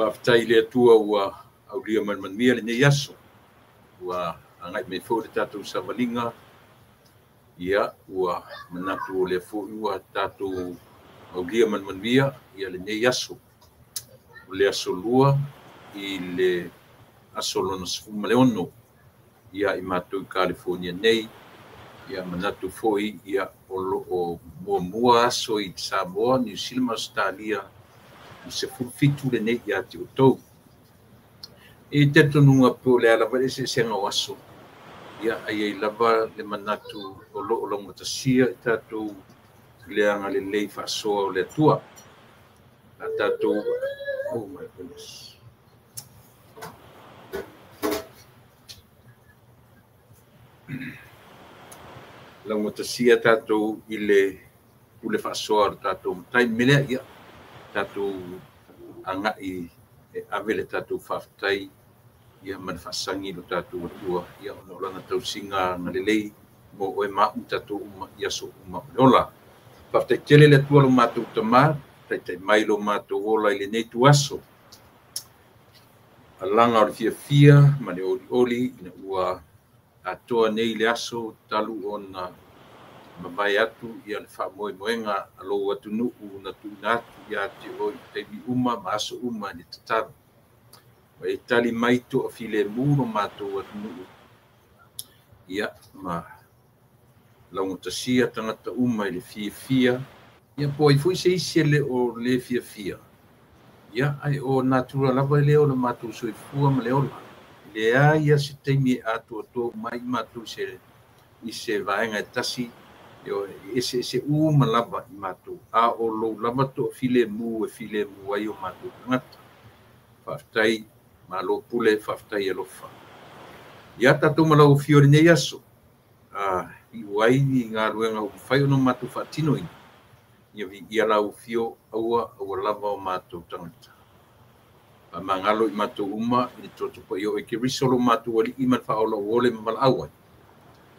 Faafetai i le Atua ua aulia ma le manuia lenei aso. Ua agai mai foi le tatou savaliga. Ia, ua manatu o lea foi ua tatou aulia ma le manuia ia lenei aso. O le aso lua i le aso lona 16 ia i matou i Kalifonia nei. Ia manatu foi ia o lo o muamua aso i Samoa, Niu Sila ma Ausetalia i 17 lenei ia te outou. E talitonuga po o le a lava le eseesega o aso, ia ai ai lava le manatu o lo o laugatasia i tatou i le agalelei faasoa o le Atua. A tatou... Oh my goodness. Laugatasia tatou i le pule faasoa o le tatou matai melea, ia tatou agai e ave le tatou faafetai ia ma le faasagi lo tatou Atua ia ona o lana tausiga agalelei mo oe ma au tatou uma i aso uma o le ola. Faafetai tele le Atua lo matou tamā, taitai mai lo matou ola i lenei tuaso. Alaga o le fiafia ma le olioli ina ua atoa nei le aso talu ona mavae atu ia le faamoemoega a lou atunuu na tuuina atu ia te oe i taimi uma ma aso uma i le tatalo. Ua e tali mai toafilemu lo matou atunuu ia ma laugatasia tagata uma i le fiafia ia po o ai foi se isi e le o le fiafia ia ai o natura lava lea o le matou soifua ma le ola. Leai ia se taimi e atoatoa mai matou se i se vaega e tasi e eseese uma lava i matou a o lou lava toafilemu e filemu ai o matou tagata. Faafetai malo pule, faafetai alofa. Ia tatou ma lau afio i lenei aso iu ai ni galuega ua mafai ona matou faatinoina. Ia viia lau afio aua aua lava o matou tagata. Faamagalo i matou uma i le toto paia o Keriso lo matou alii ma le faaola ua ole ma valaau ai.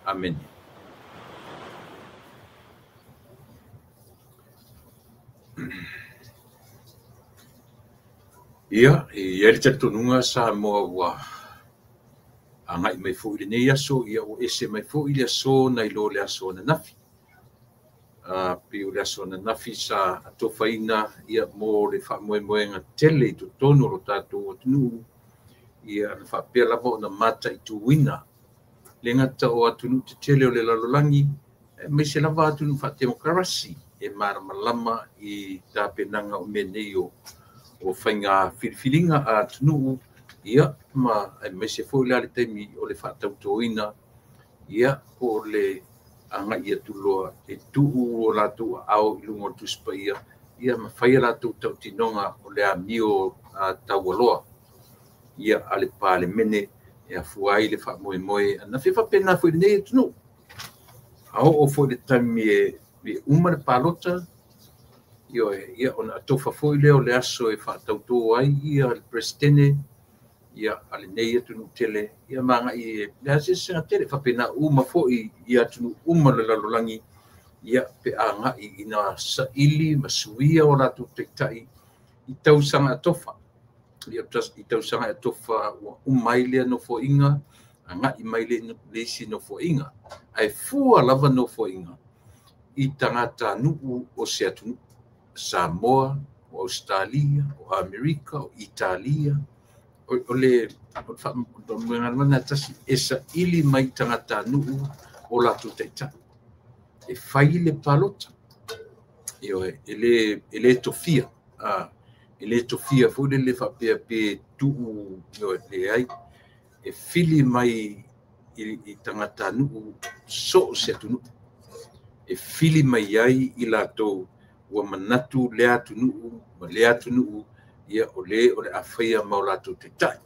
Amene. Ia, e i ai le talitonuga Samoa ua agai mai foi lenei aso, ia ua ese mai foi le aso nai lo le aso ananafi. Pei o le aso ananafi sa atofaina ia mo le faamoemoega tele i totonu o lo tatou atunuu, ia na faapea lava ona mataituina le gata o atunuu tetele o le lalolagi, aemaise lava atunuu faatemokarasi e malamalama i tapenaga o mea nei o faiga filifiliga a atunuu, ia ma aemaise foi la le taimi o le faatautoina, ia po o le agai atu loa e tuu o latou aao i luga o le Tusi Paia, ia ma fai a latou tautinoga o le amio taualoa ia a le Palemene e afua ai le faamoemoe ananafi. E faapena foi i lenei atunuu. A oo foi le taimi e uma le palota, ia ona atofa foi lea o le aso e faatauto ai ia le Peresetene ia a lenei atunuu tele, ia ma agai e le eseesega tele. Faapena uma foi i atunuu uma o le lalolagi, ia pe agai ina saili ma suia o latou taitai i tausaga atofa. Ia i tausaga atofa ua uma ai lea nofoaiga, agai mai le isi nofoaiga. Ae fua lava nofoaiga i tagatanuu o se atunuu, Samoa, o Ausetalia, o Amerika, o Italia, o le faamoemoega tasi e saili mai tagatanuu o latou taitai e fai le palota. E le tofia, e le tofia foi lele faapea pe tuu, leai, e fili mai i tagatanuu so o se atunuu, e fili mai ai i latou ua manatu le atunuu ma le atunuu, ia o le o le a faia ma o latou taitai.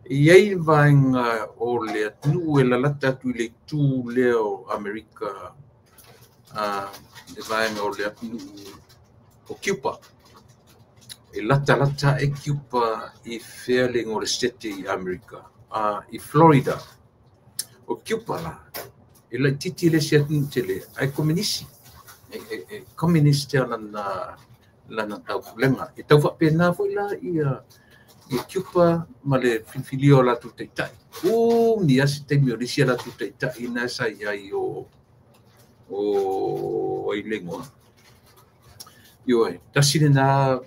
E i ai vaega o le atunuu e lalata atu i le itu lea o Amerika, le vaega o le atunuu o Cuba. E latalata e Cuba i fea le igoa o le Setete i Amerika, i Florida. O Cuba la, e laitiiti le isi atunuu tele, ae komunisi. E komuniste lana taupulega. E tau faapena foi la ia i Cuba ma le filifilia o latou taitai. Umi lava se taimi o le isi a latou taitai na sa i ai o ai le igoa. Ioe, tasi lena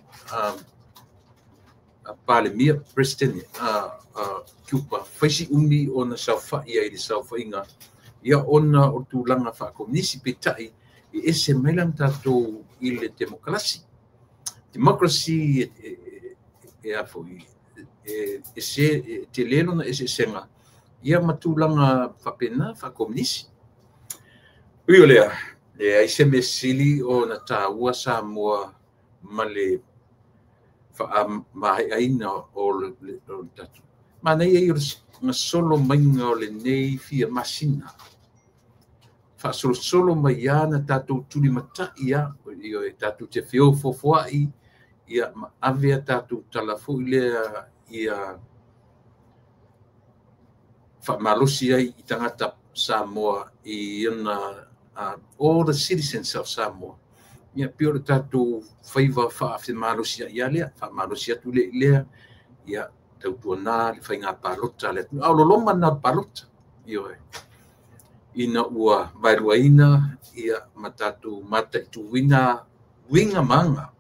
Palemia, President Cuba, fai si umi ona saofai ai i le saofaiga, ia ona o tulaga faakomunisi, peitai e ese mai la ma tatou i le demokarasi. Democracy e a foi, e se tele lona eseesega ia ma tulaga faapena faakomunisi. Ui o lea, leai se mea sili ona taua Samoa ma le faamaeaina o le tatou. Manaia ia o le gasolo maiga o lenei fia masina. Faasolosolo mai lava na tatou tulimatai lava, e tatou te feofofoai, ia ma ave a tatou tala foi lea ia faamalosi ai i tagata Samoa i ona all the citizens of Samoa. Ia pei o le tatou faiva faafemalosi ai ia lea, faamalosi atu le i lea, ia tautuana le faiga palota a le atunuu. A o loloma lena o le palota, ioe, ina ua vaeluaina ia ma tatou mataituina uiga ma aga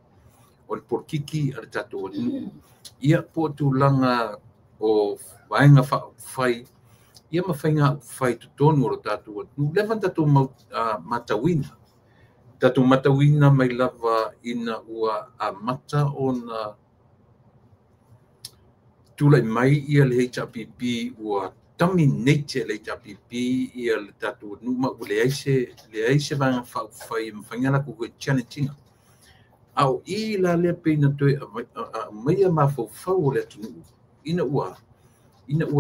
o le polokiki a le tatou atunuu, ia po o tulaga o vaega faaupufai, ia ma faiga upufai totonu o le tatou atunuu. Leva na tatou matauina. Tatou matauina mai lava ina ua amata ona tulai mai ia le HRPP, ua dominate le HRPP ia le tatou atunuu, ma ua leai se vaega faaupufai e mafai ona latou toe challenge ina. A o i la lea pei na toe aumaia mafaufau o le atunuu ina ua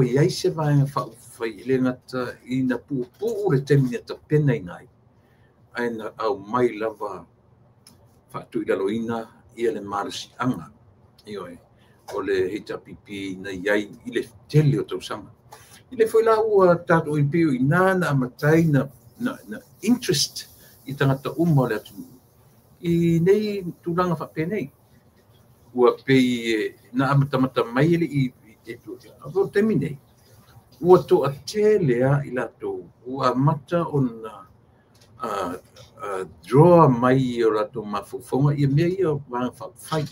iai se vaega faaupufai e le gata ina puupuu le taimi na tapenaina ai, ae na aumai lava faatuilaloina ia le malosiaga, ioe, o le HRPP na iai i le tele o tausaga. I le foi la ua tatou i pei o i ina na amatai na interest i tagata uma o le atunuu i nei tulaga faapenei. Ua pei na amatamata mai e le i o taimi nei, ua toatele lava i latou ua amata ona draw mai o latou mafaufauga ia mea ia o vaega faaupufai.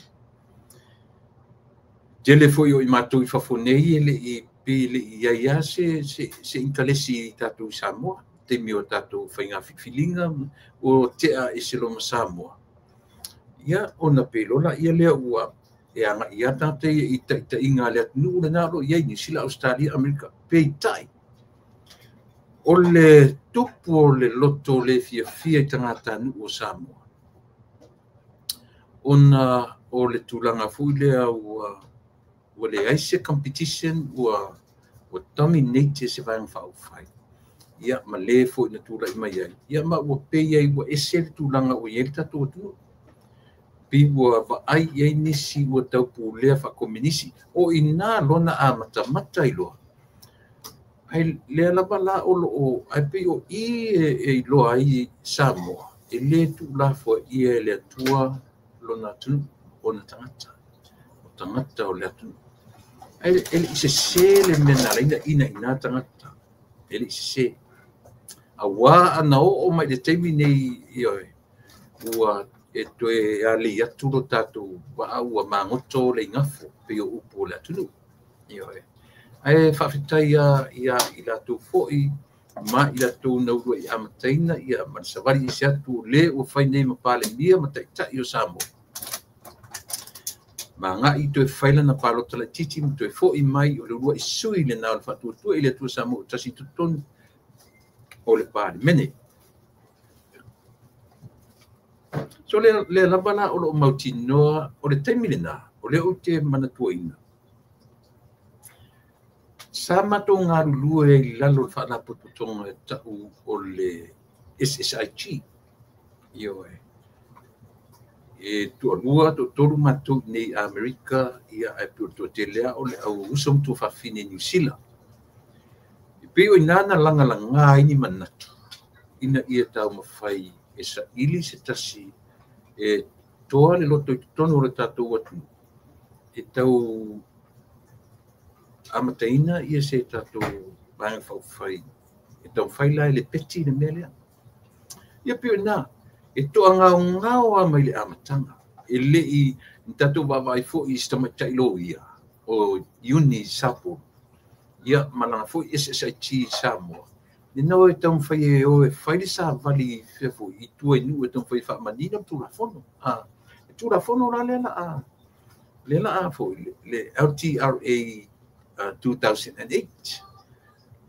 Tele foi o i matou i fafo nei e le i pei e le i iai lava se intalesi i tatou i Samoa, taimi o tatou faiga filifiliga ua tea ese loa ma Samoa. Ia ona pei loa ia lea ua e agai lava tagata ia i taitaiga a le atunuu lena o lo o i ai Niu Sila, Ausetalia, Amerika, peitai o le tupu o le loto le fiafia i tagatanuu o Samoa, ona o le tulaga foi lea ua leai se competition, ua dominate se vaega faaupufai, ia ma le foi na tulai mai ai, ia ma ua pei ai ua ese le tulaga ua i ai le tatou atunuu. Pei ua vaai i ai nisi ua taupulea faakomunisi, o i ina lona amatamata i loa. Ai lea lava la o loo, ai pei o i e iloa ai Samoa, e le tuulafoaia e le Atua lona atunuu, ona tagata, o tagata o le atunuu. Ai e le i sese le mea na ala ai ona inaina tagata, e le i sese. Auā ana oo mai le taimi nei, ioe, ua e toe alei atu lo tatou vaa ua magoto le igafo pei o upu o le atunuu. Ioe. Ae faafetai ia i latou foi ma i latou na uluai amataina ia ma le savali ese atu le ua fai nei ma Palemia ma taitai o Samoa. Ma agai toe fai lana palota laitiiti ma toe foi mai o le uluai sui lena o le Faatuatua i le Atua Samoa tasi i totonu o le Palemene. So lea lava la o loo mautinoa o le taimi lena, o lea ou te manatuaina. Sa matou galulue i lalo o le faalapotopotoga e tau o le SSIG. Ioe. E toalua, toatolu matou nei Amerika, ia ae pei o le toatele lava o le au uso ma tuafafine i Niu Sila. E pei o i ina na lagalaga ai ni manatu ina ia taumafai e saili se tasi e toa le loto i totonu o le tatou atunuu e tau Amataina ia se tatou Vaega Faaupufai e taumafai la e lepeti le mea lea. Ia pei o i ina, e toagaogao lava mai le amataga. E le i tatou vaavaai foi i si tamaitai loia o Iuni Sapulu, ia ma lana foi SSIG i Samoa, ina ua taumafai e o e fai le savali fea foi i tua i nuu e taumafai e faamanino le Tulafono. Le Tulafono la lea la a foi, le LTRA 2008.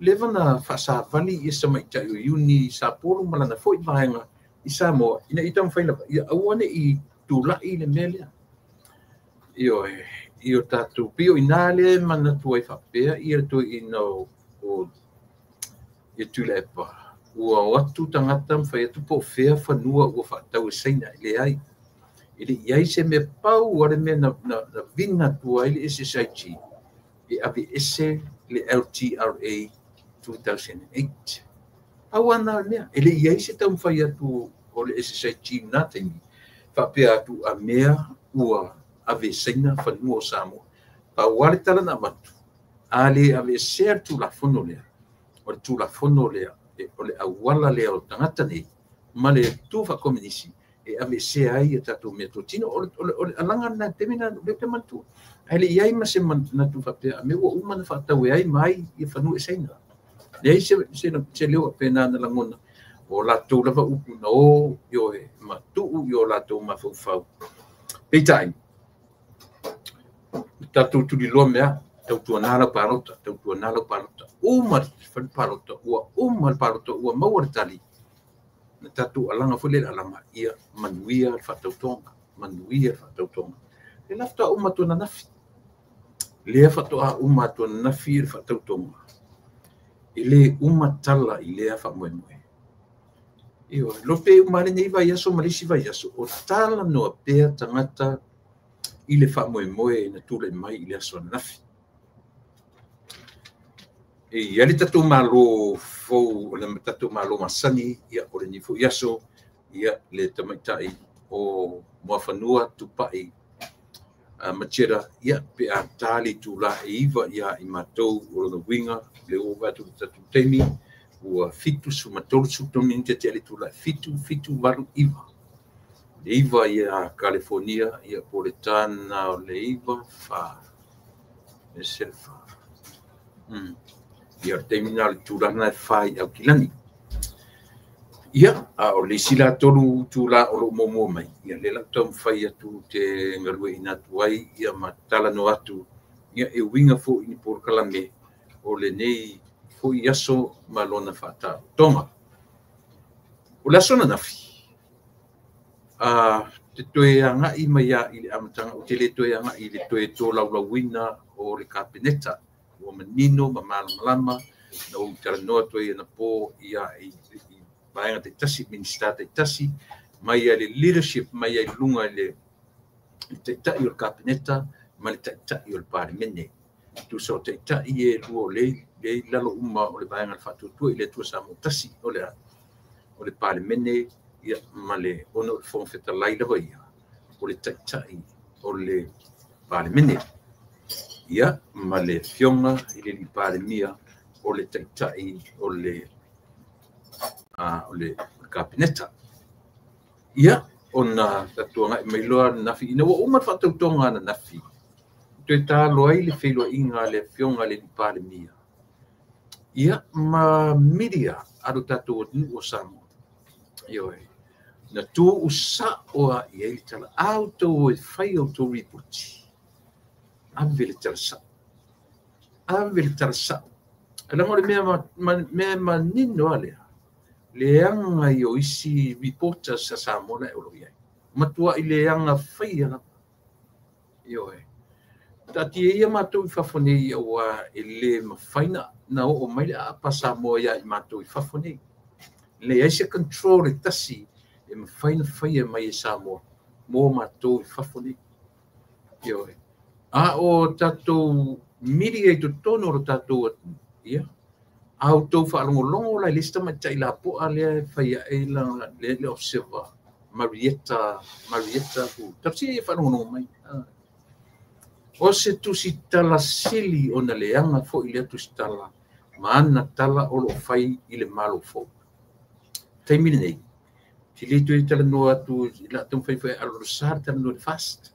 Leva na faasavali ia se tamaitai o Iuni Sapulu ma lana foi vaega i Samoa, ina ia taumafai lava, ia aua ne i tulai le mea lea. Ioe, i o tatou pei o ina lea e manatu ai faapea ia le toeaina o ia Tuilaepa, ua o atu tagata ma fai atu po o fea fanua ua faatau e Saina. E leai, e le i ai se mea pau a le mea na vina atu ai le SSIG e aveese le LTRA 2008. Pau lava lena o le mea, e le i ai se taumafai atu o le SSIG i lena taimi, faapea atu a mea ua ave e Saina fanua o Samoa. Pau lava le tala na avatu, a le aveesea le Tulafono lea, o le Tulafono lea, o le auala lea o tagata nei, ma le tu faakomunisi, e aveesea ai ia tatou meatotino. O le alaga lena i le taimi lena, o lea ou te manatua. Ae le i ai ma se manatu faapea, a mea ua uma ona faatau e ai ma ai ia fanua e Saina. Leai se leo faapena na lagona, o latou lava upu na o ioe ma tuu i o latou mafaufau. Peitai, tatou tuliloa mea, tautuana lau palota, tautuana lau palota. Uma le palota, ua uma le palota, ua maua le tali. Na tatou alaga foi le alaga, ia manuia le faatautoga, manuia le faatautoga. Le la faatoa uma atu ananafi. Lea faatoa uma atu ananafi le faatautoga. E le uma tala i lea faamoemoe. Ioe, lope uma lenei vaiaso ma le isi vaiaso, o tala noa pea tagata i le faamoemoe na tulai mai i le aso ananafi. E i ai le tatou malo fou, o le tatou malo masani, ia o lenei foi aso, ia le tamaitai o Muafanua Tupai Matera, ia pe a ta le itula e 9 ia i matou o lona uiga, le ua oo atu i le tatou taimi, ua 7:33 minute tea le itula e 7, 7, 8, 9. Le 9 ia California, ia po le tāna o le 9, 4. E se le 4. Ia o le taimi na o le tulaga e 4 i Aukilani. Ia, a o le isi la 3 tula o loo muamua mai, ia le lau taumafai atu te galueaiina atu ai, ia ma talanoa atu, ia e uiga foi ni polokalame o lenei foi aso ma lona faataotoga. O le aso ananafi, te toe agai mai ia i le amataga, o te le toe agai i le toe tolaulauina o le Kapeneta, ua manino ma malamalama, na ou talanoa atu ai anapo ia i vaega taitasi, Minista taitasi, mai ai le leadership, mai ai luga i le taitai o le Kapeneta ma le taitai o le Palemene. Tusa o taitai e lua o le lalo uma o le vaega o le faatuatua i le Atua Samoa tasi, o le Palemene, ia, ma le ona o le Fofoga Fetalai lava ia, o le taitai o le Palemene. Ia, ma le afioga i le Palemia o le taitai o le Kapeneta. Ia, ona tatou agai mai loa ananafi, ina ua uma le faatautoga ananafi, toe talo ai le feiloaiga a le afioga i le Palemia, ia, ma media a lo tatou atunuu o Samoa. Ioe, na tuusao lava i ai le tala, a outou e fai outou ripoti, ave le tala sao. Ave le tala sao. Leaga o le mea manino lava lea, leaga i o isi reporters a Samoa la e o lo o i ai. Matuai leaga faia lava. Ioe. Taatia ia matou i fafo nei aua e le mafai na oo mai le aapa Samoa ia i matou i fafo nei. Leai se control e tasi e mafai na faia mai e Samoa mo matou i fafo nei. Ioe. A o tatou media i totonu o lo tatou atunuu, ia, a outou faalogologo la i le isi tamaitai lapoa lea e fai ae le observer, Marietta, tausia ia faalogologo mai. O se tusitala sili ona leaga fo'i lea tusitala ma ana tala o lo'o fai i le Malo fou. Taimi lenei, te le toe talanoa atu i la taumafai foi e aloalosa le talanoa i le FAST.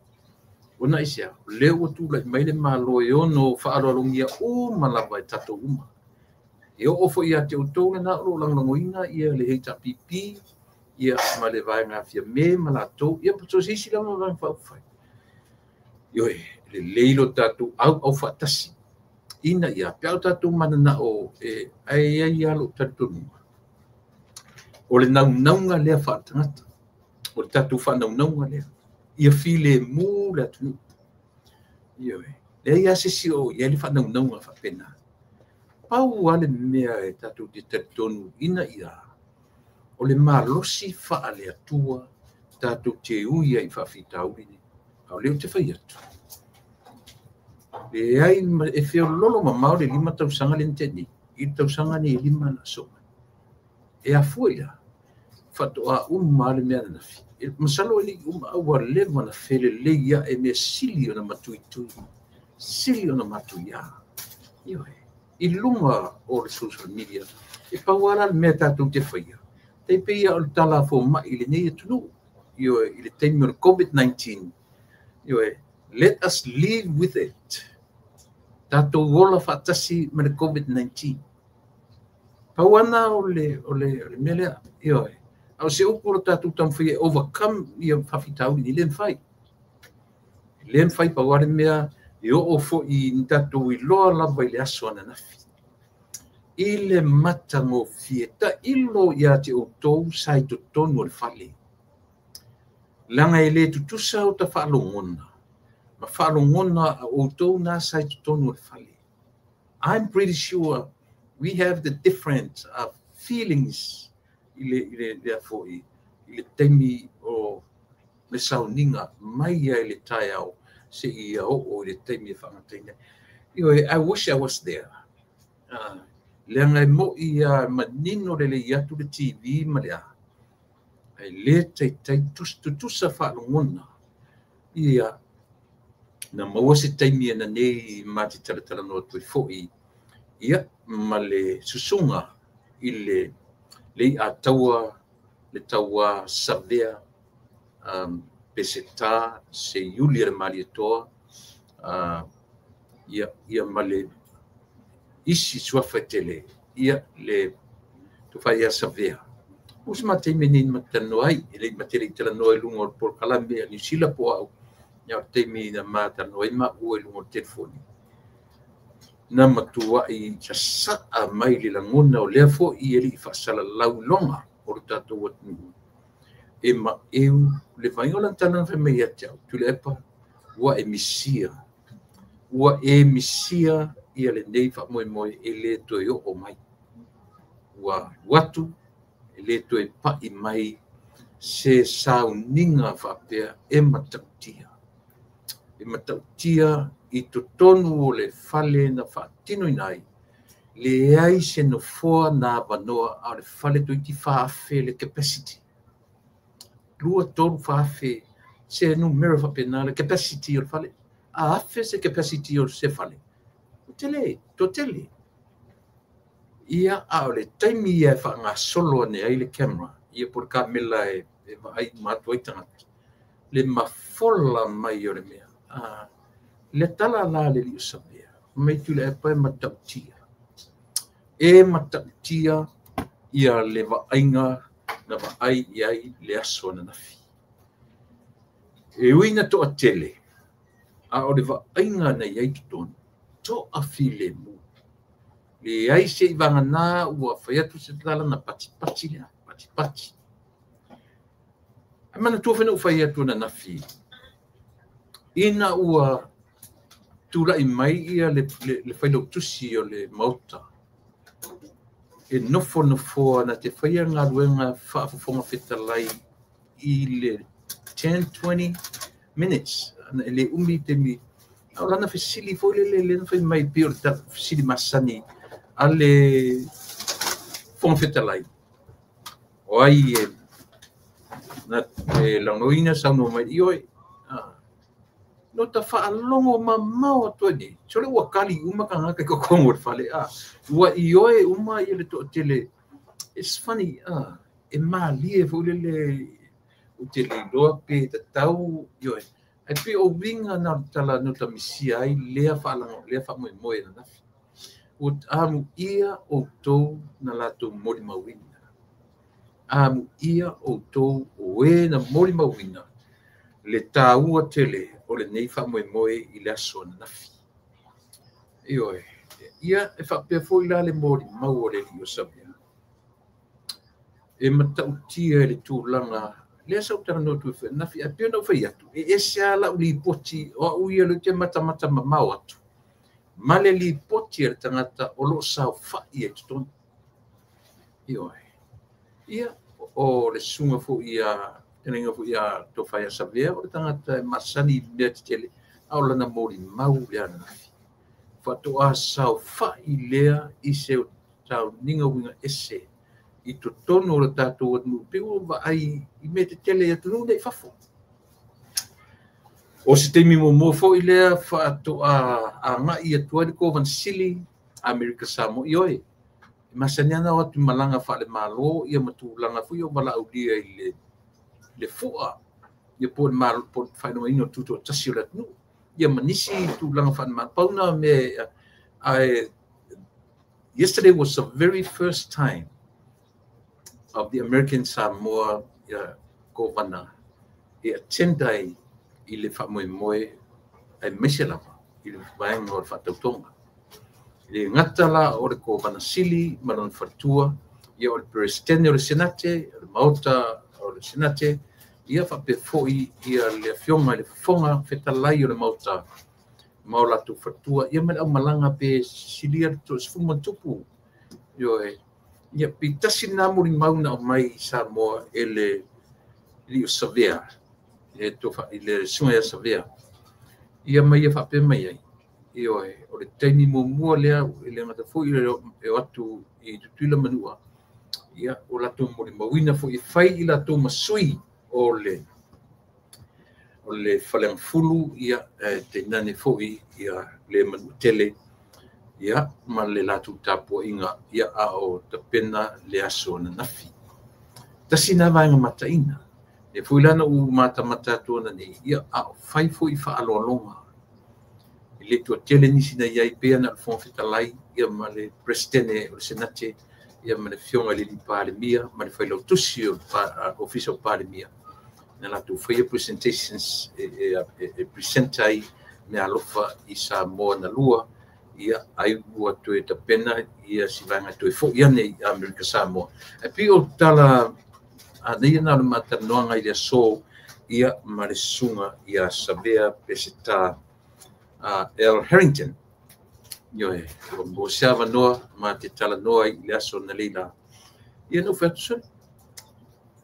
Ona aisea? O lea ua tula'i mai le Malo e ono faaaloalogia uma lava e tatou uma. E oo foi ia te outou lena o loo lagolagoina ia le HRPP ia ma le Vaega Fiame ma latou ia po o se isi lava vaega faaupufai. Ioe, lelei lo tatou auau faatasi ina ia pe a o tatou mananao e ae i ai lava lou talitonuga o le naunauga lea faaletagata, o le tatou faanaunauga lea ia filemu le atunuu. Ioe, leai lava se isi o i ai le faanaunauga faapena. Pau lava le mea e tatou te talitonu ina ia o le malosi faale-Atua tatou te ui ai i faafitauli nei. A o lea ou te fai atu, leai, e feololo mamao le 5 tausaga lea na tea nei i le tausaga nei e 5 na aso mai. E afua i a? Faatoa uma lava le mea ananafi. Masalo e le i uma a ua leva ona felelei ae mea sili ona matuitui, sili ona matuiā. Ioe, i luga o le social media. E pau lava la le mea tatou te faia, tai pei lava o le tala a fomai i lenei atunuu. Ioe, i le taimi o le COVID-19. Ioe, let us live with it. Tatou ola faatasi ma le COVID-19. Pau ana o le mea lea. Ioe, a o se upu o le tatou taumafai e overcome ia faafitauli nei, le mafai. Le mafai, pau lava le mea e oo foi ni tatou iloa lava i le aso ananafi. I le matagofie, tailo ia te outou sa i totonu o le fale. Leaga e le tutusa o ta faalogona, ma faalogona a outou na sa i totonu o le fale. I'm pretty sure we have the different feelings i le foi i le taimi o le sauniga mai ia i le taeao se ia oo i le taimi e faagataina. Ioe, I wish I was there. Leaga e mo'i ia manino lelei atu le TV ma le a. Ai le taitai tutusa faalogona ia na maua se taimi e nanei ma te talatalanoa atu ai fo'i ia ma le susuga i le Leiataua le taua Savea Peseta se Iuli a le Malietoa ia ma le isi suafa e tele ia le tofa ia Savea. O se mataimi nei ma talanoa ai, e le i matele i talanoa i luga o le polokalame a Niu Sila po au, ia o le taimi na ma talanoa ai maua i luga o le telefoni. Na matuai sasaa mai le lagona o lea fo'i e le i faasalalau iloga o le tatou atunuu. E maeu le vaaiga o lana tala na fai mai ia te au, Tuilaepa, ua e misia. Ua e misia ia lenei faamoemoe e le toe oo mai. Ua alu atu, e le toe pa'i mai se sauniga faapea e matautia. E matautia i totonu o le fale na faatinoina ai, leai se nofoa na avanoa a o le fale toeitiiti 4,000 le capacity. 2, 3, 4,000 se numera faapena le capacity o le fale. A 1,000 se capacity o se fale. O tele, to tele. Ia a o le taimi ia e faagasolo ane ai le camera, ia po le kamela e vaai uma atu ai tagata. Le mafola mai o le mea. Le tala la le li'o Savea, mai Tuilaepa e matautia. E matautia ia le vaaiga na vaai i ai le aso ananafi. E ui na toatele, a o le vaaiga na i ai totonu, to'a filemu. Leai se i vagana ua fai atu se tala na patipati lea, patipati. Ae manatua foi na ou fai atu ananafi, ina ua tula'i mai ia le failautusi o le Maota, e nofonofoa na te faia galuega faafofoga fetalai i le 10-20 minutes, e le umi taimi. A o lana fesili foi lele lea na fai mai pei o le fesili masani a le Fofoga Fetalai. O ai e na e lagolagoina saunoa mai, ioe. No ta faalogo mamao atu ai nei, sole ua kali uma tagata i totonu o le fale, ua ioe uma le toatele. It's funny, e malie foi lele ou te le iloa pe tatau, ioe. Ae pei o uiga na o le tala na tamisia ai lea faalago, lea faamoemoe ananafi. Ua amuia outou na latou molimauina. Amuia outou o e na molimauina le taua tele o lenei faamoemoe i le aso ananafi. Ioe, ia e faapea foi la le molimau o le alii o Savea. E matautia i le tulaga lea sa ou talanoa atu ai foi ananafi, ae pei ona ou fai atu, e ese lava lau lipoti o au ia lea ou te matamata mamao atu, ma le lipoti a le tagata o lo o saofai ai i totonu. Ioe. Ia, o le susuga foi ia, fetalaiga foi ia Tofa ia Savea, o le tagata e masani i mea tetele, a o lana molimau lea ananafi. Faatoa saofai lea i se sauniga uiga ese i totonu o le tatou atunuu, pei ua vaai i mea tetele i atunuu nei i fafo. O se taimi muamua foi lea faatoa agai atu ai le Kovana Sili Amerika Samoa. Ioe, e masani lava ona o atu i malaga faale-Malo ia ma tulaga foi ia o valaaulia i le fua, ia po o le malo, po o le faailogaina o le tutoatasi o le atunuu, ia ma nisi tulaga faale-Malo. Pau na mea, ae yesterday was the very first time of the American Samoa Kovana e attend ai i le faamoemoe aemaise lava i le vaega o le faatautoga. E le gata la o le Kovana Sili ma lona faletua, ia o le Peresetene o le Senate, o le Maota o le Senate, ia faapea foi ia le Afioga i le Fofoga Fetalai o le Maota ma o latou faletua, ia ma le aumalaga pe silia le 30 ma tupu. Ioe, ia pei tasi lena molimau na aumai i Samoa e le alii o Savea, e tofa i le susuga ia Savea. Ia ma ia faapea mai ai, ioe, o le taimi muamua lea e le gata foi e o atu i Tutuila Manua, ia o latou molimauina foi e fai i latou ma sui o le Faleagafulu, ia e tainane foi ia le Manuatele, ia ma le latou tapuaiga, ia a o tapena le aso ananafi. Tasi na vaega mataina. E foi la na ou matamata atu ananei, ia a o fai foi faaaloaloga. E le toatele nisi na i ai pea na o le Fofoga Fetalai, ia ma le Peresetene o le Senate, ia ma le Afioga i le Palemia, ma le Failautusi o le Ofisa o Palemia, na latou faia presentations e present ai meaalofa i Samoa na lua, ia ai ua toe tapena ia si vaega toe foi ane i Amerika Samoa. Ae pei o tala a nei na o le matalanoaga i le aso, ia ma le susuga ia Savea Peseta L. Harrington. Ioe, ua maua se avanoa ma te talanoa i le aso na leila. Ia na ou fai atu sole.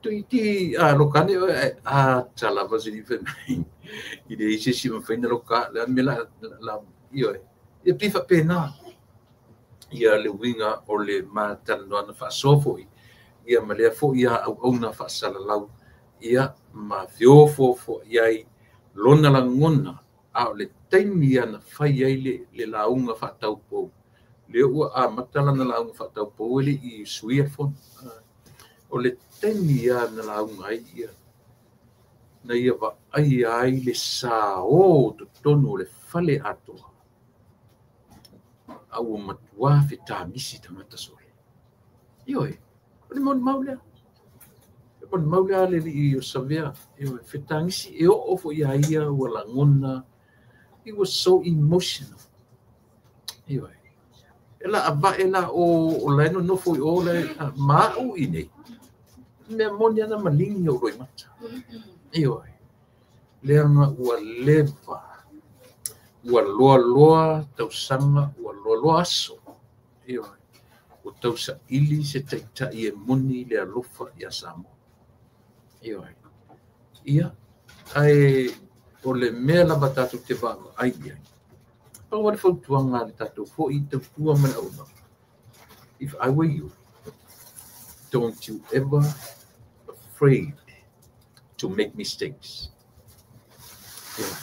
Toeitiiti loka ane oe ae ata lava se fai mai. I le isi si mawhai na loka, le me la, la, ioe. Ia pei faapena. Ia le uiga o le matalanoaga faasoa foi. Ia ma lea foi ia auauna faasalalau. Ia ma feofoofo ai lona lagona a o le taimi ia na fai ai le lauga faataupou. Lea ua amata lana lauga faataupou e le i suia le fono. O le taimi ia na lauga ai ia, na ia vaaia ai le sao totonu o le fale atoa. A ua matua fetāgisi tagata sole. Ioe, o le molimau lea. Le molimau lea le alii o Savea. Ioe, fetāgisi e oo foi ia ia ua lagona. He was so emotional. Ioe. E la avae la o la e nonofo i o le ma au i nei. Mea moni ana maligi o loimata. Ioe. Leaga ua leva. Ua loaloa tausaga, ua loaloa aso. Ioe. Ua tausaili se taitai e moni le alofa ia Samoa. Ioe. Ia, ae o le mea lava tatou te vaavaai i ai. Pau le fautuaga a le tatou foi tautua ma le auaunaga. If I were you, don't you ever afraid to make mistakes. Yeah.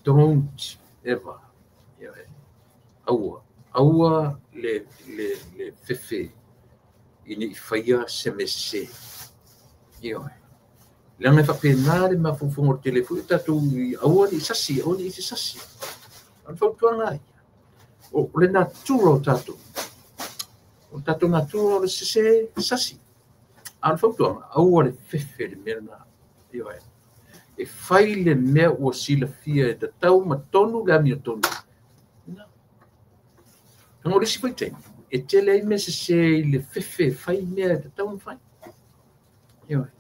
Don't ever. Ioe. Aua. Aua le fefe ina i faia se mea sesē. Ioe. Leaga e faapena le mafaufauga o le tele foi o tatou aua ne i sasi, aua ne i sasi. O le fautuaga ai. O le natura o tatou. O le tatou natura o le sese sasi. A o le fautuaga, aua le fefe le mea lena. Ioe. E fai le mea ua silafia e tatau ma tonu le amiotonu. Na. Leaga o le isi foi taimi, e tele ai mea sese i le fefe e fai mea e tatau ona fai. Ioe.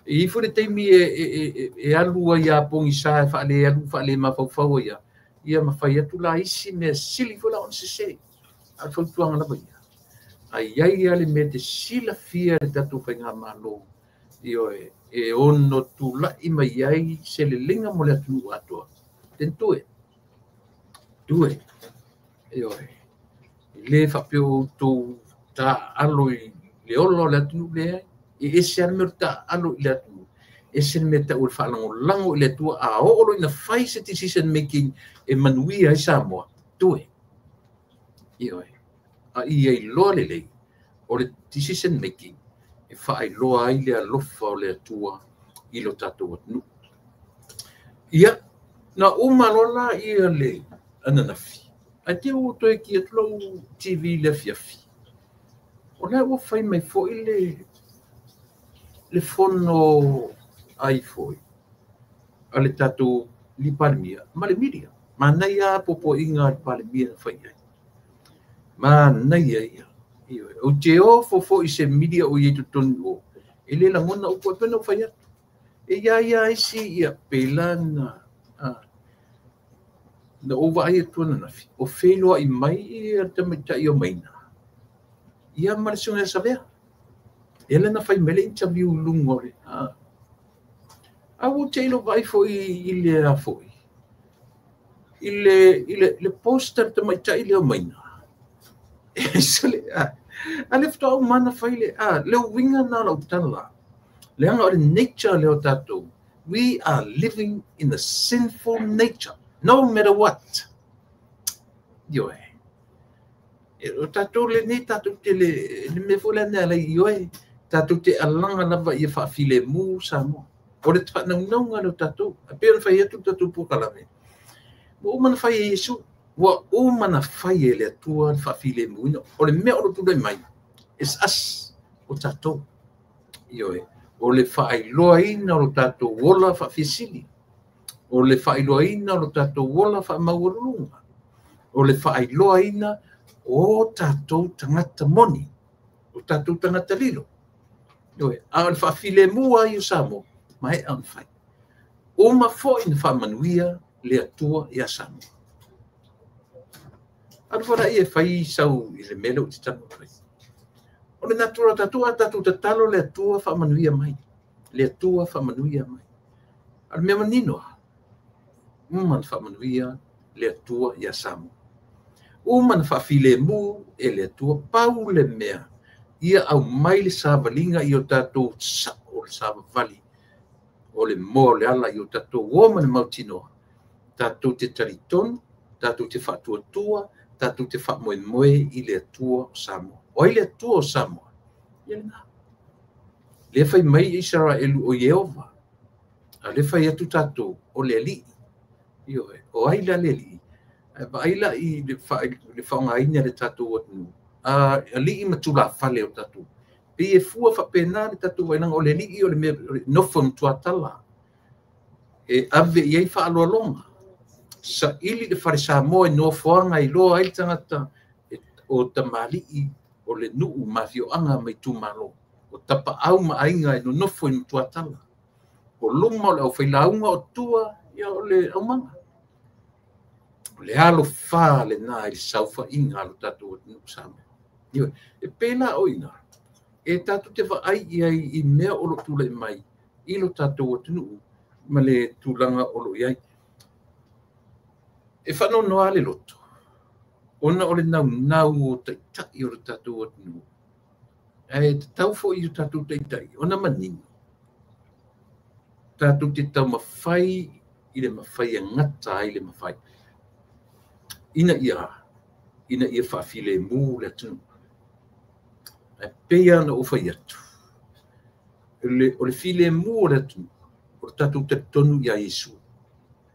E i ai foi le taimi e alu ai a pogisa e faale alu faale mafaufau ai ia ma fai atu la isi mea sili foi la ona sese. A o le fautuaga lava ia. Ai ai lava le mea te silafia e le tatou faigamalo. Ioe, e ono tula'i mai ai se leleiga mo le atunuu atoa. Then do it. Do it. Ioe. E le faapea o outou taaalo i le ola o le atunuu, leai. E ese lava le mea o le taaalo i le atunuu. Ese le mea tau o le faalagolago i le Atua. A oo loa ina fai se decision making e manuia ai Samoa, do it. Ioe. A ia iloa lelei, o le decision making e faailoa ai le alofa o le Atua i lo tatou atunuu. Ia, na uma loa la ia le ananafi. Ae te ua toe ki atu lau TV i le afiafi. O lea ua fai mai foi le fono ai foi a le tatou li Palemia ma le media. Manaia popoiga a le Palemia na fai ai. Manaia ia. Ioe. Ou te ofo foi se media o i totonu o. E le lagona upu e pena o fai atu. E ia ia isi ia pela na na ou vaai atu ananafi. O feiloai mai ia le tamaitai o Maina. Ia ma le susuga ia Savea. E le na fai mai le interview i luga o le. A ua te ilo vaai foi i le a foi. I le post a le tamaitai lea o Maina. E sole a le faatoa uma na fai le le uiga na lau tala. Leaga o le nature lea o tatou. We are living in the sinful nature, no matter what. Ioe. O tatou lenei tatou te le mea foi lea na alai ioe. Tatou te alaga lava ia faafilemu Samoa. O le faanaunauga lea o tatou. A pei ona fai atu le tatou polokalame. Ua uma na fai e Iesu. Ua uma na fai e le Atua le faafilemuina. O le mea o lo tulai mai, it's us, o tatou. Ioe. O le faailoaina o lo tatou ola faafesili. O le faailoaina o lo tatou ola faamaualuluga. O le faailoaina o tatou tagata moni. O tatou tagata lilo. Ioe. A o le faafilemu ai o Samoa, maea ona fai. Uma foi na faamanuia le Atua ia Samoa. Alu fala ia fai sau i le mea lea ou te tago fai. O le natura o tatou, a tatou tatalo le Atua faamanuia mai. Le Atua faamanuia mai. A le mea manino a, uma na faamanuia le Atua ia Samoa. Uma na faafilemu e le Atua, pau le mea, ia aumai le savaliga i o tatou sao o le savavali, o le moa o le ala i o tatou o ma le mautinoa. Tatou te talitonu, tatou te faatuatua, tatou te faamoemoe i le Atua o Samoa. O ai le Atua o Samoa? Ia lena. Le fai mai Isaraelu o Ieova. A le fai atu tatou o le Alii. Ioe. O ai la le Alii? Ae vaai la i le faaaogaina le tatou atunuu. Alii ma tulafale o tatou. Pei e fua faapena le tatou vailaga o le Alii o le mea nofo matuatala. E ave i ai faaloaloga. Saili le fale Samoa e nofoaga i loa ai le tagata o tamalii o le nuu mafioaga ma itumalo. O tapaau ma aiga e nonofo i matuatala. O luma o le aufailauga o tua ia o le aumaga. O le alofa lena i le saofaiga a lo tatou atunuu Samoa. Ioe. E pēlā o ina, e tatou te vaai i ai i mea o lo tulai mai i lo tatou atunuu ma le tulaga o lo i ai. E faanoanoa le loto, ona o le naunau o taitai o lo tatou atunuu. Ae tatau foi i o tatou taitai, ona manino. Tatou te taumafai i le mafai e gata ai le mafai. Ina ia faafilemu le atunuu. Ae pei lava ona ou fai atu, o le filemu o le atunuu, o le tatou talitonu ia Iesu.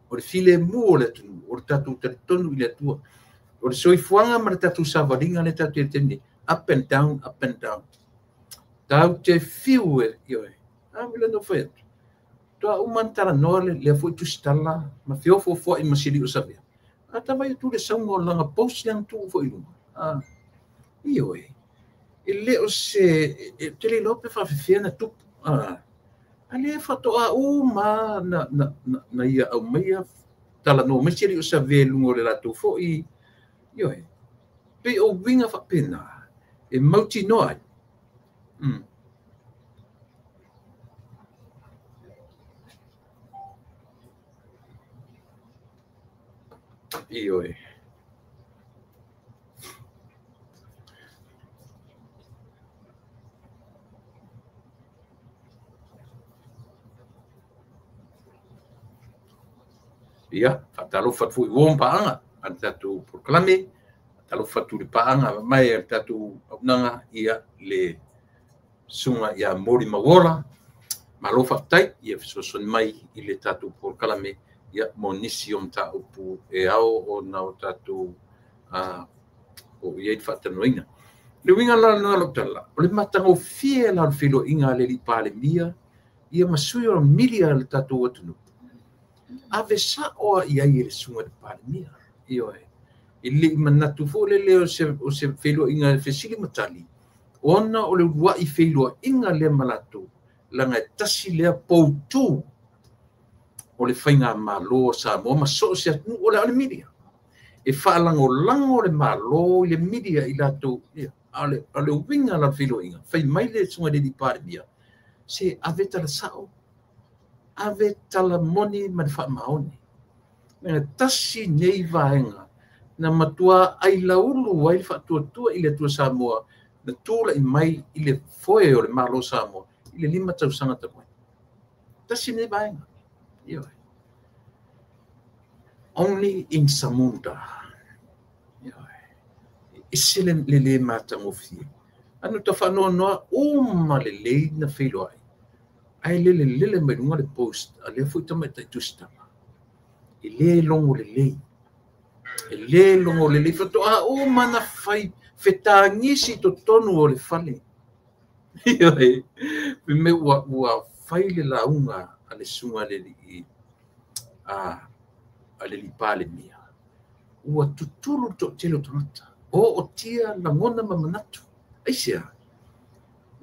O le filemu o le atunuu, o le tatou talitonu i le Atua. O le soifuaga ma le tatou savaliga le tatou te nei, up and down, up and down. Tau te fiu e, ioe. A mea na fai atu. Toa uma na talanoa le foi tusitala, ma feofofoai ma sili o savea. A tawai atu le saunga o langa post le tuu foi lunga. Ioe. E le o se, e te le lope whawhewhea na tupu. A le whatoa uma na ia au maia talanoa mai sili o savea lunga o le latou foi. Ioe. Pe o winga whapena. E mauti noa ai. Ioe. Ia, whatalofa atu i uo paanga, a le tatou polokalame, whatalofa atu le paanga mai a le tatou aunaga, ia le sunga ia Mori Mawola, malo whaatai, ia fesoasoani mai i le tatou polokalame, ia mo nisi o mataupu e ao o na o tatou o ia i whaatanoina. Le winga la na lo tala, o le matagofie la o le feiloaiga a le alii Palemia, ia ma sui o milia le tatou atunuu. Ave sa'o i ai e le suga le Palemia. Ioe. E le i manatu foi lele o se feiloaiga e fesili ma tali, ona o le uluai feiloaiga lea ma latou, laga e tasi lea poutū o le faigamālō o Samoa ma so o se atunuu o le a o le milia. E faalagolago le mālō i le milia i latou, ia, a o le uiga la o le feiloaiga, fai mai le suga le alii Palemia, se ave tala sa'o, ave tala moni ma le faamaoni. Laga tasi nei vaega na matua ai laulu ai le faatuatua i le Atua Samoa, na tula'i mai i le foe o le Malo Samoa i le 5 tausaga talu ai. Tasi nei vaega. Ioe. Only in Samunda. Ioe. E ese le le matagofie. Anu ta whaanoanoa uma lelei na feiloai. Ai lele lele mai lunga le post a lea foi tamaitai tusitala. E le longo lelei. E le longo lelei. Whatoa uma na whai whetangisi totonu o le fale. Ioe. Me ua whai le launga a le sunga le li a le li Palemia. Ua tutulu to tele o tangata. O tia langona ma manatu. Aisea.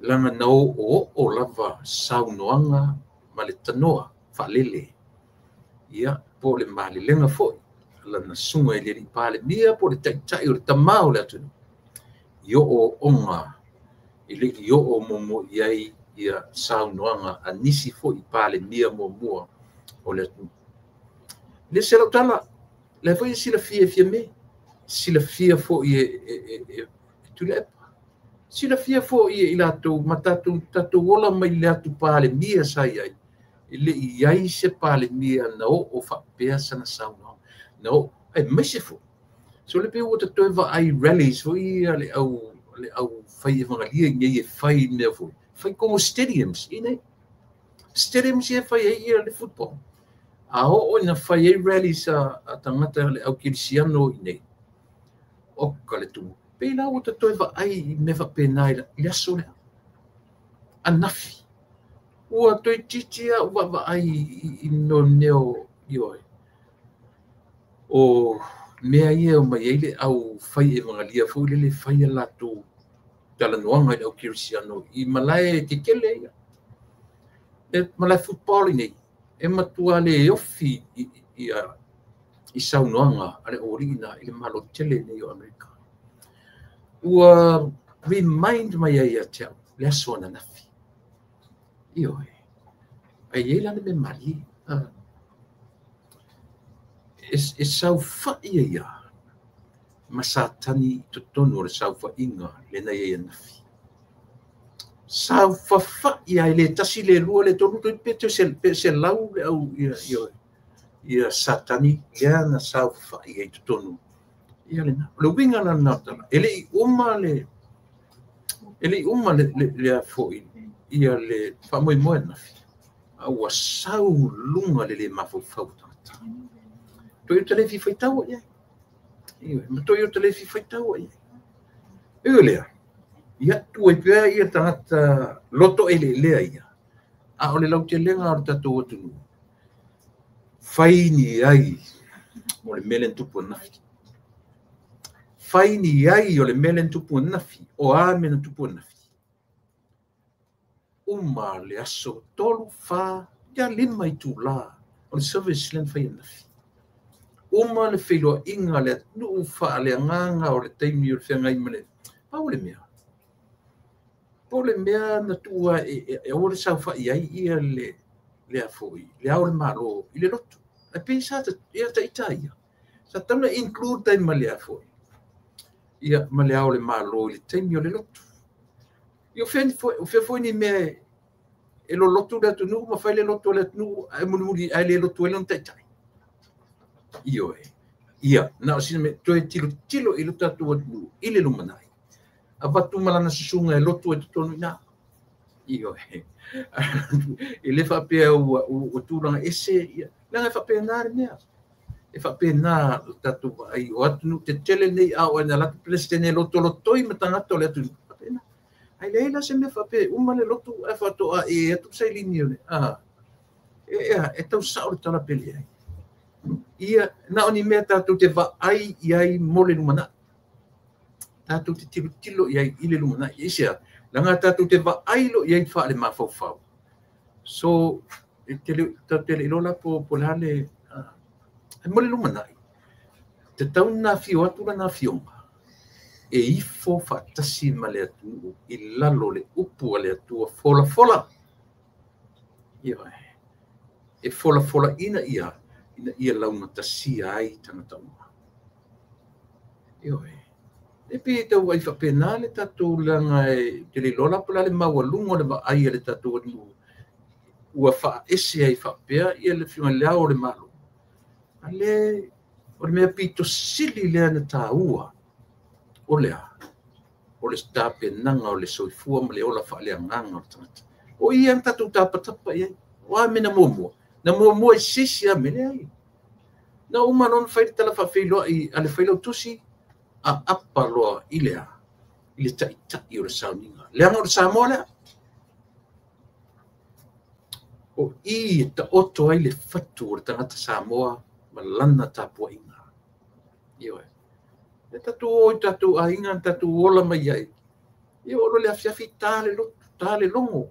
Langa na o o lava saunoanga ma le tanoa whaalele. Ia, po le malilenga foi. Lana sunga i le li Palemia, po le taitai o le tamau le atunu. I o onga, i le i o momo i ai ia saunoanga a nisi foi Palemia mua o le atunu. Le se lau tala, le foi sila fia fia me, sila fia foi e tulepa. Sila fia foi e i latou, ma tatou ola mai le atu Palemia sa i ai. E le i ai se Palemia na o whapea sana saunoanga. Na o, ai mai se foi. So le pe ua tatoe vaai rallies foi a le au whai evangalia i nei e whai mea foi. Whai kongo stadiums, i nei. Stadiums ia whai ai ia le football. A o ina whai ai rallies a tangata le au kirisiano i nei. O ka le tumu. Pe la ua tatoe vaai i mea whapena i le aso lea. A nafi. Ua toi titi a ua vaai i mea neo ioe. O mea ia o mai ai le au whai evangalia foi lele whai a latou talanoaga i le au kirisiano i malae kekele ia. E malae football i nei. E matua le ofi i saunoaga a le aualii i le malo tele nei o Amerika. Ua remind mai ai ia te au, le aso ananafi. Ioe. Ai e lana me malie. E saufai ia ma satani totonu o le saufaiga lena ia nafi. Saufafai ai le tasi le lua le tolu pe se lau le au ia ioe. ia Satani lea na saofai ai totonu. Ia lena. O le uiga la lena o le tala. E le i uma le e le i uma le foi ia le faamoemoe ananafi, a ua sau luga le lē mafaufau o tagata. Toe le fia faitau i ai. Ioe, ma toe le fia faitau i ai. E lea, ia tuu ai pea ia tagata loto eleelea ia, a o le lautelega o le tatou atunuu, fai ni ai o le mea lea na tupu ananafi. Fai ni ai o le mea lea na tupu ananafi, o a mea na tupu ananafi. Uma le aso 3, 4, ia 5 itula o le service lea na fai ananafi. Uma le feiloaiga le atunuu faaleagaga o le taimi o le feagai ma le pau le mea. Po o le mea na tuua e aua le saofai ai ia le afoi, le ao le Malo i le lotu. Ae pei sa ia taita ia. Sa tatau ona include ai ma le afoi, ia ma le ao le Malo i le taimi o le lotu. Ia o fea foi ni mea e lolotu le atunuu ma fai le lotu o le atunuu ae mulimuli ae le lotu ai lona taitai. Ioe. Ia, na o sina mea toe tilotilo i le tatou atunuu i le lumanai. Avatu ma lana susuga e lotu ai totonu i ina. Ioe. E le faapea ua tulaga ese, ia, leaga e faapena le mea. E faapena le tatou vaai o atunuu tetele nei a oo ina alu atu le Peresetene e lotolotoi ma tagata o le atunuu. Faapena. Ae leai la se mea faapea uma le lotu ae faatoa e atu le sailini o le e tau sao le tala pe leai. Ia, na o ni mea tatou te vaai i ai mo le lumanai. Tatou te tilotilo i ai i le lumanai. E ise a, leaga tatou te vaai lo i ai faale mafaufau. So, e tele, tatou te le iloa la po le a le, e mo le lumanai. Te tau na afio atu lana afioga, e ifo faatasi ma le atunuu i lalo le upu a le Atua folafola. Ia, e folafola ina ia, ina ia laugatasia ai tagata uma. Ioe. E pei e tau ai faapena le tatou leaga e te le iloa la po o le a le maualuga o le vaai a le tatou atunuu ua faaese ai faapea ia le afioga i le Ao o le Malo. A le o le mea pito sili lea na taua o le a? O le tapenaga o le soifua ma le ola faaleagaga o le tagata. O ia na tatou tapatapa i ai. O a mea na muamua? Na muamua i sisi a mea leai. Na uma loa ona fai le tala faafeiloai a le failautusi, a apa loa i le a? I le taitai o le sauniga. Leaga o le Samoa lea. O i e taoto ai le fatu o le tagata Samoa ma lana tapuaiga. Ioe. E tatou o i tatou aiga, tatou ola mai ai. Ia o le afiafi ta le lotu, ta le logo.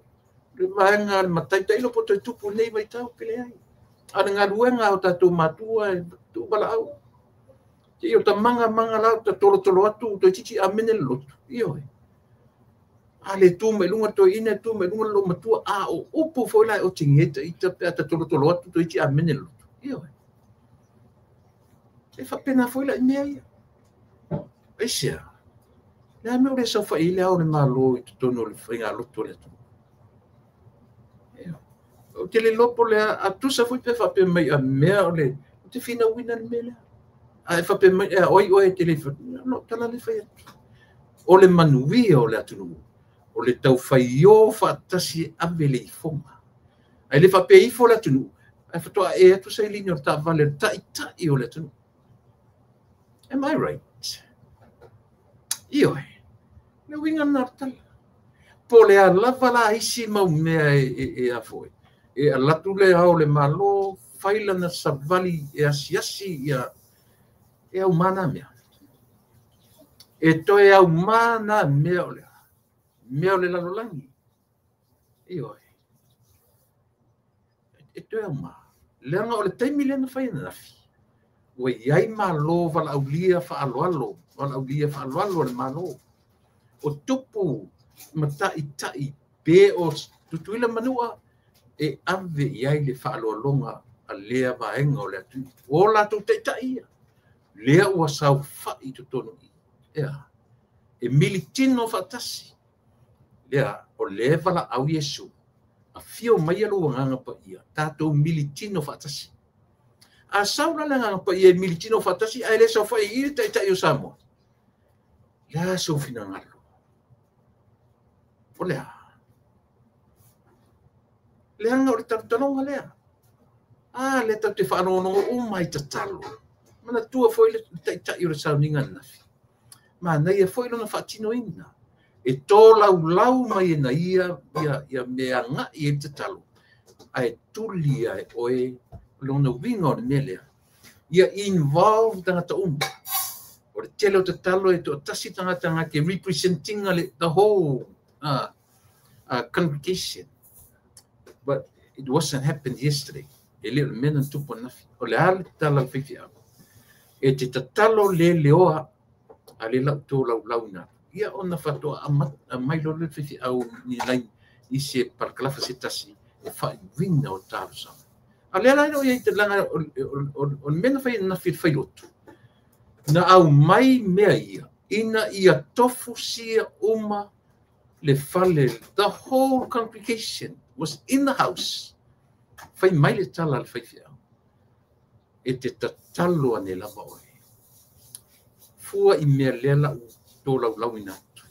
Le vaega le matai tailo po toe tupu nei vaitau pe leai. A le galuega o tatou matua e tuuvalaau. Te o ta manga manga la ta tolotolo atu toe titi amene le lotu. Ioe. A le tu mai lunga toe ina tu mai lunga lo matua a o upu foi la o tingeta ita pe ta tolotolo atu toe titi amene le lotu. Ioe. E faapena foi la i mea ia. Aisea. Le a mea o le saofai le ao le Malo i totonu o le faigalotu o le atunuu. O te le iloa po o le a, a tusa foi pe faapea mai a mea o le, o te finauina le mea lea. A e faapea mai, e a oi oe e te le no, tala le fai atu. O le manuia o le atunuu, o le taufaio faatasi e ave le ifoga. Ae le faapea ifo le atunuu, ae faatoa e atu sailini o le taavale, le taitai o le atunuu. Am I right? Ioe, le uiga lena o le tala. Po o le a lava la isi mau mea e a foi. E alatu le ao le Malo, fai lana savali e asiasi ia e aumā nā mea. E toe aumā nā mea o le mea o le lalolagi. Ioe. E toe aumā. Leaga o le taimi lea na fai ananafi. Ua iai Malo valaaulia faaaloalo, valaaulia faaaloalo a le Malo. O tupu ma taitai pe o Tutuila Manua e ave i ai le faaaloaloga a lea vaega o le atunuu. O latou taitai ia. Lea ua saofai totonu i. Ea. E militino faatasi. Lea, o le valaau Iesu. Afio mai lou agaga paia, tatou militino faatasi. A sau la le Agaga Paia e militino faatasi ae le saofai i i le Taitai o Samoa. Le a sou finagalo? O le a? Leaga o le talotaloga lea. A lea tatou te faalogologo uma i tatalo. Manatua foi le Taitai o le sauniga ananafi. Manaia foi lona faatinoina. E tolaulau mai e na ia ia mea agai i le tatalo. Ae tuli ai oe lona uiga o le mea lea. Ia involve tagata uma. O le tele o tatalo e toatasi tagata nga te representing the whole congregation. But it wasn't happened yesterday. E le o le mea na tupu ananafi. O le a le tatalo a le faifeau. E te tatalo le leoa a le lau tolaulauina. Ia ona faatoa mai loa le faifeau ni lai i se parakalafa se tasi e faaiuina o talosaga. A lea la o iai te langa o le mea na fai ananafi le failotu. Na au mai mea ia ina ia tofusia uma le fale. The whole congregation was in the house. Fai mai le tala le faifeau. E te tatalo ane lava oe. Fua i mea lea lau tolaulauina atu.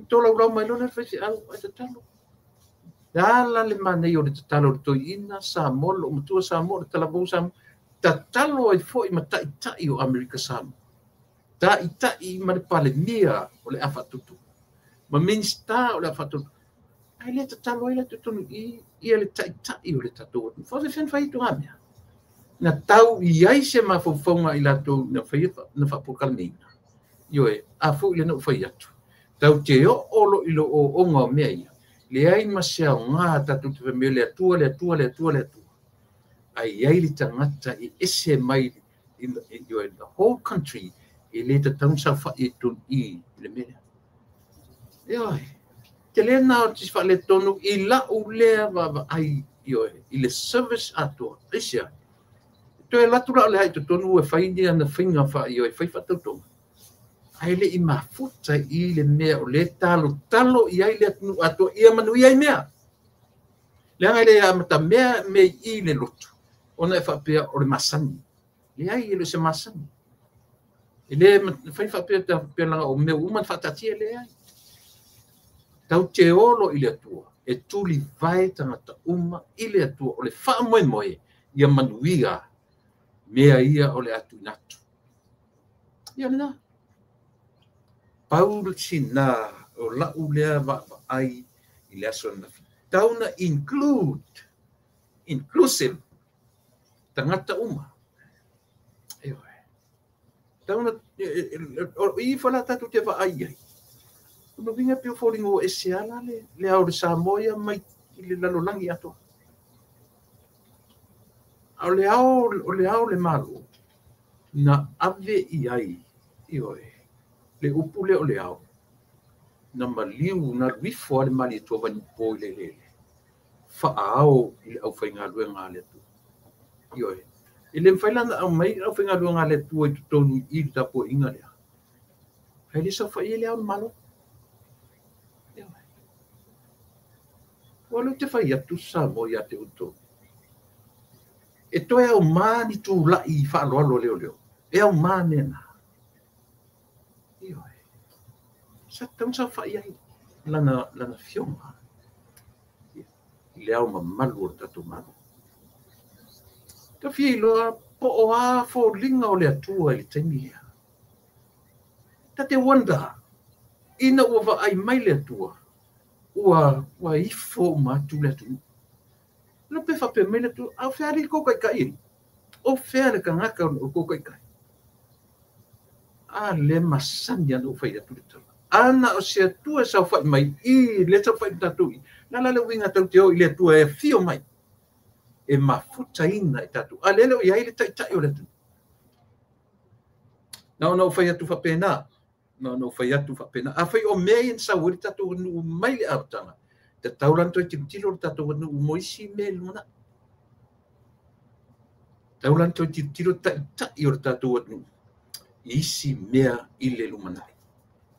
Tolaulau mai loa le faifeau ai tatalo. Le ala le manaia o le tatalo o le toeaina Samoa, loo matua Samoa, le talavou Samoa. Tatalo ai foi ma taitai o Amerika Samoa. Taitai ma le Palemia o le a faatutu. Ma minista o le a faatutu. Ai le tatalo ai le totonu i ia le taitai o le tatou atunuu. Faafefea na fai atu ngā mea. Na tau i ai se mafaufauga i latou na faia na faapolokalameina. Ioe, a foi le na ou fai atu. Tau te oo lo i lo ooga o mea ia. Leai ma se aoga tatou te fai mai le Atua, le Atua, le Atua, le Atua. Ai ai le tagata e ese mai in the whole country e le tatau ona saofai i totonu i le mea lea. Ioe, tele na o te faaletonu i lau lea vaavaai, ioe, i le service atoa. Aisea, toe alu atu la o le hai totonu e fai ni ana faiga ioe, fai faatautoga. Ae le i mafuta i le mea o le talotalo i ai le atunuu atoa ia manuia ai mea. Leaga e le amata mea me i le lotu, ona e faapea o le masani. Leai, e le o se masani. E le fai faapea ta faapea laga o mea uma na faataatia, leai. Tau te olo i le Atua, e tulivae tagata uma i le Atua, o le faamoemoe ia manuia mea ia o le a tuuina atu. Ia lena. Pau sina o lau lea vaavaai i le aso ananafi. Tau na include, inclusive, tagata uma. Ioe. Tau na, o i fa la tatou te vaai ai. O le uiga pei o foliga ua ese ala le ao o le Samoa ia mai i le lalolagi atoa. A o le ao, o le ao le Malo, na ave i ai, ioe, le upu lea o le ao, na maliu, na alu ifo lava le Malietoa Vaniupo i le eleele, faaao i le aufaigaluega a le Atua. Ioe, e le mafai la ona aumai le aufaigaluega a le Atua i totonu i le tapuaiga lea. Ae le saofai ai le ao o le Malo. Ioe. Ua lea ou te fai atu Samoa ia te outou. E toe aumā ni tulai i faaaloalo a leoleo. E aumā mea na. Ioe. Sa tatau ona saofai ai lana afioga i le ao mamalu o le tatou Malo. Tau fia iloa po o a foliga o le Atua i le taimi lea. Ta te wonder, ina ua vaai mai le Atua, ua ifo uma atu le atunuu. No pe faapea mai le Atua, a o fea alii kou taitai ai? O fea le tagata o kou taitai? A le masani ana ou fai atu le tala. Ana o se Atua e saofai mai i le saofai ma tatou i. La la le uiga tau te o i le Atua e afio mai. E mafutaina i tatou. A lele o i ai le taitai o le atunuu. Na ona ou fai atu faapena. Na ona ou fai atu faapena. Afai o mea ia na sau ai le tatou atunuu mai le amataga, tatau la ona toe tilotilo le tatou atunuu mo isi mea i le lumanai. Tatau la ona toe tilotilo taitai o le tatou atunuu i isi mea i le lumanai.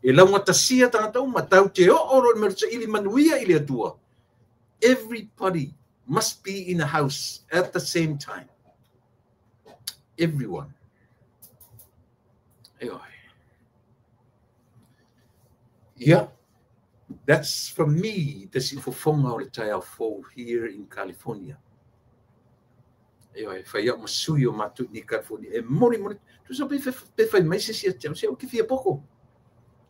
E laugatasia tagata uma, tau te oo loa i le mea o le saili manuia i le Atua. Everybody must be in a house at the same time. Everyone. Ioe. Yeah, that's from me, the siufofoga o le taeao fou here in California. Ioe, fai au ma sui o matou i California. E moli moli, tusa pe fai mai se isi ia te au, se au ke fia poko.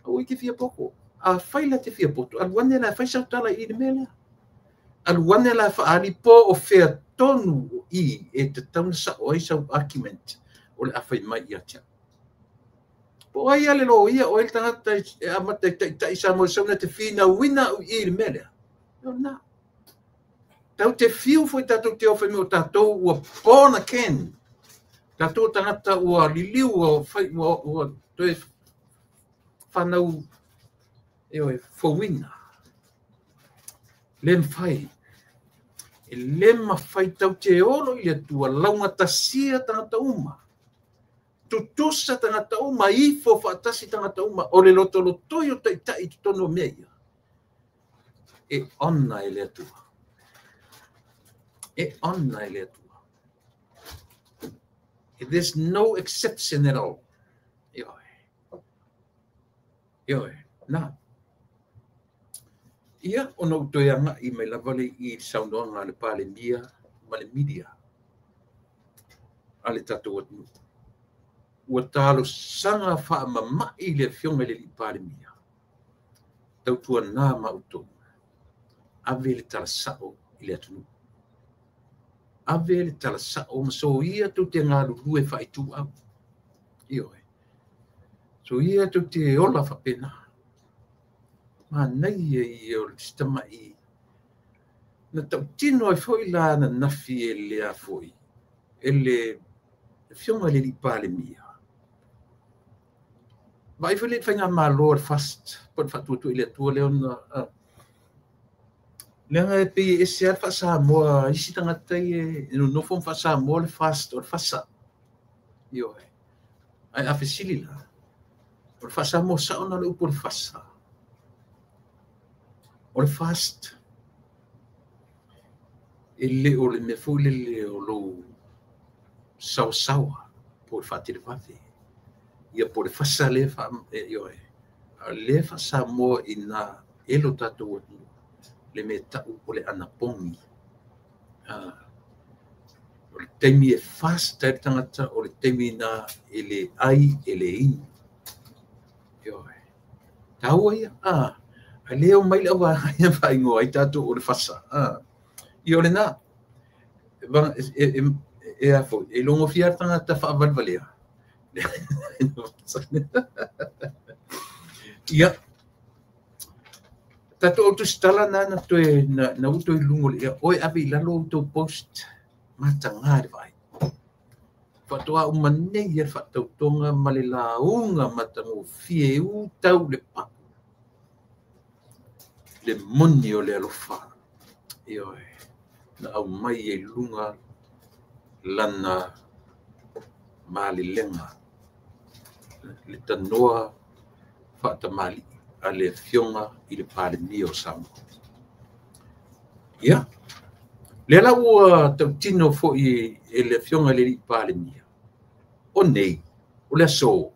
Aua e te fia poto. A fai la te fia poto, alu ane la e fai sau tala i le mea lea. Alu ane la e faaali po o fea tonu o i e tatau ona sao ai sau argument o le a fai mai ia te au. Po o ai a le loia, o ai le tagata e amata e taitai Samoa sau na te finauina au i le mea lea. O lena. Tatou te fiu foi tatou te o fai mai o tatou ua born again. Tatou tagata ua liliu ua fai ua toe fanau ioe fouina. Le mafai. E le mafai tatou te olo i le Atua laugatasia tagata uma. Tutusa tagata uma, ifo faatasi tagata uma, o le lotolotoi o taitai i totonu o mea ia. E ona e le Atua. E ona e le Atua. There's no exception at all. Ioe. Ioe. Na. Ia, ona ou toe agai mai lava le i saunoaga a le Palemia ma le media a le tatou atunuu. Ua talosaga faamama'i le afioga i le alii Palemia, tautuana ma outou, ave le tala sao i le atunuu. Ave le tala sao ma soia tou te galulue faaituau. Ioe. Soia tou te ola faapena. Manaia ia o le tamai na tautino ai foi la ananafi e le a foi e le afioga i le alii Palemia. Vaai foi le faigamalo a le FAST po o le Faatuatua i le Atua lea ona leaga e pei e ese lava le faa-Samoa a isi tagata ia e nonofo ma faa-Samoa le FAST o le FASA. Ioe. Ae a fesili la, o le faa-Samoa sao na o le upu o le FASA. O le FAST e le o le mea foi lele o lou saosaoa po o le faatelevave. Ia po o le FASA lea ioe. A o lea faa-Samoa ina e lo tatou atunuu le mea tau o le anapogi. O le taimi e fast ai le tagata, o le taimi na e le ai e le inu. Ioe. Taua ia. A lea o mai le auvaega ia faaigoa ai tatou o le FASA. Ia o lena. E a foi, e logofia le tagata faavalevalea. Ia, tatou autusitala na na toe na uto i luga o le ea, oe ave i lalo outou post, mataga le vaai. Faatoa uma nei ia le faatautoga ma le lauga matagofie e utau le pau. Le moni o le alofa. Ioe, na aumai ai luga lana malelega. Le tanoa faatamali'i a le afioga i le Palemia o Samoa. Ia, lea la ua tautino foi e le afioga i le alii Palemia, o nei, o le aso,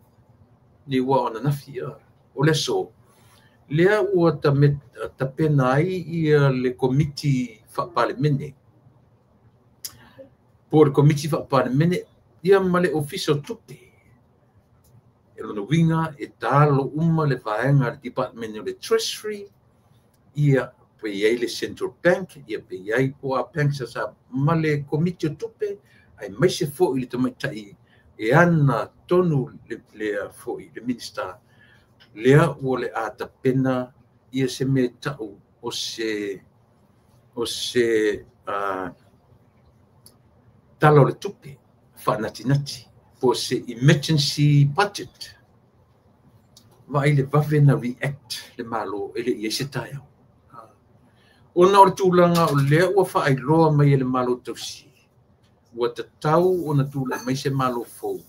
nei ua o ananafi, o le aso, lea ua tapena ai ia le komiti faapalemene, po o le komiti faapalemene, ia ma le ofisa o tupe. E lona uiga e talo uma le vaega le department o le Treasury, ia pe i ai le Central Bank, ia pe i ai po a banks sa ma le komiti o tupe, aemaise foi le tamaitai e ana tonu le foi le Minister, lea ua le a tapena ia se mea tau o se tala o le tupe faanatinati, po se emergency budget. Vaai le vave na react le malo e le i ai se taeao. Ona o le tulaga o lea ua faailoa mai e le malo tausi, ua tatau ona tulai mai se malo fou,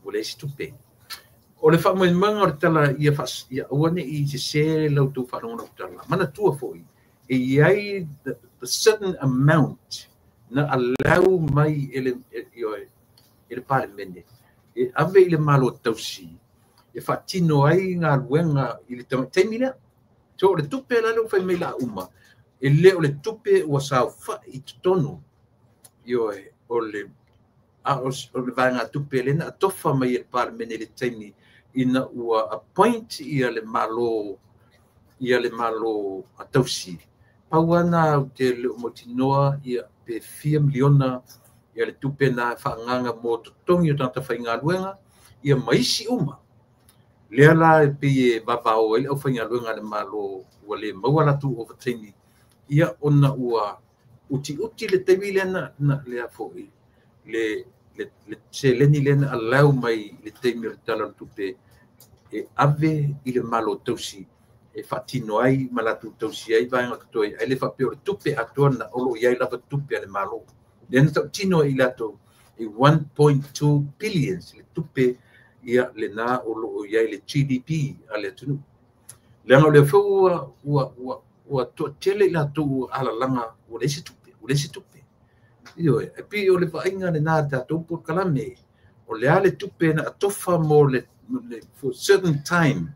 ua leai se tupe. O le faamoemoega o le tala ia aua ne i sese la outou faalogologo tala. Manatua foi, e i ai the certain amount na allow mai e le ioe. e le Palemene e ave i le Malo tausi e faatino ai galuega i le taimi lea. So o le tupe la lea ua fai mai la uma, e le o le tupe ua saofai i totonu, ioe, o le vaega tupe lea na atofa mai e le Palemene i le taimi ina ua appoint ia le Malo, ia le Malo a tausi. Pau lava ou te le o mautinoa ia pe fia miliona ia le tupe na faaagaga mo totogi o tagata faigaluega ia ma isi uma. Lea la e pei e vavao ai le aufaigaluega a le Malo ua le maua latou ovataimi, ia ona ua utiuti le taimi lea na lea foi le seleni lea na allow mai le taimi o le Tala o le Tupe e ave i le Malo tausi e faatino ai ma latou tausi ai vaega totoe, ai le faapea o le tupe atoa na o lo o i ai lava tupe a le Malo. Lea na tautino ai i latou e 1.2 billion le tupe ia lena o lo o i ai le GDP a le atunuu. Leaga o lea foi ua toatele i latou alalaga ua leai se tupe, ua leai se tupe. Ioe, e pei o le vaaiga lena a tatou polokalame, o le a le tupe na atofa mo le for certain time,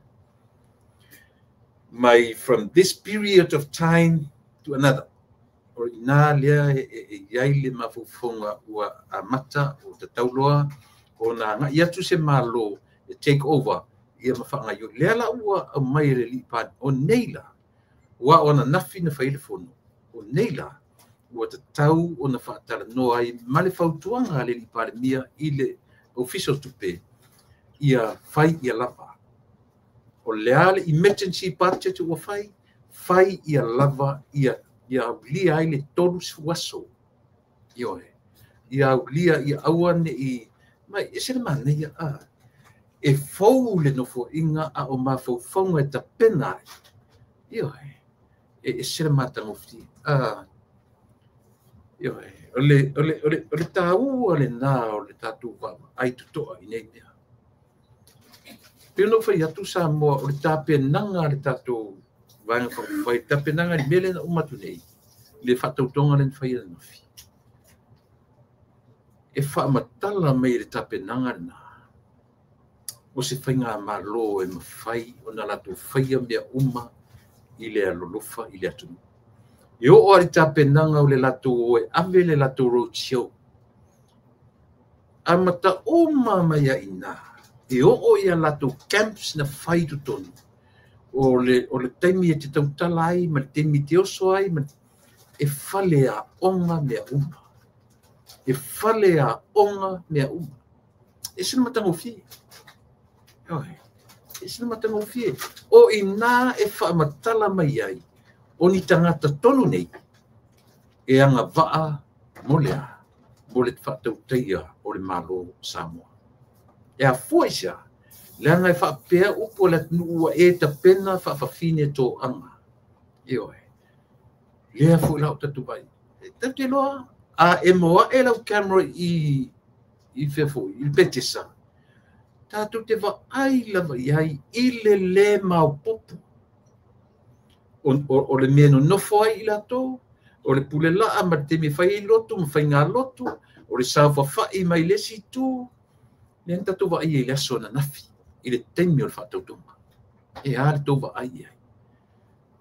mai from this period of time to another. O ina lea e i ai le mafaufauga ua amata o tatauloa ona agai atu se Malo e take over ia ma faagaioi. Lea la ua aumai e le alii o nei la, ua o ananafi na fai le fono, o nei la ua tatau ona faatalanoa ai ma le fautuaga a le alii Palemia i le Ofisa o Tupe ia fai ia lava. O le a le emergency budget ua fai, fai ia lava ia aulia ai le 30 aso. Ioe, ia aulia ia aua nei mai e se le manaia a e fou le nofoaiga a o mafaufauga e tapena ai. Ioe, e se le matagofie. Ioe, o le taua lena o le tatou vaavaai totoa i nei mea. Pei ona ou fai atu Samoa, o le tapenaga a le tatou Vaega Faaupufai, tapenaga i le mea lea na uma atu nei, le faatautoga lea na fai ananafi. E faamatala mai e le tapenaga lena o se faigamalo e mafai ona latou faia mea uma i le alolofa i le atunuu. E oo lava i le tapenaga o le latou o e ave le latou roadshow, amata uma mai ai i ina, e oo i a latou camps na fai i totonu, o le taimi e te tautala ai ma le taimi e te oso ai, e fale aoga mea uma. E fale aoga mea uma. E se le matagofie. E se le matagofie. O ina e faamatala mai ai o ni tagata tonu nei e agavaa mo le a, mo le faatautaia o le Malo o Samoa. E afua i se a, leaga e faapea upu o le atunuu ua e tapena faafafine toaga. Ioe, lea foi la o tatou vai. E tatou te iloa, a e moae lau camera i fea foi, i le Petesa, tatou te vaai lava i ai i le lē maopoopo. O le mea nonofo ai i latou, o le pule laa ma le taimi e fai ai lotu ma faigalotu, o le saofafai mai le isi itu, lea na tatou vaai ai i le aso ananafi, i le taimi o le faatautoga. E a le tou vaai i ai.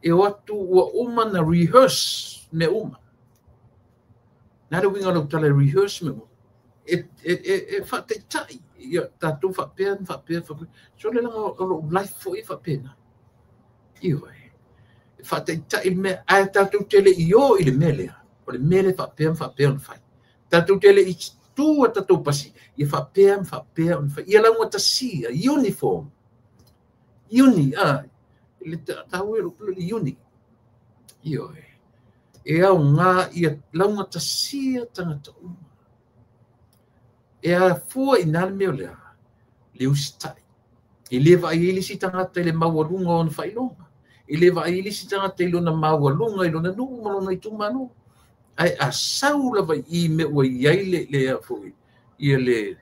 E o atu ua uma na rehearse mea uma. Na le uiga o lau tala e rehearse mea uma. E faataitai ia tatou faapea ma faapea faapea. So le laga o lou life foi e faapena. Ioe, e faataitai le mea, ae tatou te le i o i le mea lea. O le mea lea faapea ma faapea ona fai. Tatou te le i tu a tatou pasi, ia faapea ma faapea ona fai. Ia laugatasia, uniform. Uni, le taua e le uni. Ioe, e aoga ia laugatasia tagata uma. E afua i nā le mea o lea, le usitai. E le vaai ai le isi tagata i le maualuga o ona faailoga. E le vaai ai le isi tagata i lona maualuga, i lona nuu ma lona itumalo. Ae a sau lava i mea ua i ai le foi, ia le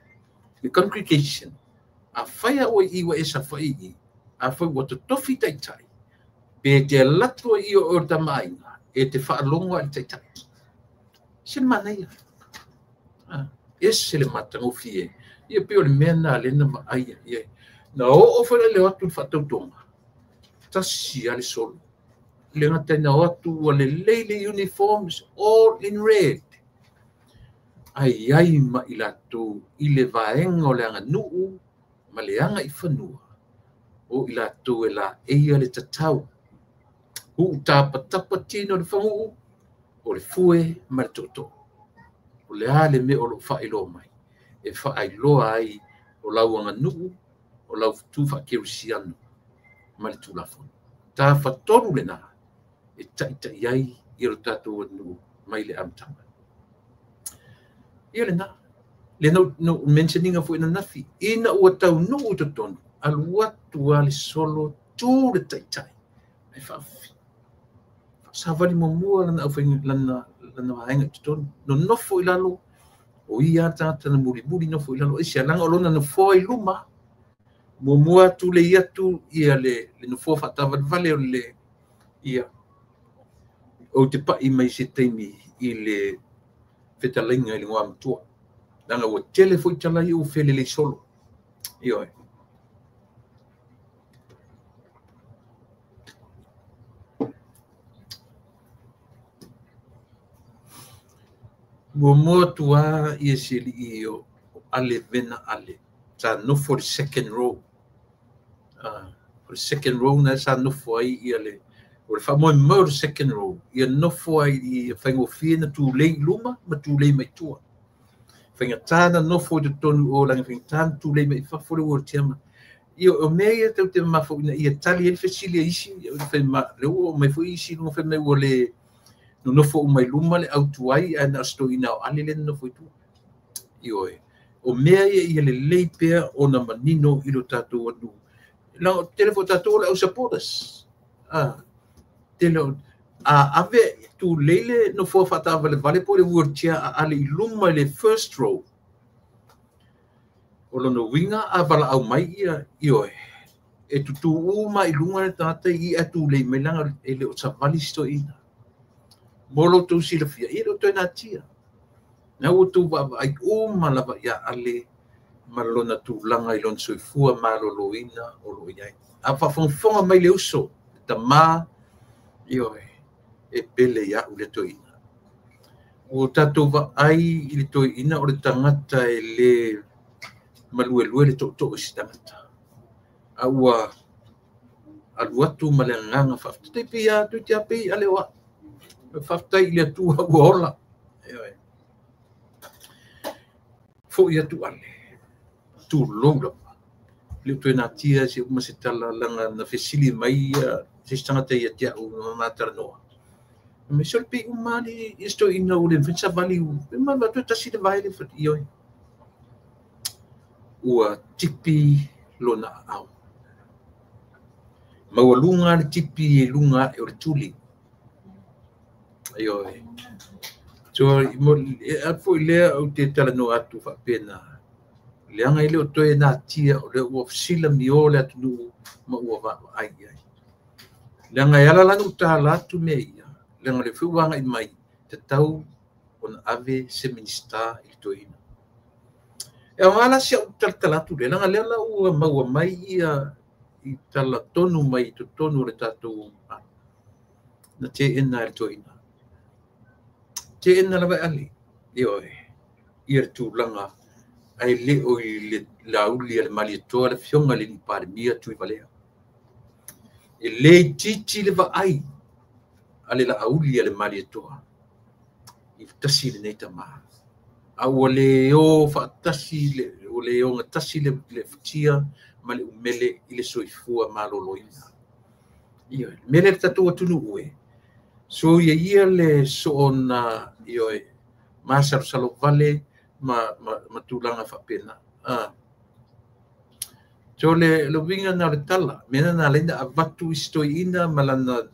congregation, a fai a ua i ua e safai i, a fai ua totofi taitai, pe te alu atu ai o le tamaaiga, e te faalogo i le taitai. Se le manaia. Ese le matagofie. Ia pei o le mea na lena vaai ai. Na oo foi le atu le faatautoga, tasi lava le solo. Le gata ina o atu ua lelei le uniforms all in red. Ai ai ma i latou i le vaega o le aganuu ma le aga i fanua o i latou e laeia le tatau. Uu tapatapa tino le faguu o le fue ma le tootoo. O le a le mea o loo faailoa mai, e faailoa ai o lau aganuu, o lau tu faakerisiano ma le Tulafono. Tafatolu lena e taitai ai ia lo tatou atunuu mai le amataga. Ia lena, le no mentioninga foi ananafi, ina ua taunuu i totonu, alu atu lava le solo tu le taitai, ai faasavali muamua lana aufaiga, lana vaega i totonu, nonofo i lalo, o ia tagata na mulimuli nofo i lalo, aisea, leaga o lona nofoa i luma, muamua atu le atu ia le nofoa faatavalevale o le ia ou te pai mai se taimi i le fetalaiga i le igoamatua. Leaga ua tele foi tala ia ua felelei solo. Ioe. Muamua atu lava ia si alii o Ale Vena Ale. Sa nofo le second row. O le second row na sa nofo ai ia le o le faamoemoe o le second row ia nofo ai i faigofie na tulei i luma ma tulei mai tua. Faigata na nofo i totonu o lana faigata na tulei mai fafo le wheelchair. Ia o mea ia tau te mafau ina ia tali ai le fesili a isi, le ua oo mai foi isi luga fai mai ua le nonofo uma i luma le autuai ae na o se toeaina o Ale lea na nofo i tua. Ioe. O mea ia ia lelei pea ona manino i lo tatou atunuu. Leaga tele foi tatou o le au supporters. Tele o a ave tulei le nofoa faatavalevale po o le wheelchair a Ale i luma i le first row. O lona uiga a valaau mai ia, ioe, e tutu uma i luga le tagata i ia tulei mai leaga e le o savali si toeaina. Mo lo outou silafia, ia le o toe natia. Na ua outou vaavaai uma lava ia Ale ma lona tulaga i lona soifua maloloina o lo o i ai. A faafogafoga mai le uso, le tamā, ioe, e pele ia au le toeaina. Ua tatou vaai i le toeaina o le tagata e le maluelue le tootoo i se tagata. A ua alu atu ma le agaga faafetai pei lava toeitiiti lava pei Ale o au. Faafetai i le Atua ua ola. Ioe. Foi atu Ale, tulou lava. Le o toe natia se uma se tala leaga na fesili mai ia se isi tagata ia te au na matalanoa. Me se o le pei uma ali ia se toeaina ua le mafai ona savali, ma toe tasi le vae le ioe. Ua tipi lona aao. Maualuga le tipi e luga ae o le tuli. Ioe. So, e foi lea ou te talanoa atu faapena. Leaga e le o toe natia o lea ua silamio le atunuu ma ua vaavaai i ai. Leaga e ala la ona ou tala atu mea ia, leaga o le foi ua agai mai, tatau ona ave se minista i le toeaina. E aoga la si au talatala atu lea, leaga lea la ua maua mai ia i tala tonu mai i totonu o le tatou na teena e le toeaina. Teena lava e Ale, ioe, ia le tulaga ae le o i le lauli a le Malietoa le afioga i le alii Palemia Tuivalea. E le itiiti le vaai a le laauli a le Malietoa i le tasi lenei tamā. A ua le o faatasi le, ua le ogatasi le futia ma le umele i le soifua maloloina. Ioe, le mea lea le tatou atunuu e, so ia ia le soona, ioe, masalosalo vale ma tulaga faapena. So le uiga na o le tala, mea na ala ai na avatu i se toeaina ma lana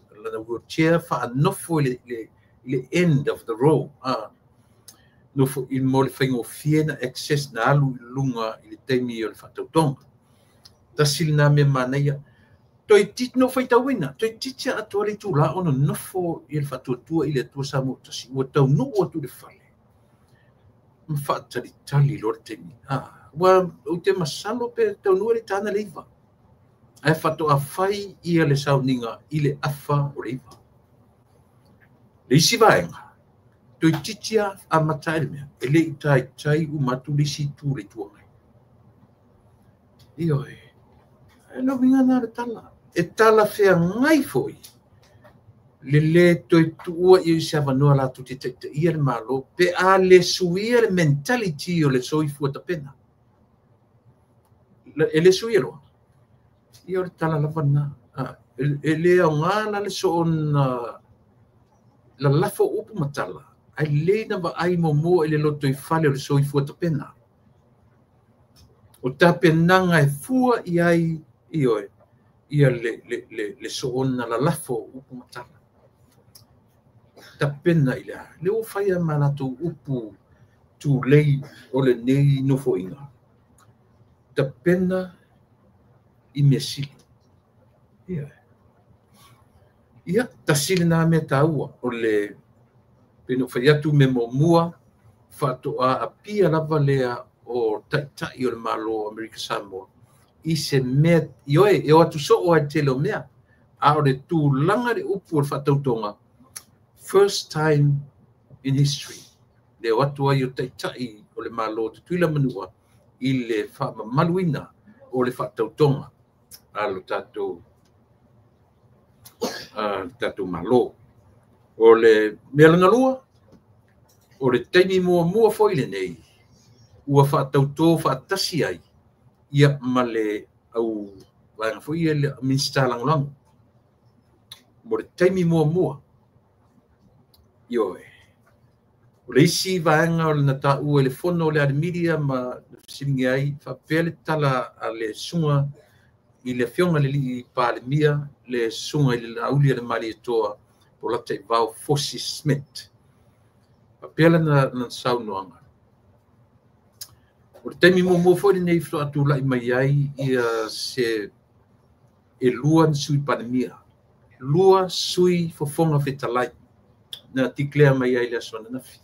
wheelchair faanofo i le end of the row. Nofo i mo le faigofie na access na alu i luga i le taimi o le faatautoga. Tasi lena mea manaia. Toeitiiti no faitauina, toeitiiti atoa le itulā ona nofo i le faatuatua i le Atua Samoa tasi. Ua taunuu atu i le fale. Ma faatalitali loa le taimi. Ua ou te masalo pe taunuu le tana le 9. Ae faatoa fai ia le sauniga i le 8:30. Le isi vaega, toeitiiti amata ai le mea, e le i taitai uma atu le isi itu o le Itu Agai. Ioe, e le uiga lena o le tala. E talafeagai foi le lē toe tuua i se avanoa latou te taitaia le Malo pe a le suia le mentality o le soifua tapena. E le suia loa. Ia o le tala lava lena. E le aoga la le soona lalafo upu ma tala, ae lelei na vaai muamua i le lotoifale o le soifua tapena. O tapenaga e fua i ai, ioe, ia le soona lalafo upu ma tala. Tapena i le a. Le ua fai ma latou upu tulei o lenei nofoaiga. Tapena i mea sili. Ia. Ia, tasi lena mea taua o le pei fai atu me muamua faatoa apia lava lea o taitai o le Malo o Amerika Samoa i se mea, ioe, e o atu soo ai tele o mea. A o le tulaga le upu o le faatautoga, first time in history, le o atu ai o taitai o le Malo o Tutuila Manua i le faamamaluina o le faatautoga a lo tatou Malo. O le mea lona lua, o le taimi muamua foi lenei, ua faatautō faatasi ai ia ma le au vaega foi ia le Minisita Lagolago. Mo le taimi muamua, ioe. O le isi vaega o le na taua i le fono o le Alimilia ma fesiligia ai faapea le tala a le susuga i le afioga i le alii Palemia, le susuga i le Laauli a le Malietoa o Lataivao Fosi Smith. Faapea lana saunoaga. O le taimi muamua foi lenei faatoa mai ai ia se e 2 ni sui Palemia, 2 sui fofoga fetalai na declare mai ai le aso ananafi.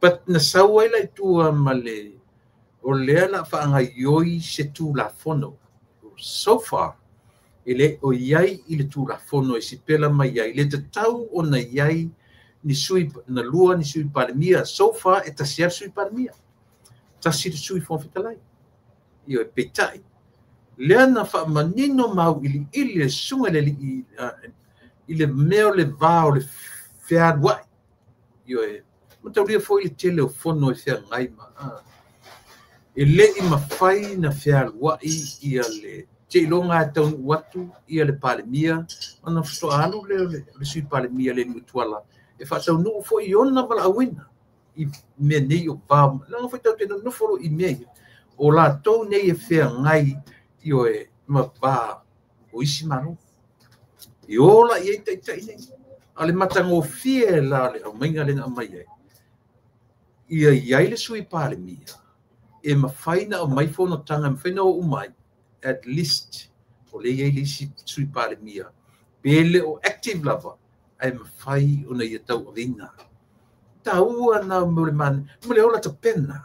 But na sau ai la i tua ma le o lea la faagaioi se Tulafono. So far, e le o iai i le Tulafono e sipela mai ai, le tatau ona iai ni sui, na 2 ni sui Palemia. So far, e tasi lava le sui Palemia, tasi le sui fofoga fetalai. Ioe, peitai, lea na faamanino mauiliili le susuga i le alii i le mea o le va o le fealuai. Ioe, mataulia foi le tele o fono e feagai ma e le i mafai na fealuai ia le seiloga e taunuu atu ia le Palemia ona faatoa alu lea o le sui Palemia le Tuala e faataunuu foi ona valaauina i mea nei o va. Leaga foi tatou te nonofo loa i mea ia, o latou nei e feagai, ioe, ma va o isi Malo. E ola i ai taitai nei. A o le matagofie la le aumaiga lea na aumai ai, ia i ai le sui Palemia e mafai na aumai fonotaga, e mafai na oo uma ai, at least o lea i ai le isi sui Palemia pe le o active lava, ae mafai ona ia tauaveina. Taua na mo le mo le ola tapena.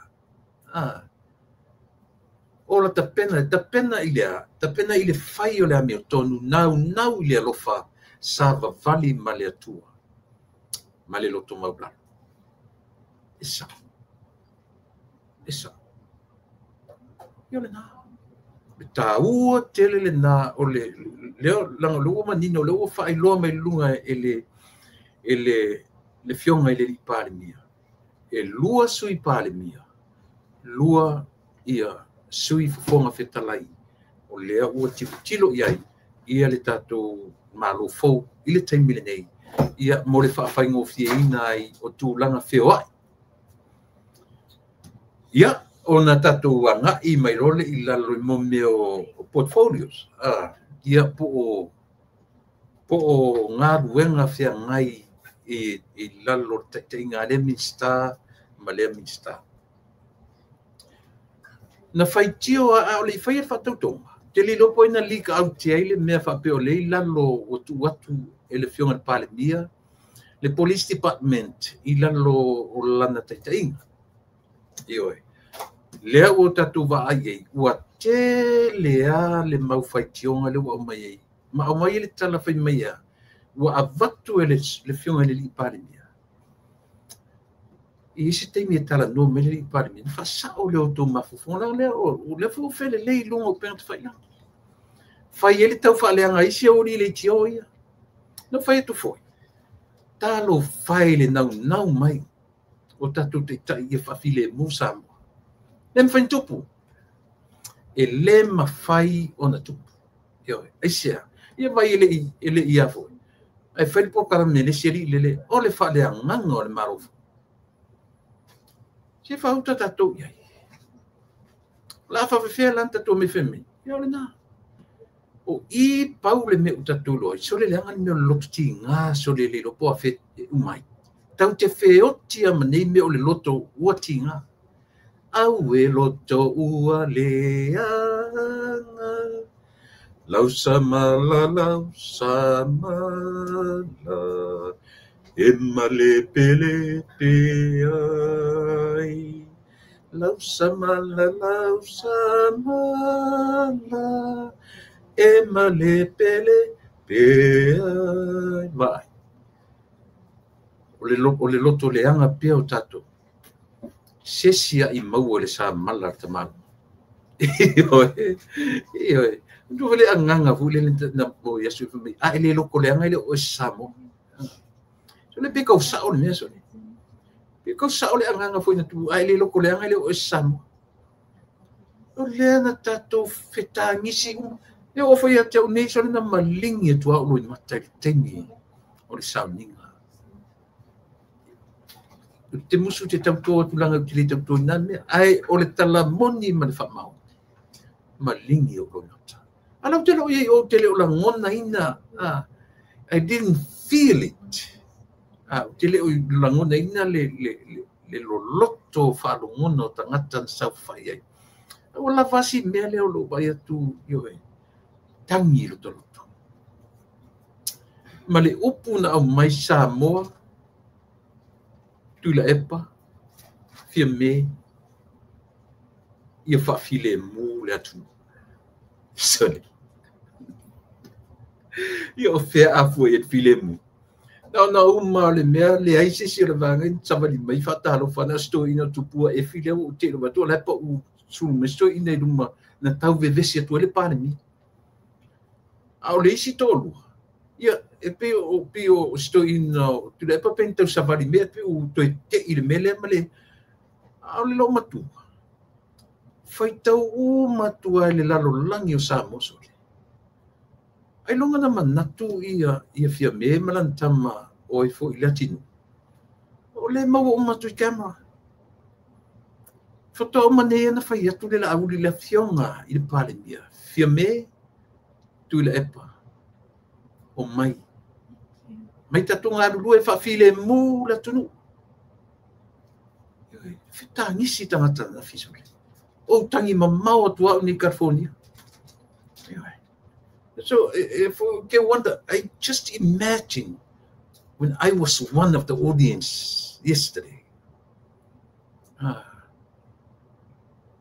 Ola tapena, tapena i le a, tapena i le fai o le amiotonu, naunau i le alofa, savavali ma le Atua, ma le loto maulalo. E sao. E sao. Ia o lena. Le taua tele lena o le lea langa le ua manino, le ua faailoa mai luga e le afioga i le alii Palemia. E 2 sui Palemia, 2 ia sui fofoga fetalai o lea ua tilotilo i ai ia le tatou Malo fou i le taimi lenei, ia mo le faafaigofieina ai o tulaga feoai. Ia, ona tatou agai mai loa le i lalo i mo mea o portfolios, ia po o galuega feagai i lalo o le taitaiga a lea Minisita ma lea Minisita. Na faitio a o le i faia le faatautoga, te le iloa po o ai na leak out ai le mea faapea o lea i lalo ua tuu atu e le afioga i le Palemia le Police Department i lalo o lana taitaiga. Ioe. Lea ua tatou vaai ai, ua tele lava le mau faitioga lea ua aumai ai. Ma aumai ai le tala fai mai a, ua avatu e le afioga i le alii Palemia. I isi taimi e talanoa mai le alii Palemia, na faasao lea o outou mafaufauga. Leaga lea o lea foi ua felelei i luga o upega tafailagi. Fai ai le tau faaleaga isi au alii leitio ia. Na fai atu foi, talofa e i le naunau mai o tatou taitai ia faafilemu Samoa. Le mafai ona tupu. E le mafai ona tupu. Ioe, aisea? Ia vai e le i a foi. Ae fai le polokalame le isi alii lele, o le faaleagaga o le Malo foi. Se faauta tatou i ai. O le a faafefea la ona tatou omai fai mai? Ia o lena. O i pau le mea ua tatou iloa ai, sole leaga le mea o le loto tiga, sole le iloa po o afea e uma ai. Tatou te feoti lava ma nei mea o le loto ua tiga. Au e loto ua leaga, lausamala, lausamala, e malepelepe ai. Lausamala, lausamala, e malepelepe ai. Vaai. O le loto leaga pea o tatou. Se isi ai maua le samala le tamalu. Ioe, ioe. Tu le agaga foi lele na o Iesu fai mai, a e le loto leaga e le o e Samoa. So le pe kau sao le mea so le. Pe kau sao le agaga foi na tu, a e le loto leaga e le o e Samoa. O lea na tatou fetagisi uma. E oo foi ia te au nei so le na malingi atu au loi mata i le taimi o le sauniga. Te musu te tautoa atu langa u te le tautoa i nā mea. Ae o le talamoni ma le faamaoni. Malingi o loi mata. Ala o te leo iai o te leo lagona ina. I didn't feel it. O te leo lagona ina le loloto whaalogona o tangata na saufai ai. Ua lava si mea lea o lou vaai atu ioe. Tangi loto loto. Ma le upu na aumai Samoa, Tuilaepa, Fiame, ia faafilemu le atunuu. Sorry. Ia o fea afua i le filemu. Na ona uma o le mea leai se isi o le vaega i savali mai faatalofa na o se toeaina o tupua e fi lea ua ou tele atu o la e pau sulu mai se toeaina i luma na tau vevesi atu ai le Palemia. A o le isi toalua, ia e pei o se toeaina o Tuilaepa pe ni tau savali mea pe ua toe tei le mea lea ma le a o le loomatua. Faitau uma atu ai le lalolagi o Samoa sole. Ai longa na manatu ia Fiame ma lana tama o ai foi le atinuu. O le maua uma atu i camera. Faatoa uma nei ana fai atu le laauli le afioga i le Palemia. Fiame, Tuilaepa, o mai. Mai tatou galulue e faafilemu le atunuu. Fetagisi tagata na fisole. O tangi mamao atu au ni California. So, if you wonder, I just imagine when I was one of the audience yesterday.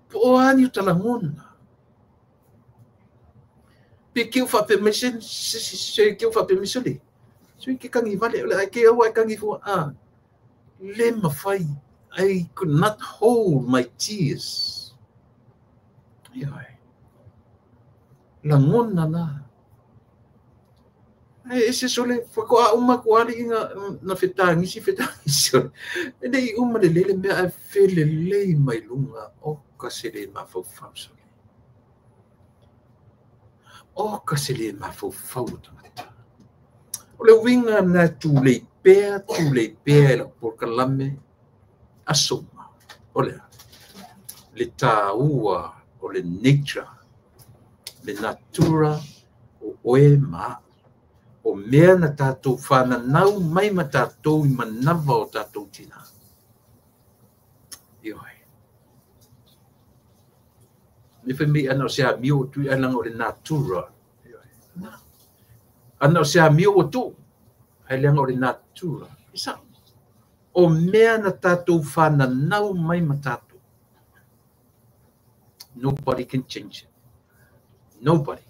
Po o ani o talagona. Pe ke o whape mai se, se ke o whape mai sole. So ke kangi vale, o le ai ke au ai kangi fua. Le mawhai, I could not hold my tears. Ioi. Lagona na. Ai, ese sole, whakoa uma ko ali inga na fetagisi sole. E nei uma le lele mea ai felelei mai lunga o ka se le mafaufau sole. O ka se le mafaufau o tangata. O le uiga na tulei pea e lau polokalame aso uma. O lea, le tāua o le nature, le natura o oe ma o mea na tātou whananau mai ma tātou i manawa o tātou tina. Ioe. Me whai mei ana o se amio o tui alanga o le natura. Ioe. Ana o se amio o tu, hai leanga o le natura. Isa. O mea na tātou whananau mai ma tātou. Nobody can change it. Nobody.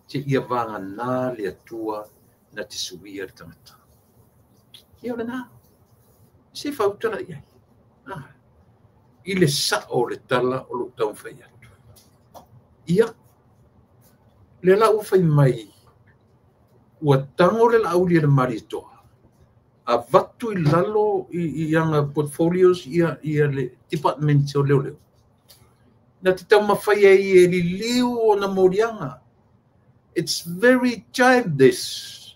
Seia vagana le Atua na te suia le tagata. Ia o lena. Se fautala i ai. I le sao o le tala o lou taumafai atu. Ia, lea la ua fai mai, ua tago le Laauli e le Malietoa, avatu i lalo i ana portfolios ia le department o leoleo. Na te taumafai ai e liliu ona moliaga. It's very childish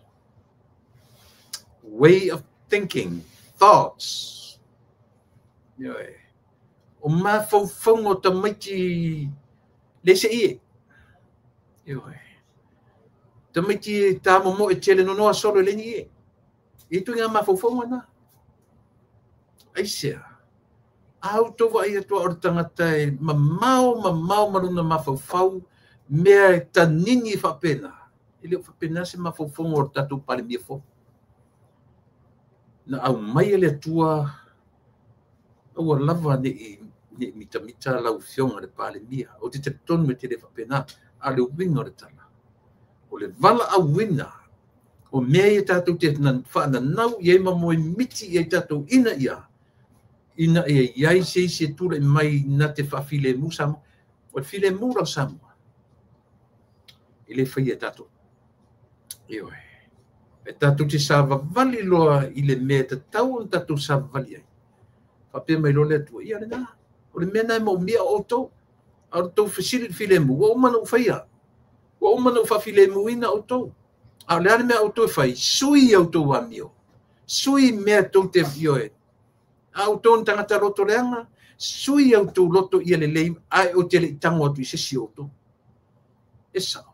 way of thinking, thoughts. O mafaufauga o tamaiti le se ie. Tamaiti tā momo e tele nonoa solo le ni e. I tu ngā mafaufauga na. Aisea. Au tō vai atua o le tangata e mamao, mamao maluna mafaufau mea e tanini e whapena. E leo whapena se mafaufauga o le tātou palemia fo. Na au mai e le atua aua lava ne i mitamita lau fionga le palemia. O te tonu e te le whapena a le uinga o le tala. O le vala au wina o mea i tātou te whaananau i ei mamoe miti i ei tātou ina ia. Ina ia iai se isi e tula i mai na te whaafile mu Samoa. O le file mu lau Samoa. I le whai e tātou. Ioe. E tātou te savavali loa i le mea tatau o tātou savavali ai. Whapea mai loa le atua. Ia le nā. O le mea nai mau mea o tau. A o tau fasili file mu. Ua umana u whaia. Ua umana u whafile mu ina o tau. A o le ane mea o tau whai. Sui au tau amio. Sui mea tau te fioe. A o tau tangata loto leanga. Sui au tau loto ia le lei. Ai o te le itango atu i se si o tau. E sao.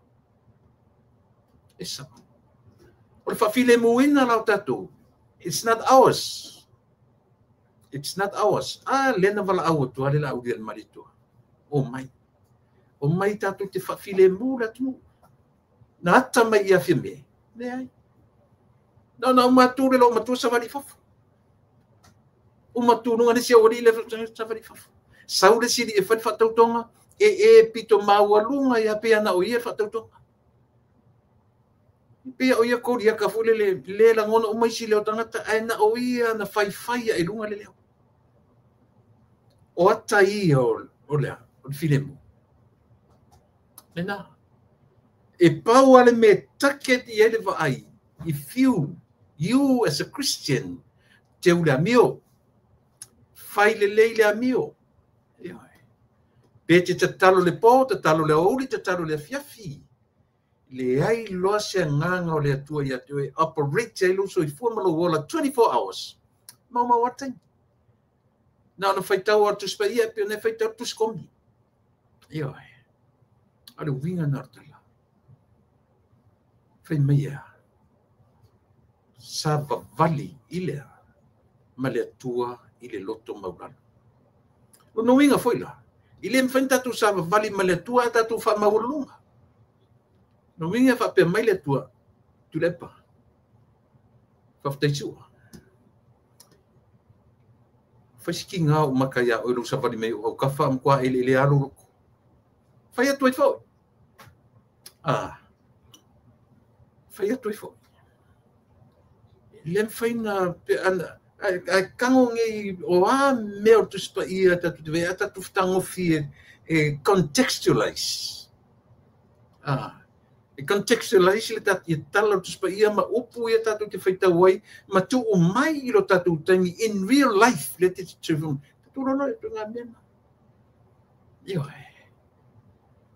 E sao. O le whafile muina lau tātou. It's not ours. It's not ours. A lena wala au atu, a le la au le maritua. O mai. O mai tātou te whafile mu la tu. Na ata mai ia whime. Ne ai. Na na umatu le lo umatu sawali fafo. Umatu nunga nisi awali le sawali fafo. Sau le sili e whai whatautonga. E e pito maualunga ia pea na o ia whatautonga. Pea o ia kori ia ka fule le le langona o maisi leo tangata ai na o ia na whai e lunga le leo. O ata ia o lea, o le filemu. Lena. E pau ale me take i ele vaai. If you as a Christian, te ule amio, whai le leile amio. Pe te tatalo le pō, tatalo le ouli, tatalo le fiafi. Le ai loa se nganga o le atua ia te oe, operate ai luso i fua malo ola 24 hours. Mau mau atai. Na ona whaitau atu spa ia, pe ona whaitau atu skomi. Ioe. A le winga nā tala. Whai mai ea. Sa vavali i lea, ma le atua i le loto maulalo. Lono winga foi la. I le mwhain tātou sa vavali ma le atua, tātou wha maulunga. No winga whapea mai le atua, tulepa. Whawhataitsua. Whaisiki ngā o makaia o ilo savali mei o kawha amkua ele ele alo loko. Whai atu ai whoi. Ah. Whai atu ai whoi. Le mwhaina pe ana, ai kango ngei o a mea o tuspa ia tatu te wea, tatu whatangofi e contextualize. Ah. E contextualize le tatu ia tala o tuspa ia ma upu ia tatu te whaitau ai, ma tuu mai i lo tatu taimi in real life le te tūvung. Tatu rono e ngā mema. Ioe.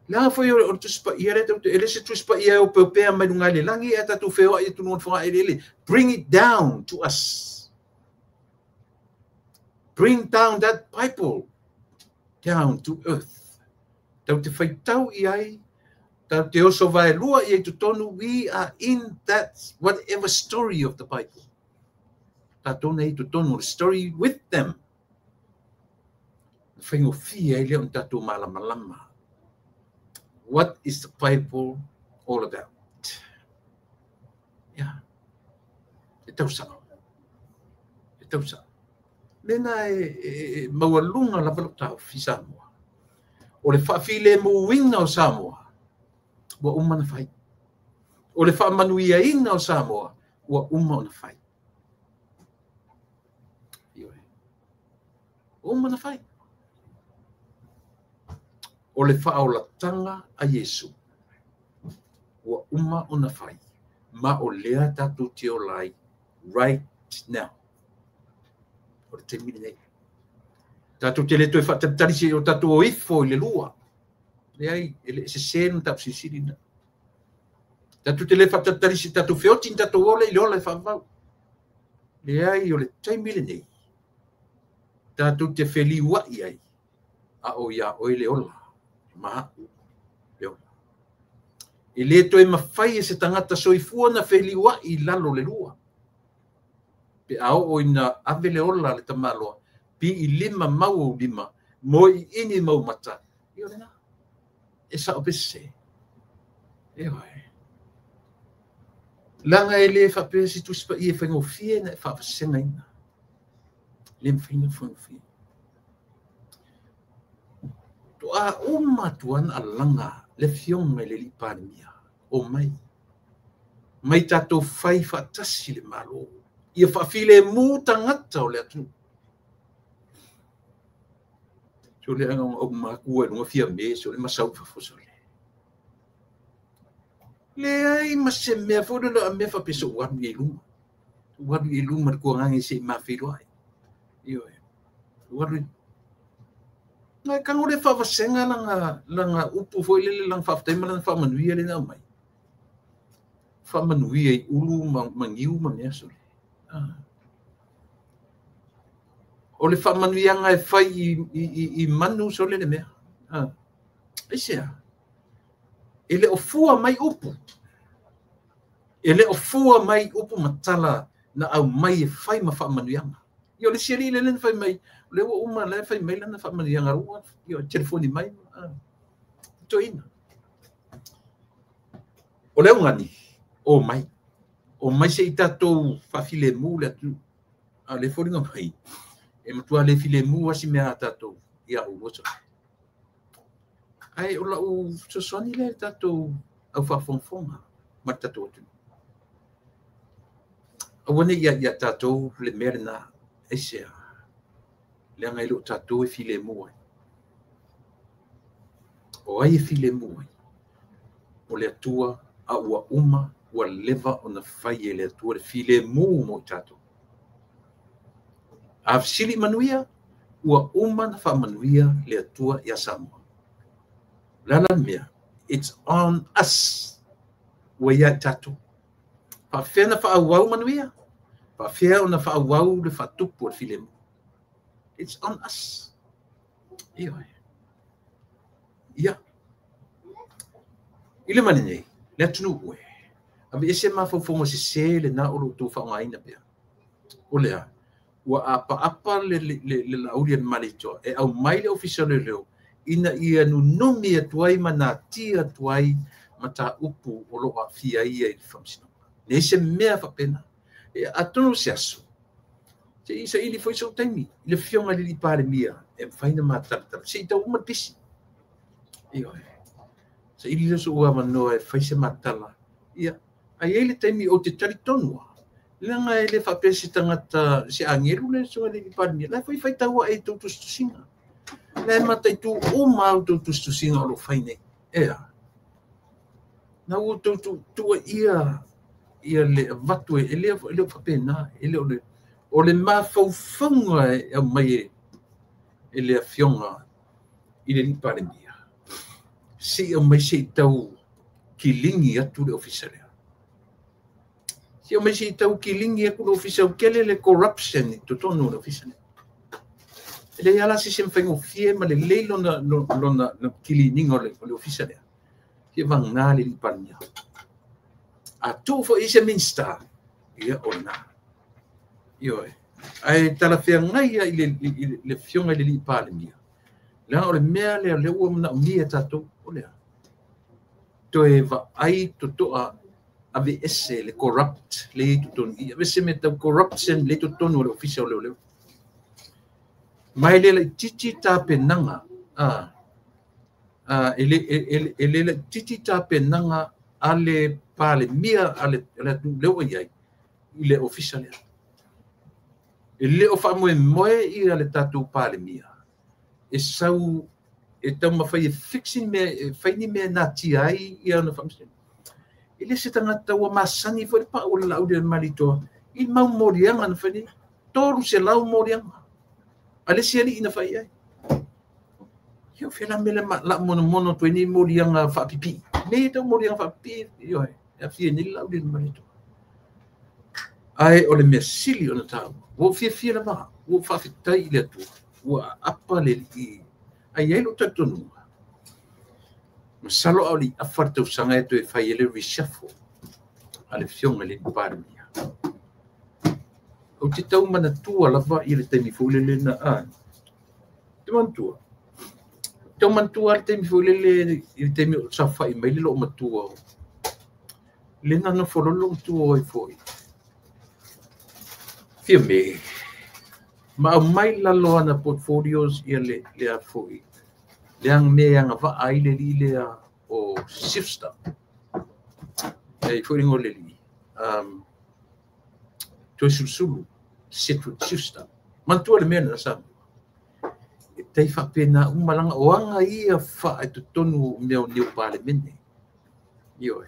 La foi o tuspa ia le tatu, ele se tuspa ia o peupea mai lunga le langi e tatu wheoa i tunua whanga ele. Bring it down to us. Bring down that Bible down to earth. Tau te whaitau i ai, tau te oso vaelua i ai totonu, we are in that whatever story of the Bible. Tātou nei totonu, the story with them. Whaingofia i leo tātou malamalama. What is the Bible all about? Yeah. E tau sao. E tau sao. Lena e maualunga lava lo tau fi Samoa. O le faafilemuina o Samoa ua uma ona fai. O le faamanuiaina o Samoa ua uma ona fai. Ioe. Ua uma ona fai. O le faaolataga a Iesu ua uma ona fai. Ma o lea tatou te ola ai right now. O le taimi lenei. Tatou te le toe faatalitali se i o tatou o ifo i le lua. Leai, e le sese le mataupu silisili lena. Tatou te le faatalitali se i tatou feoti ni tatou ola i le ola e faavavau. Leai, o le taimi lenei, tatou te feliuai ai, a o ia oe le ola, ma a'u le ola. E le toe mafai e se tagata soifua na feliuai i lalo o le lua. Pe a oo ina ave le ola a le tamaloa, pii lima mau ou lima, moe iini mau mata, ia o lena. E sao pe sese. Ioe. Leaga e le faapea se Tusi Paia e faigofie na e faavasegaina. Le mafai ona faigofie. Toa uma atu ana alaga le afioga i le alii Palemia, omai. Mai tatou fai faatasi le Malo. Ia faafilemu tagata o le atunuu. Sole aga o matua i luga Fiame, sole masau i fafo sole. Leai ma se mea foi lele a mea faapea se ou alu i luma. Ou alu i luma le tuagaga se i mafeiloai. Ioe. Ou alu i Ngai tago le faavasega lana lana upu foi lele lana faafetai ma lana faamanuia lea na aumai. Faamanuia i ulu ma, ma niu ma mea sole. Ah. O le faamanuiaga e fai i, i, i, i manu sole le mea. Ah. Aisea? E le o fua mai upu. E le o fua mai upu ma tala na aumai e fai ma faamanuiaga. Ia o le isi alii lea na fai mai, o lea ua uma la e fai mai lana faamanuiaga ua ia telefoni mai. Ah. Toeaina. O le augani, omai. Omai se i tatou faafilemu le atunuu. A o le foliga mai, e matua le filemu lava si mea a tatou ia ua. Ae o lau fesoasoani lea i le tatou au faafogafoga ma le tatou atunuu. Aua ne i ia ia tatou le mea lena, aisea? Leaga e le o tatou e filemu ai. O ai e filemu ai? O le Atua, a ua uma, ua leva ona fai e le Atua le filemu mo i tatou. A fesili manuia, ua uma na faamanuia le Atua ia Samoa. O le a la le mea? It's on us. Ua ia i tatou. Faafefea na faaauau manuia? Faafefea ona faaauau le faatupu o le filemu? It's on us. Ioe. Ia. I le mea lenei, le atunuu e, aveese mafaufauga sese lena o lo outou faaaogaina pea. O le a? Ua apaapa le, le, le, le Laauli a le Malietoa e aumai le Ofisa o Leoleo ina ia nunumi atu ai ma natia atu ai mataupu o lo o aafia ai ia i le faamasinoga. Leai se mea faapena. E, atonu se aso, se i saili foi sou taimi i le afioga i le alii Palemia e mafai ona matalatala se i tau uma le pisi. Ioe. Saili lea sou avanoa e fai se matala. Ia, a i ai le taimi ou te talitonu lava, leaga e le faapea se tagata, se agelu le susuga i le alii Palemia, la e foi faitau ae i tou tusitusiga. La e mataitu uma a outou tusitusiga o lo o fai nei. Ea. Na ua outou tuuaia ia le avatu e le e le o faapena, e le o le o le mafaufauga e aumai e, e le afioga i le alii Palemia, se i aumai se i tau kiligi atu le ofisa lea. Se i aumai se i tau kiligi atu le ofisa, ua tele le corruption i totonu o le ofisa lea. E leai lava la se isi e faigofie ma lelei lona, lona, lona kiliniga o le ofisa lea. Ia vagana le alii Palemia. A tuu foi i se Minista, ia o lena. Ioe. Ae talafeagai ia i le, i le afioga i le alii Palemia. Leaga o le mea lea, lea ua manaomia e tatou, o le a? Toe vaai totoa aveese le corrupt le i totonu i aveese mea tau corruption le i totonu o le ofisa o leoleo. Ma e le laitiiti tapenaga a E le laitiiti tapenaga a le Palemia a le atunuu lea ua i ai i le ofisa lea. E le o faamoemoe ia le tatou Palemia e sau e taumafai e fix ni mea, e fai ni mea e natia ai ia ona faamasinoga. E le se tagata ua masani foi le pau o le Laaulialemalietoa i mau moliaga na fai nei. 300 moliaga. A le isi alii na fai i ai. Ia o fea la mea le la monomono atu ai nei moliaga faapipii. Mea ia tau moliaga faapipii, ioe, e aafia ai nei le Laaulialemalietoa. Ae o le mea sili ona taua, ua ou fiafia lava, ua ou faafetai i le Atua, ua aapa le alii. Ae i ai lou talitonuga, masalo a o le i afa le tausaga e toe fai ai le reshuffle a le afioga i le Palemia. Ou te tau manatua lava i le taimi foi lele na te manatua. Tau manatua le taimi foi lele i le taimi o saofai mai le loomatua. Le na nofo loa le loomatua ai foi. Fia me, ma aumai lalo ana portfolios ia le a foi. Le ang me anga va ai le li lea o Sifster. E foi ngo le li. Toesulusulu, Setward Schuster. Manatua le mea na sa. E tai faapena uma laga o aga ia faaetotonu o mea o nei Palemene. Ioe.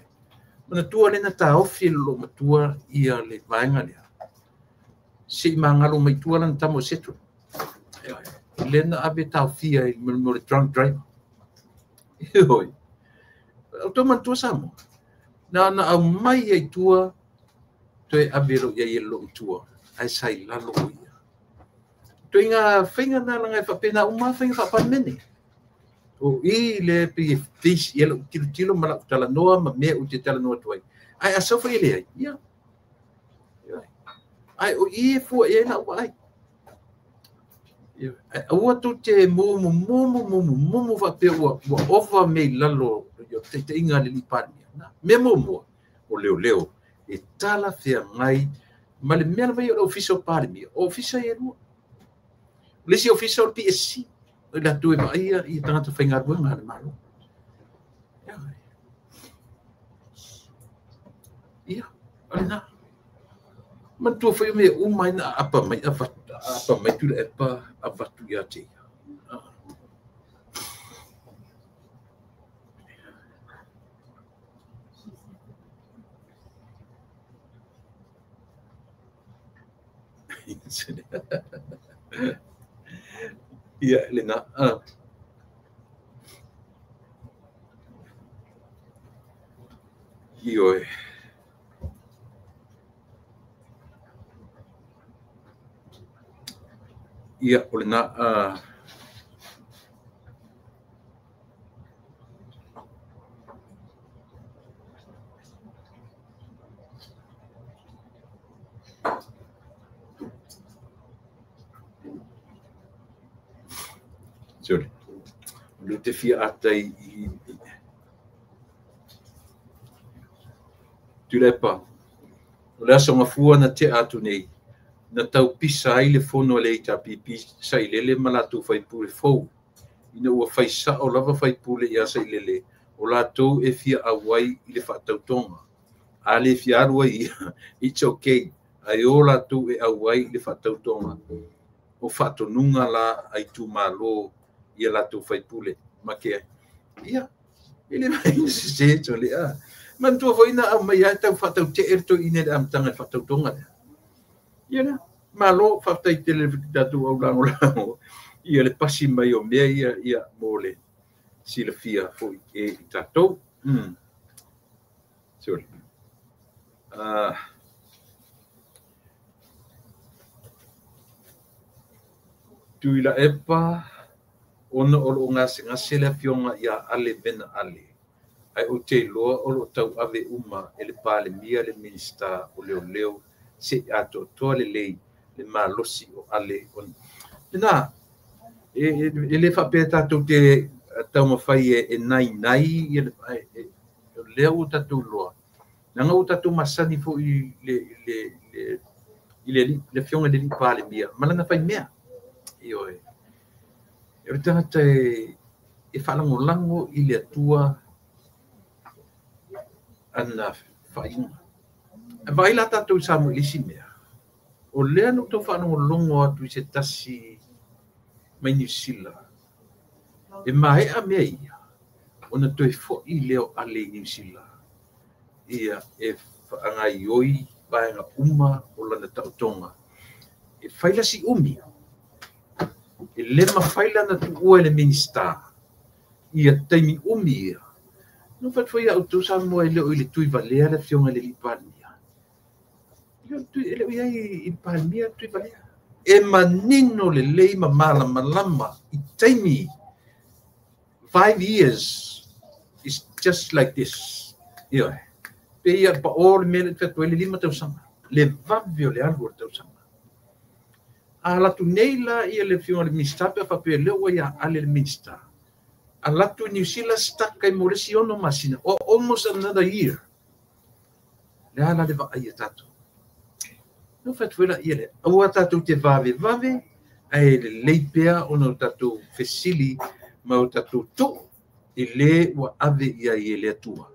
Manatua le na taofi e le loomatua ia le vaega lea. Se i magalo mai tua lana tama o Setward. Ioe. Le na ave taofia i mo le drunk driver. Ioe. O tau manatua Samoa. Na na aumai ai tua toe ave lo ia i le loomatua. Ae sa i lalo o ia. Tuinga fainga na langa e faapena uma fainga faapalemene. O i le pe fish ia lau tilotilo ma lau talanoa ma mea ou te talanoa atu ai. Ae a sau foi e leai, ia. Ae o i e fua i ai lau vaai. Ae aua tou te mumu faapea ua ova mea i lalo o taitaiga a le alii Palemia. Mea muamua, o leoleo e talafeagai ma le mea lava ia o le ofisa o Palemia, o ofisa ia e lua. O le isi ofisa o le PSC, o i latou e vaaia i tagata faigaluega a le Malo. Ia, o lena. Manatua foi o mea uma ai na aapa mai, aapa mai Tuilaepa avatu ia te ia. Ia, lena. Ioe. Ia, o lena. Sorry. Le te fia ata i Tuilaepa. O le aso gafua na tea atu nei, na tau pisa ai le fono a le HRPP Sailele ma latou faipule fou. Ina ua fai sao lava faipule ia Sailele, o latou e fia auai i le faatautoga. A le fia alu ai ia, it's okay. Ae o latou e auai i le faatautoga. O faatonuga la a itumalo ia latou faipule ma ke ai. Ia, e le mai se se le a. Manatua foi na aumai ai tau faatautee le toeaina i le amataga i le faatautoga lea. Ia lea, malo faafetai tele le tatou au lagolago ia le pasi mai o mea ia ia mo le silafia foi e i tatou. Sorry. Tuilaepa ona o loo gasegase le afioga ia Ale Vena Ale. Ae ou te iloa o loo tauave uma e le Palemia le Minisita o Leoleo se i atoatoa lelei le malosi o Ale. Lena, e le faapea tatou te taumafai e nainai ia le lea ua tatou iloa. Leaga ua tatou masani foi i le afioga i le alii Palemia ma lana faimea. Ioe. O le tagata e e faalagolago i le Atua ana faaiuga. E vaai la tatou i Samoa i le isi mea, o lea na ou tau faalogologo atu i se tasi mai Niu Sila, e maea mea ia, ona toe foi lea o Ale i Niu Sila, ia e faagaioi vaega uma o lana taotoga. E fai la si umi, e le mafai lana tuua e le Minisita, ia taimi umi ia. No fai foi au tu Samoa e le o i le tui valea le afioga i le alii Palemia. E le o i ai i le Palemia tui valea. E manino lelei ma malamalama i taimi 5 years is just like this. Ia, pe ia pa o le mea le fai le 5 tausaga. Le vave o le alu o le tausaga. A latu nei la ia le afioga i le Minisita pe faapea lea ua ia Ale le Minisita. A latu New Zealand stuck ai mo le isi 6 masina, or almost another year. Le ala le vaai a tatou. No fai foi la ia le aua tatou te vave vave, ae lelei pea ona o tatou fesili ma o tatou tu i le ua ave ia i le Atua.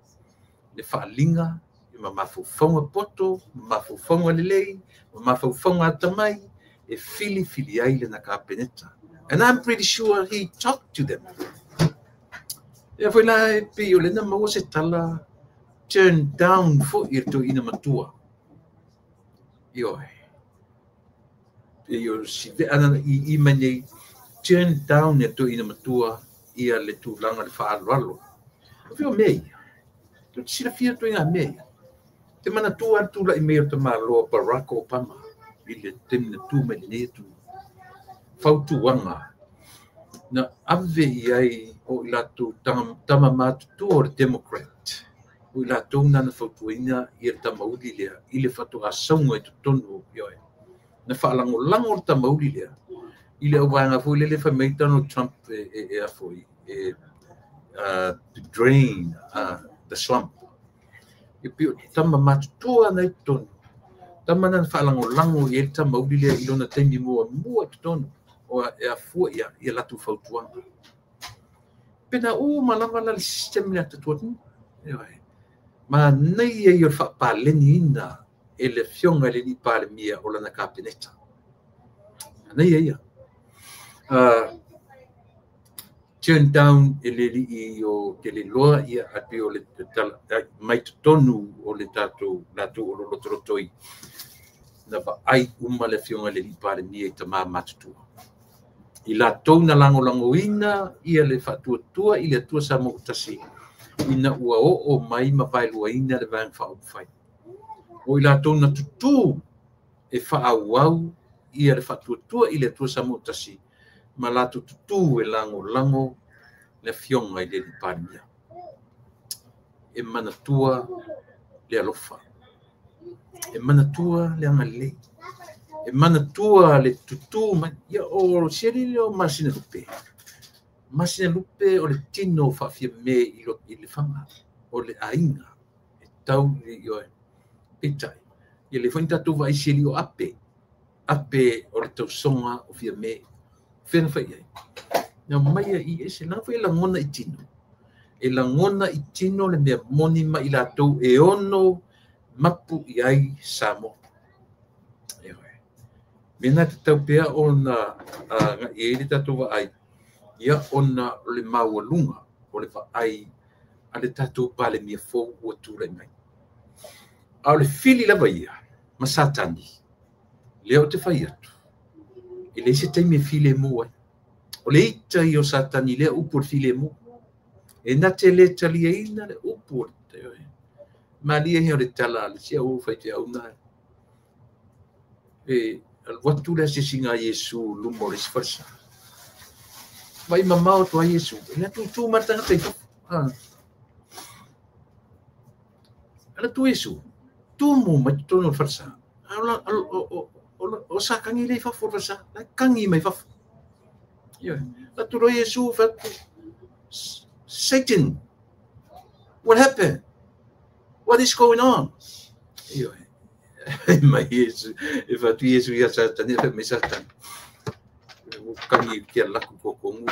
Le faaaliga i ma mafaufauga poto, ma mafaufauga lelei, ma mafaufauga atamai, e filifili ai lana kapeneta. And I'm pretty sure he talked to them. Ia foi la e pei o lena maua se tala turn down foi i le toeaina matua. Ioe. Pei o si veana i mai nei, turn down e toeaina matua ia le tulaga le faaaloalo. O fia o mea ia. Tau te silafia toeaina mea ia. Te manatua le tula'i mai o le tamaloa Barack Obama i le taimi na tu mai lenei atunuu. Fautuaga na ave i ai o i latou tama matutua o le Democrat. O i latou na fautuaina ia le tamauli lea i le faatoasauga i totonu ioe. Na faalagolago le tamauli lea i le auvaega foi lele fai mai Donald Trump e afoi e to drain the swamp. E pei o tama matutua na i totonu. Tama na faalagolago i ai le tamauli lea i lona taimi muamua i totonu o e afua ia latou fautuaga. Pena uma lava la le system le atatua atunuu. Ioe. Manaia ia o le faapaleniina e le afioga i le alii Palemia o lana kapeneta. Manaia ia. Turn down e le alii o te le loa ia a pei o le tala mai totonu o le tatou latou o lo lotolotoi na vaai uma le afioga i le alii Palemia i tama matutua. I latou na lagolagoina ia le faatuatua i le Atua Samoa tasi ina ua oo mai ma vaeluaina le vaega faaupufai. O i latou na tutū e faaauau ia le faatuatua i le Atua Samoa tasi ma latou tutū e lagolago le afioga i le alii Palemia. E manatua le alofa. E manatua le agalelei. E manatua le tutū mai. Ia o siali lea o masina lupe. Masina lupe o le tino faafia me i le faga o le aiga. E tau i oe. Peitai. Ia le foi ni tatou vaai siali o ape. Ape o le tausoga o fia me. Fea na fai ai. Na mai i ese na foi e lagona i tino. E lagona i tino le mea moni ma i latou e ono mapu i ai Samoa. Ioe. Mea na te tau pea ona i ai le tatou vaai, ia ona o le maualuga o le vaai a le tatou Palemia fou ua tulai mai. A o le fili lava ia ma Satani, lea o te fai atu, e leai se taimi e filemu ai. O le ita ia o Satani lea upu o le filemu. E na te le taliaina le upu o le te. Malia ia o le tala a le sia ua fai te auna. E alu atu le asiasiga a Iesu luma o le isi falesa. Vai mamao atu a Iesu. E le tutu ma le tagata i fafo. Ala tu Iesu. Tumu mai totonu o le falesa. O sa kangi le i fafo o le falesa. La kangi mai fafo. Ioe. La tu loa Iesu fai atu, Satan, what happened? What is going on? Ioe. Mai Iesu, e fai atu Iesu ia Satani, e fai mai Satani. Ua kangi kia laku ko kongu.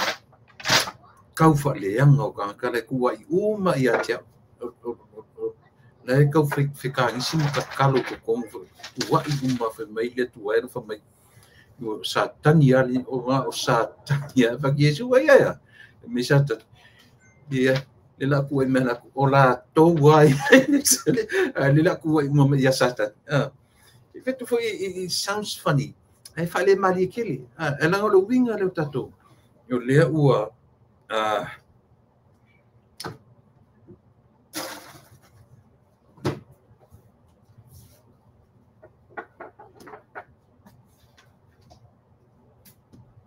Kau faaleaga o tagata la e tuuai uma ia te au. La e tau fekagisi ma tatalo i totonu, tuuai uma fai mai le Atua e alofa mai. O Satani lava, o Satani lava. Fai atu, Iesu ai aia, mai Satani. Ia, le la tuuai mai latou, o latou lava ia, a le la tuuai uma mai ia Satani. E fai atu foi, it sounds funny, ae faalemalie tele. Ae leaga o le uiga lea o tatou, o lea ua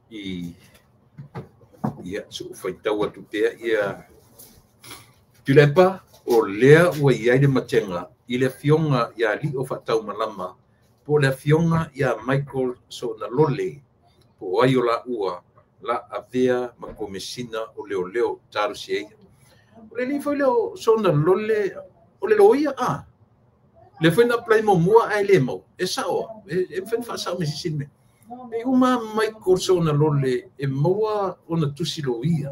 i ia se i faitau atu pea ia Tuilaepa, o lea ua i ai le matega i le afioga ia Lio Faataumalama po o le afioga ia Michael Soonalole, po o ai o laua la avea ma komesina o leoleo talosia ia. O le alii foi lea o Soonalole, o le loia, le foi na apply muamua ae le maua, e sao, e mafai ona faasao me se isi mea. E uma Michael Soonalole e maua ona tusi loia,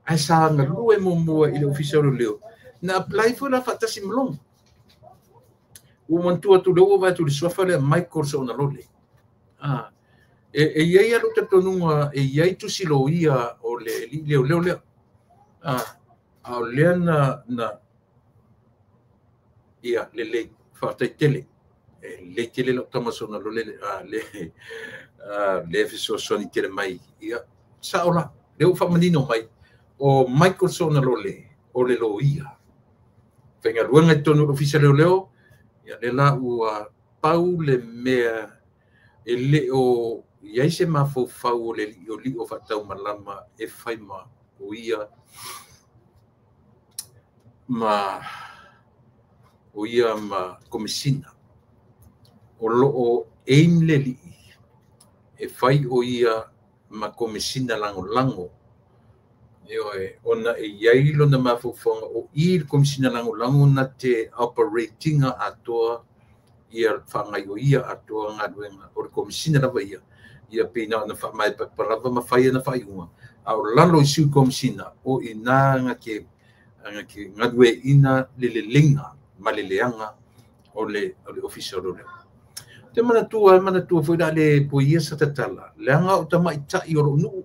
ae sa galue muamua i le ofisa o leoleo, na apply foi la faatasi ma Logo. Ua manatua atu lea ua vaai atu i le suafa lea Michael Soonalole. E i ai lou talitonuga e i ai tusi loia o le alii leoleo lea. A o lea na ia lelei, faafetai tele. E lelei tele lau tama Soonalole le fesoasoani tele mai. Ia, sao la, lea ua faamanino mai, o Michael Soonalole o le loia. Faigaluega i totonu o le ofisa leoleo, ia le la ua pau le mea e le o i ai se mafaufau o le liolio faataumalama e fai ma o ia ma o ia ma komesina. O loo aim le alii e fai o ia ma komesina lagolago. Ona e i ai lona mafaufauga o i le komesina lagolago na te operatinga atoa ia faagaioia atoa galuega o le komesina lava ia, ia pei na ona faamaepaepa lava ma fai ana faaiuga, a o lalo i sui komesina o i ina na te galueaiina le leleiga ma le leaga o le ofisa o leoleo. Te manatua foi la le poia sa tatala, leaga o tamaitai o lou nuu.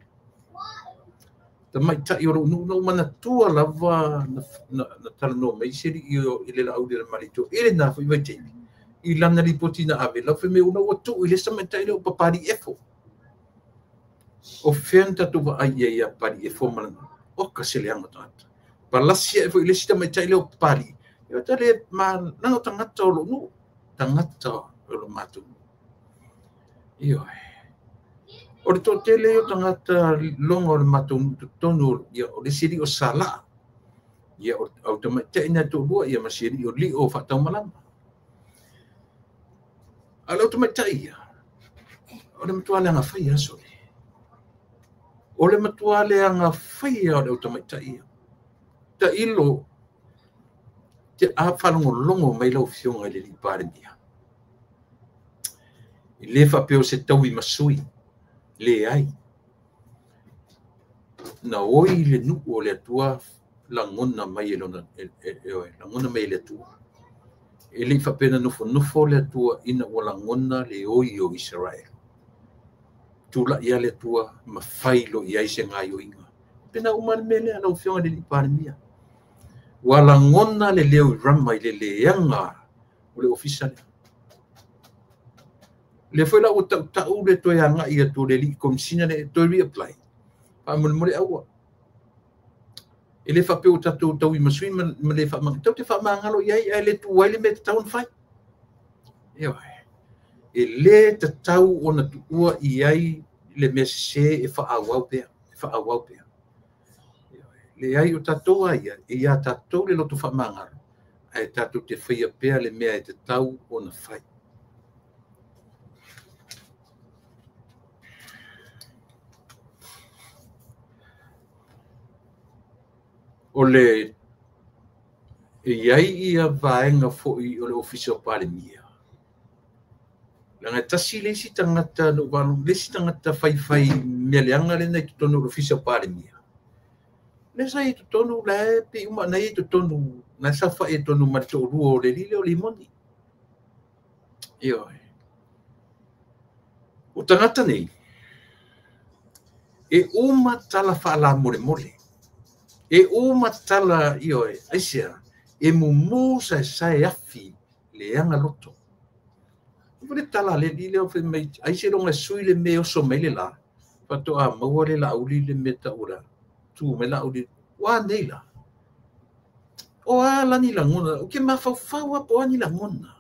Tamaitai o lou nuu, na ou manatua lava na talanoa mai se alii i le laau le malito, i lena foi vaitaimi, i lana lipoti na ave, lau fai mai una ua tuu i le isi tamaitai lea o Papali Efo. O fea na tatou vaai i ai ia Papali Efo ma lana, o ka se leaga o tagata. Palasi ae foi i le isi tamaitai lea o Papali, e o tale ma leaga o tagata o lou nuu, tagata o lo matou nuu. Ioe. O le toatele o tagata loga o le matou nuu totonu, ia, o le isi alii o Salaa, ia, o au tamaitai na toalua, ia, ma si alii o Lio o Faataumalama. A o le au tamaitai ia, o le matua leaga faia aso le. O le matua leaga faia o le au tamaitai ia. Tailo, te a faalogologo mai lau afioga i le alii Palemia. E le faapea o se taui masui, leai. Na oi le nuu o le Atua lagona mai e lona, lagona mai e le Atua. E le faapea na nofonofo le Atua ina ua lagona le oi o Israel. Tulai ia le Atua ma fai lo i ai se gaioiga. Pena uma le mea lea lau afioga i le alii Palemia. Ua lagona le leo i Rama i le leaga o le ofisa lea. Le foi la ua tautau le toe agai atu le alii komesina le toe reapply. Faamolemole aua. E le faapea ua tatou taui masui ma le faamagalo. Tau te faamagalo i ai, ae le tuu ai le mea tatau ona fai. Ioe. E le tatau ona tuua i ai le mea sese e faaauau pea. E faaauau pea. Leai o tatou a ia, e ia tatou le loto faamagalo, ae tatou te faia pea le mea e tatau ona fai. O le e i ai ia vaega foi o le ofisa o Palemia. Leaga e tasi le isi tagata na ou faalogo, le isi tagata faifai mea leaga lena i totonu o le ofisa o Palemia. Le sa i totonu la e pei uma na i totonu na saofa'i ai totonu ma le to'alua o le alii lea o Limoni. Ioe. O tagata nei, e uma tala fa'alamolemole, e uma tala, ioe, aisea, e mumu saesae afi le aga loto. O le tala a le alii lea fai mai, ai seiloga e sui le mea e oso mai le lā, faatoa maua le laauli le mea ta'u la, tu mai laauli, ua nei la. O a la ni lagona, ou te mafaufau lava po o a ni lagona.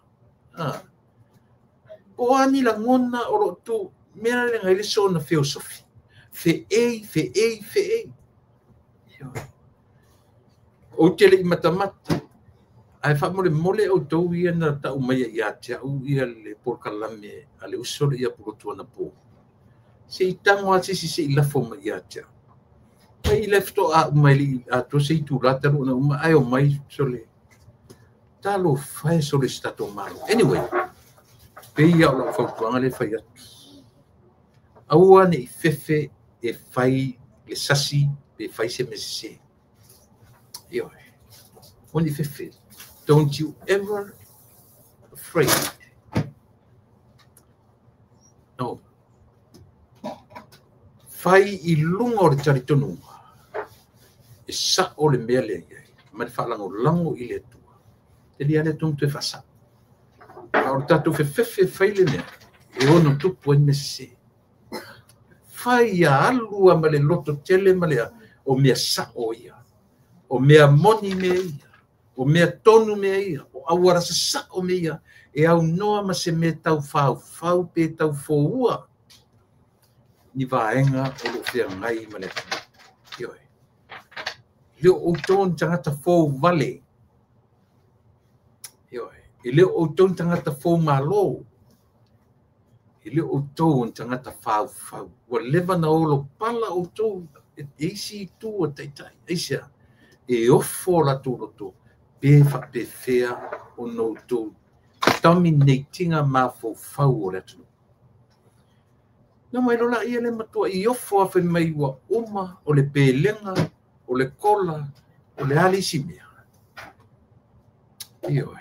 Po o a ni lagona o loo tu, mea le ngai le sona feosofi. Fe'ei, fe'ei, fe'ei. Ou te le'i matamata, ae faamolemole outou ia na ta'u mai ai ia te a'u ia le polokalame a le uso le ia Pulotu anapo. Se i tago lava se isi se i lafo mai ia te a'u. Ai le faatoa uma e le'i atoa se itulā talu ona uma ae omai sole. Talofa e sole i se tatou Malo. Anyway, pei ia o la'u fautuaga lea e fai atu. Aua ne i fefe e fai le sasi pe fai se mea sesē. Ioe. Aua ne i fefe. Don't you ever afraid. No. Fai i luga o le talitonuga e sa'o le mea lea i ai ma le faalagolago i le Atua. E lia le Atua ma toe faasa'o. A o le tatou fefefe e fai le mea e ono tupu ai mea sesē. Fai ia alu lava ma le loto tele ma le a, o mea sa'o ia. O mea moni mea ia. O mea tonu mea ia. O auala sasa'o mea ia. E aunoa ma se mea taufaufau pe taufoua ni vaega o loo feagai ma le atunuu. Ioe. E le o outou ni tagata fou vale. Ioe. E le o outou ni tagata fou malo. E le o outou ni tagata faufau. Ua leva na olo pala outou e isi itu o taitai. Aisea, e ofo o latou loto pe faapefea ona outou dominate ina mafaufau o le atunuu. Na mai loa laia le matua'i ofo lava fai mai ua uma o le pelega, o le kola, o le a le isi mea. Ioe.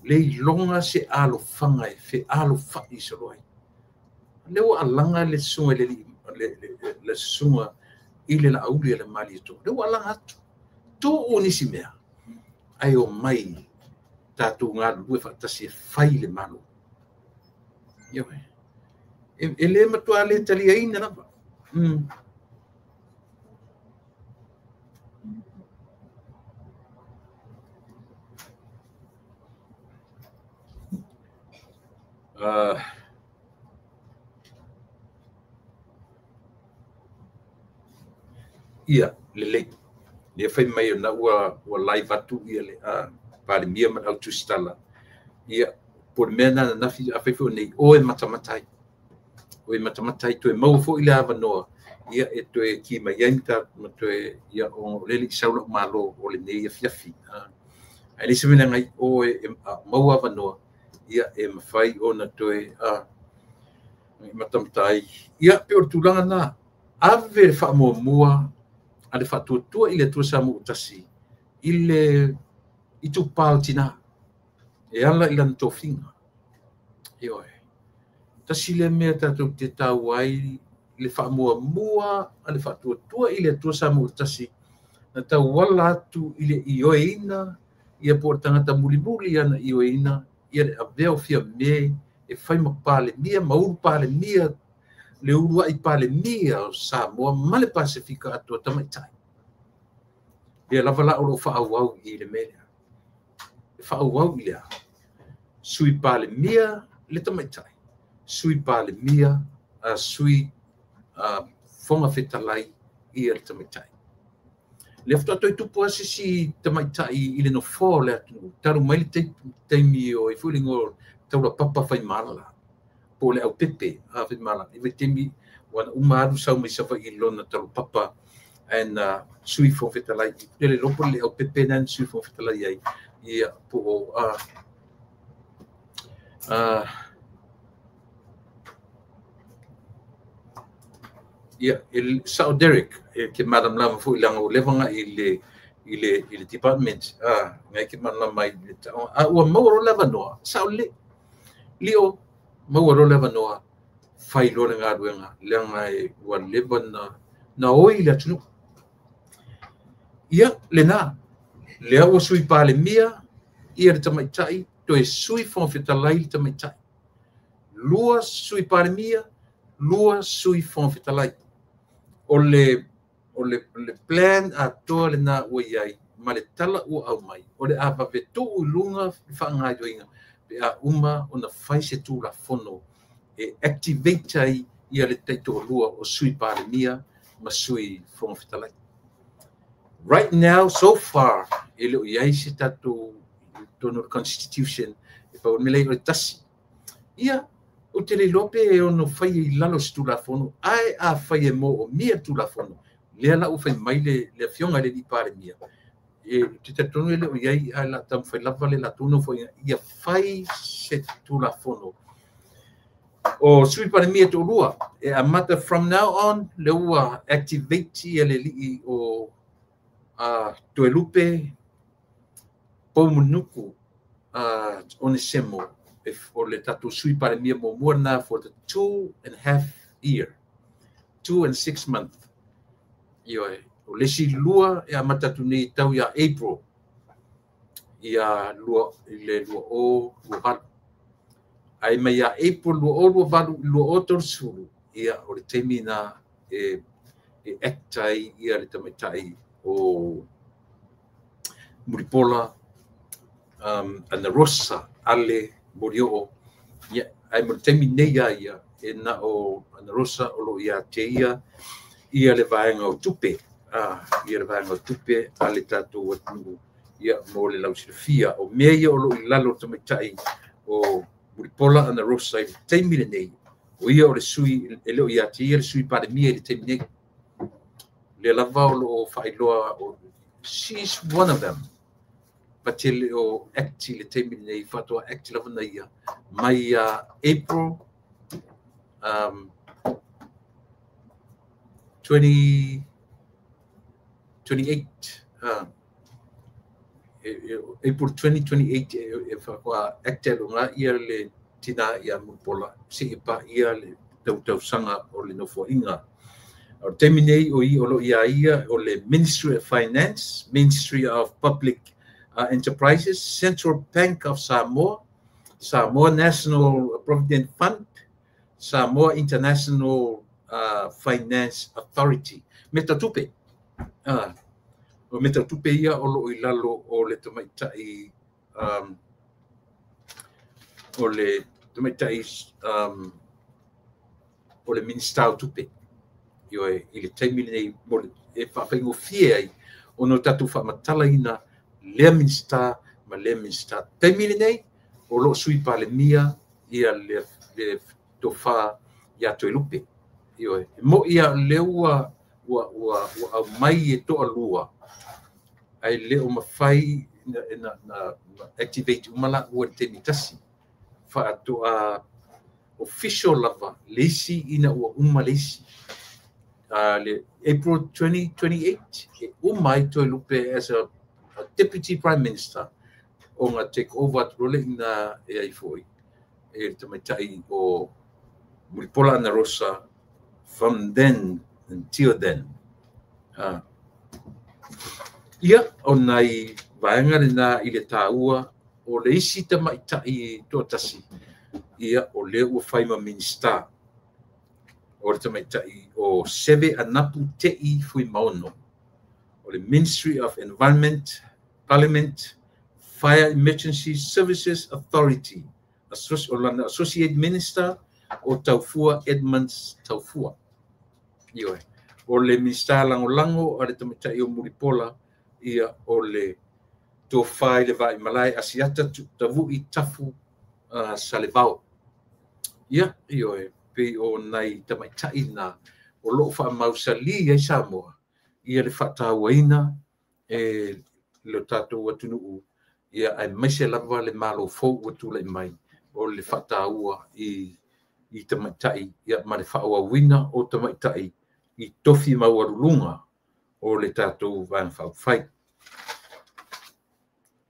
Le iloga se alofaga e fealofa'i solo ai. Lea ua alaga le susuga i le alii, le susuga i le Laauli a le Malietoa. Lea ua alaga atu. Tuu nisi mea, ae omai tatou galulue faatasi e fai le Malo. Ioe. E le matua le taliaina lava. Ia, lelei. Lea fai mai ona ua live atu ia le Palemia ma le au tusitala. Ia, po o le mea na ananafi afai foi nei, o e matamata ai. O e matamata ai, toe maua foi le avanoa, ia e toe ki mai ai ma toe, ia, o le le'i sau la'u malo o lenei afiafi. Ae le se mea leaga o e maua avanoa, ia e mafai ona toe matamata ai. Ia, pe o le tulaga na, ave le faamuamua a le faatuatua i le Atua Samoa tasi i le itupā o tinā e ala i lana tofiga. Ioe. Tasi lea mea tatou te taua ai le faamuamua a le faatuatua i le Atua Samoa tasi na tauala atu i le ioeina ia po o le tagata mulimuli ana ioeina ia le avea o Fiame e fai ma Palemia ma ulu Palemia le ulua'i Palemia o Samoa ma le Pasefika atoa tamaitai. Lea lava la o loo faaauau i le mea lea. E faaauau i lea. Sui Palemia le tamaitai, Sui Palemia, Sui Fofoga Fetalai ia le tamaitai. Lea faatoa toe tupu lava se isi tamaitai i le nofoa o le atunuu, talu mai le taimi o ai foi le igoa o Taulapapa Faimala, po o le Aupepe Faimala. I vaitaimi ua na uma alu sau mai Savaii i lona taulapapa ae na Sui Fofoga Fetalai. E le iloa po o le Aupepe lena na Sui Fofoga Fetalai ai, ia po o Ia, e sao Derek, e ke malamalama foi leaga ua leva agai i le department, ngai ke malamalama ai le taoga. A ua maua loa le avanoa, sao lelei. Lio, maua loa le avanoa, fai loa le galuega, leaga e ua leva na oi le atunuu. Ia, lena, lea ua sui Palemia ia le tamaitai, toe sui Fofoga Fetalai le tamaitai. 2 sui Palemia, 2 sui Fofoga Fetalai. O le plan atoa lena ua i ai, ma le tala ua aumai, o le a vave tuu i luga le faagaoioiga pe a uma ona fai se tulafono e activate ai ia le taitoalua o sui Palemia ma sui Fofoga Fetalai. Right now, so far, e le o i ai se tatou totonu o le constitution e pau le mea o le tasi. Ia, ou te le iloa pe ono fai i lalo o se tulafono, ae a fai e moomia le tulafono, lea la ua fai mai le afioga i le alii Palemia, e te talitonu e le o i ai, ae la taumafai lava le latou nofoaiga ia fai se tulafono. O sui Palemia toalua, e amata from now on, le ua activate ia le alii o Toelupe Poumulinuku Onesemo, o le tatou sui Palemia muamua lena for the 2.5 year, 2 and 6 month. Ioe, o le isi 2 e amata atu nei tau ia April ia lua, i le 2028. Ae mai ia April 2028 i 2030, ia o le taimi na e act ai ia le tamaitai o Mulipola Anarosa Ale Molioo. Ia, ae mo le taimi nei a ia, e na o Anarosa o lo o ia te ia ia le vaega o tupe, ia le vaega o tupe a le tatou atunuu. Ia, mo le lausilafia, o mea ia o lo o i lalo o tamaitai o Mulipola Anarosa i le taimi lenei, o ia o le sui, e le o ia te ia le sui Palemia i le taimi nei. Lea lava o lo o faailoa, she's one of them. But e le o act i le taimi lenei, faatoa act lava na ia mai ia April 2028, April 2028 e faatoa act ai luga ia le tina ia Mulipola seia paia le tautausaga o le nofoaiga. O le taimi nei o i o lo o ia ia o le Ministry of Finance, Ministry of Public Enterprises, Central Bank of Samoa, Samoa National Provident Fund, Samoa International Finance Authority. Mea tau tupe. O mea tau tupe ia o lo o i lalo o le tamaitai o le tamaitai o le Minista o Tupe. Ioe, i le taimi lenei e faafaigofie ai ona o tatou faamatalaina lea Minista ma lea Minista. Taimi lenei, o lo o sui Palemia ia le tofa ia Toelupe. Ioe, e moi ia lea ua aumai e toalua, ae le o mafai na activate uma la ua le taimi tasi. Faatoa official lava le isi ina ua uma le isi. Le April 2028 e uma ai Toelupe as a deputy prime minister ona take over atu loa le ina e ai foi e le tamaitai o Mulipola Anarosa from then until then. Ia, o nai vaega lena i le taua o le isi tamaitai toatasi, ia o lea ua fai ma Minista o le tamaitai o Seve Anapu Te'i Fuimaono o le Ministry of Environment, Parliament, Fire Emergency Services Authority, o lana Associate Minister o Taufua Edmonds Taufua. Ioe. O le Minista Lagolago a le tamaitai o Mulipola, ia o le tofa i le Vaimalae Asiata Tavui Tafu Salevao. Ia, ioe, pei o nai tamaitai na o lo o faamausali ai Samoa, ia le faatauaina e le tatou atunuu, ia aemaise lava le malo fou ua tulai mai o le faataua i tamaitai ia, ma le faaauauina o tamaitai. I tofi maualuluga o le tatou Vaega Faaupufai.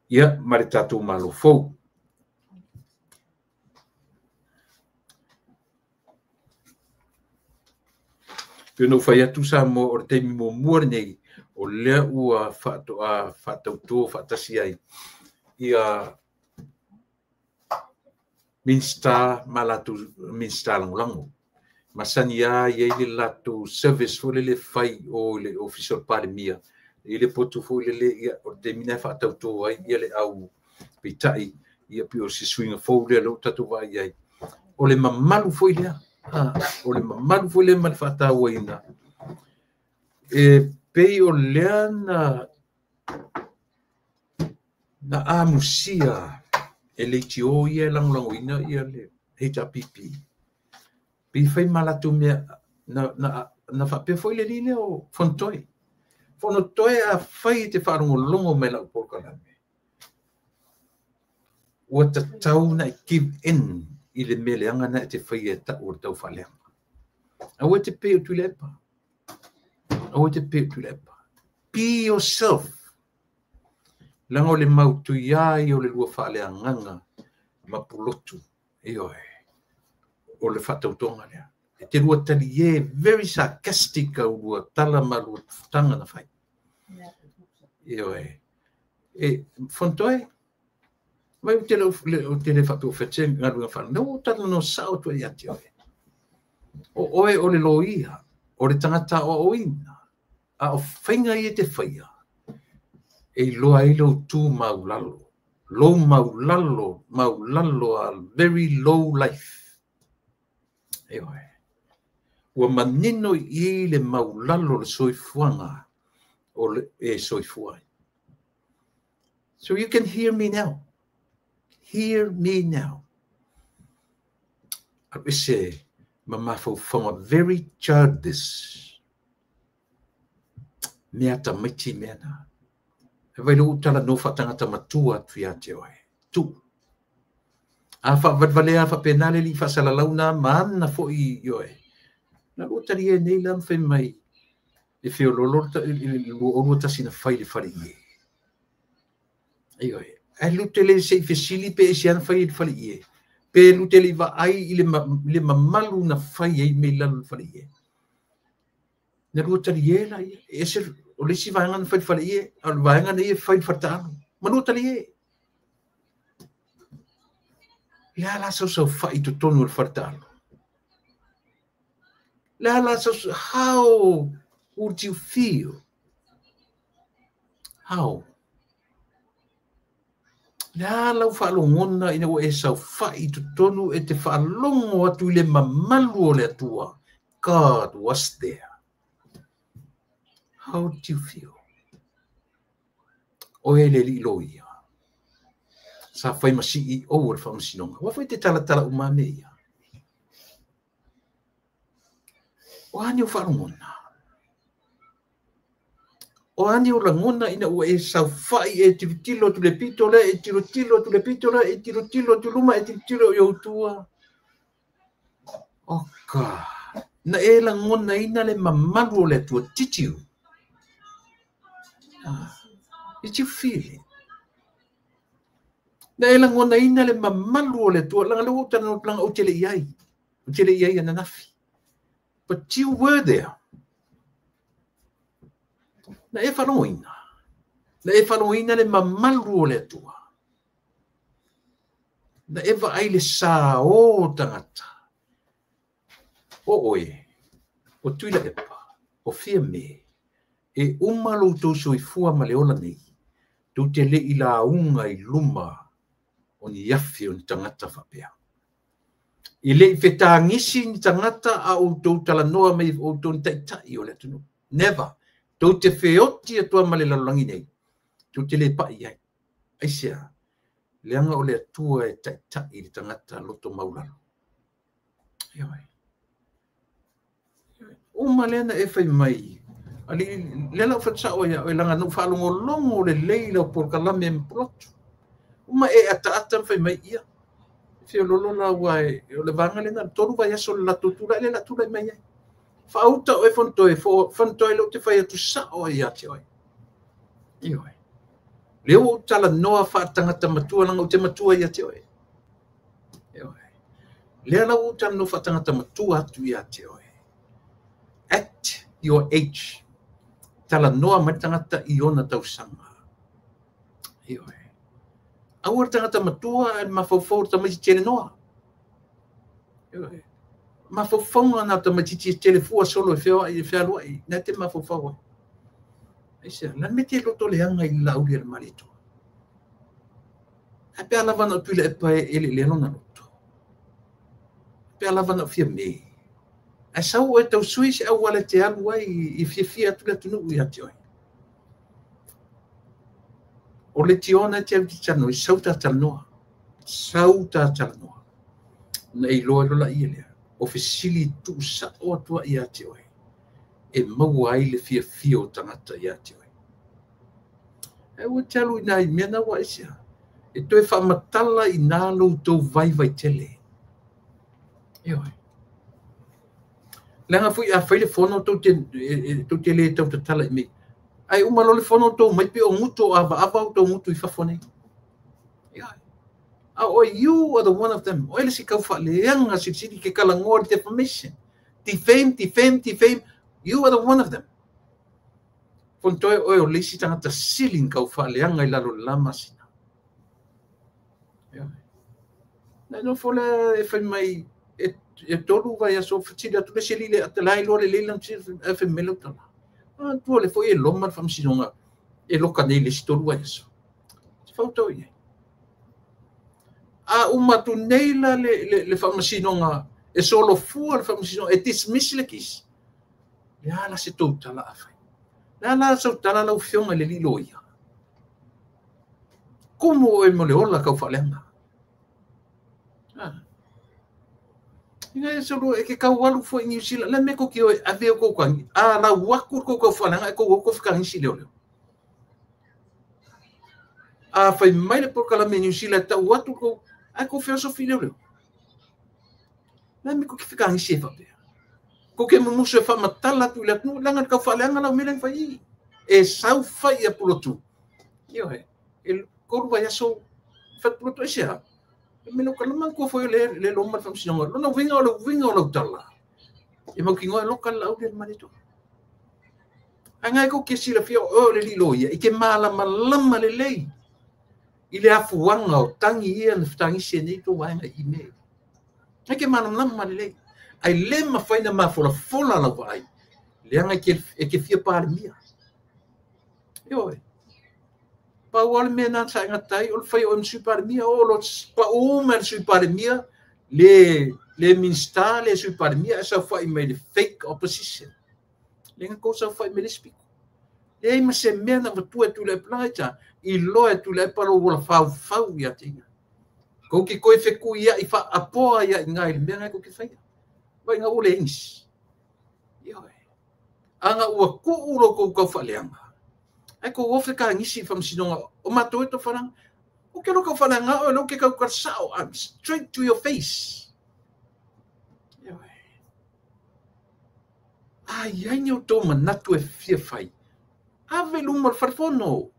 Ia, ma le tatou Malo fou. Pei ona ou fai atu Samoa o le taimi muamua lenei o lea ua faatoa faatauto faatasi ai ia Minisita ma latou Minisita Lagolago. Masani lava i ai le latou service foi lele e fai o le Ofisa o le Palemia, i le potu foi lele, ia, o le taimi lena e faatauto ai ia le au peitai, ia pei o se suiga fou lea ua tatou vaai ai. O le mamalu foi lea, o le mamalu foi lea ma le faatauaina, e pei o lea na amusia e leitio ia e lagolagoina ia le HRPP. Pei fai ma latou mea, na faapea foi le alii lea o Fonotoe. Fonotoe a fai e te faalogologo mai lau polokalame, ua tatau na e give in i le mea leaga na e te faia e tau o le taufaaleaga. Aua e te pei o Tuilaepa. Aua e te pei o Tuilaepa. Be yourself. Leaga o le mautuia ai o le lua faaleagaga ma pulotu. Ioe. O le faatautoga lea. E te lua talie, very sarcastic au lua tala ma lua tufutaga na fai. Ioe. E, Fonotoe, mai o te le faapea o fete galuega faale. No, tala no sao atu ia te oe. O oe o le loia, o le tagata o oina, a o faiga ia te faia, e iloa ai lou tu maulalo. Low maulalo, maulalo, a very low life. Ioe. Ua manino i le maulalo le soifuaga o le e soifua ai. So you can hear me now. Hear me now. Alu ese ma mafaufauga very childish. Mea tamaiti mea na. E vai lou tala no faatagata matua atu ia te oe. Tu. A faavalevale a faapena le lii faasalalauna ma ana fo'i i oe. Na lua talie nei la ma fai mai e feololo le 2021 na fai le fale i e. Ioe. Ae lute le se i fesili pe e se ana fai i le fale i e. Pe lute le vaai i le mamalu na fai ai mea i lalo le fale i e. Na lua talie la ia. E ese o le isi vaega na fai le fale i e, a o le vaega nei e fai le faletaalo. Ma lua talie. Le a la sausaufai i totonu o le faletaalo. Le a la sausau, how would you feel? How? Le a lau faalogona ina ua e saofai i totonu e te faalogo atu i le mamalu o le Atua. God was there. How do you feel? O e le alii loia. Sa fai ma CEO o le Faamasinoga. Ua fai te talatala uma me ia. O a ni o faalogona? O a ni o lagona ina ua e saofai e tilotilo atu le pito lea, e tilotilo atu le pito lea, e tilotilo atu luma, e tilotilo i ou tua. O ka, na e lagonaina le mamalu o le Atua. Did you? Did you feel it? Na e lagonaina le mamalu o le Atua. Laga le ua talanoa laga ou te le i ai. Ou te le i ai ananafi. But you were there. Na e faalogoina. Na e faalogoina le mamalu o le Atua. Na e vaai le sa o tagata. O oe, o Tuilaepa, o Fiame, e uma lo tou soifua ma le ola nei, tou te le i lauga i luma o ni afi o ni tagata faapea. I le i fetagisi ni tagata a outou talanoa mai outou ni taitai o le atunuu. Never. Tou te feoti atua ma le lalolagi nei. Tou te le pai ai. Aisea, leaga o le Atua e taitai i le tagata loto maulalo. Ioe. Uma lea na e fai mai. Ali, lea lau fatasao ia oe laga na ou faalogologo lelei lau polokalame ma pulotu. Uma e ataata ma fai mai ia. Feololo la ua e, o le vaega lena, 3 vaiaso le latou tulai, le la tulai mai ai. Faauta oe Fonotoe, Fonotoe leo te fai atu sao ai ia te oe. Ioe. Lea ua ou talanoa faatagata matua leaga ou te matua ia te oe. Ioe. Lea la ua ou talanoa faatagata matua atu ia te oe. At your age, talanoa mai le tagata i ona tausaga. Ioe. Aua le tagata matua ae le mafaufau o le tamaitiiti e le noa. Ioe. Mafaufauga na o tamaitiiti e tele fua solo e feoai e fealuai, na te mafaufau ai. Aisea, la me te loto leaga i le Laauli a le Malietoa. Ae pe a lava na o Tuilaepa e eleelea lona loto. Pe a lava na o Fiame. Ae sau oe tau sui se auala e te alu ai i fiafia atu le atunuu ia te oe. O le tiona e te alu te talanoa, sau ta talanoa. Sau ta talanoa. Na e iloa lola ia lea. O fesili tuusao atu ai ia te oe. E maua ai le fiafia o tagata ia te oe. Ae ua te alu i nai mea na ua aisea. E toe faamatala i nā lo tou vaivai tele. Ioe. Leaga foi a fai le fono tou te le tau tatala i mei. Ai uma lo le fono tou mai pe o gutu o avaava o tou gutu i fafo nei. Ioe. A o you are the one of them. O ele si kau faaleaga silisili ke kalagoa le defamation. Defame, defame, defame. You are the one of them. Fonotoe oe o le isi tagata sili na kau faaleaga i lalo le la masina. Ioe. Na nofo lea e fai mai e tolu vaiaso fesili atu le isi alii le la iloa lelei lana ae fai mai lau tala. A tua le foi e loma le faamasinoga e loka nei le isi 3 vaiaso. Se fautau i ai. A uma atu nei la le faamasinoga e solofua le faamasinoga e dismiss le case. Le a la se tou tala a fai. Le a la sau tala lau afioga i le alii loia. Kumu oe mo le ola kau faaleaga. Ina e solo e ke kau alu foi New Zealand. Le me ko ki oe ave o kou kangi. A lau aku kou kau faaleaga e kou o kou whakangisi leo leo. A fai mai le polokalame New Zealand tau atu kou ai kou feosofi leo leo. Le me ko ki whakangisi e whapea. Ko ke mumusu e whamatala atu i le atunuu, leaga le kau faaleaga lau mea lea na fai i. E sau fai a Pulotu. Ioe, e kolu vaiaso fai Pulotu e sea. E mea ka lama kua foi le loma le faamasinoga. Lona uiga o le uiga o lau tala. E mautinoa e loka le Laauli a le Malietoa. Ae ngai kou ke silafia o oe o le alii loia i ke malamalama lelei i le afuaga o tagi ia na fetagisi ai nei tou vaega i email. Ngai ke malamalama lelei. Ai le mafai na mafolafola lau vaai. Leaga e ke fia palemia. Ioe. Pau lava le mea na saegata ai o le fai o le Sui Palemia o lo pau mai le Sui Palemia le Minista le Sui Palemia e saofai mai le fake opposition. Le nga kou saofai mai le speaker. Leai ma se mea na avatua e Tuilaepa laga i ta i loa e Tuilaepa lou ola faufau ia te ia. Kou ke koe fekui ia i faapoa ia i ngā i le mea ngai kou ke whaia. Vai ngā ua le ingisi. Ioe. Anga ua kuu lo kou kau faaleaga. Ai kou ofe ka ngisi i faamasinoga o matou e tau faaleaga. O ke lo kau faaleaga oe lo ke kau sao, I'm straight to your face. Ioe. Ai ai ni o tō manatu e fia fai. Ave luma o le falefono.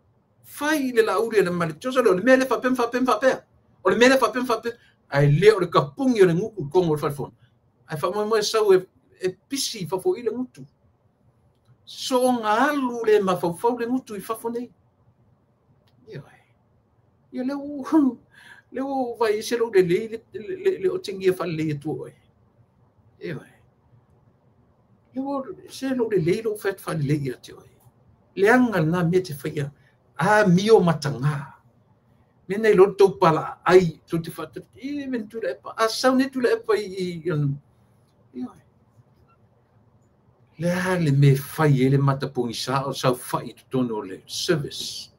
Fai i le Laauli a le Malietoa. O le mea le faapea ma faapea ma faapea. O le mea le faapea ma faapea. Ai le o le kapugi o le gutu i kogo o le falefono. Ai faamoemoe sau e pisi i fafo i le gutu. Soonga alu le mafaufau le gutu i fafo nei. Ioe. Ia lea ua vaai ese lou lelei le otegia faalelei atu oe. Ioe. Lea ua se lou lelei lou fai atu faalelei ia te oe. Leaga lena mea te faia. A mio mataga. Mea nei loa le tou palaai tou te faatali. E mea ni Tuilaepa. A sau nei Tuilaepa i ioe. Le a le mea e fai ai le matapogisa o saofai i totonu o le service.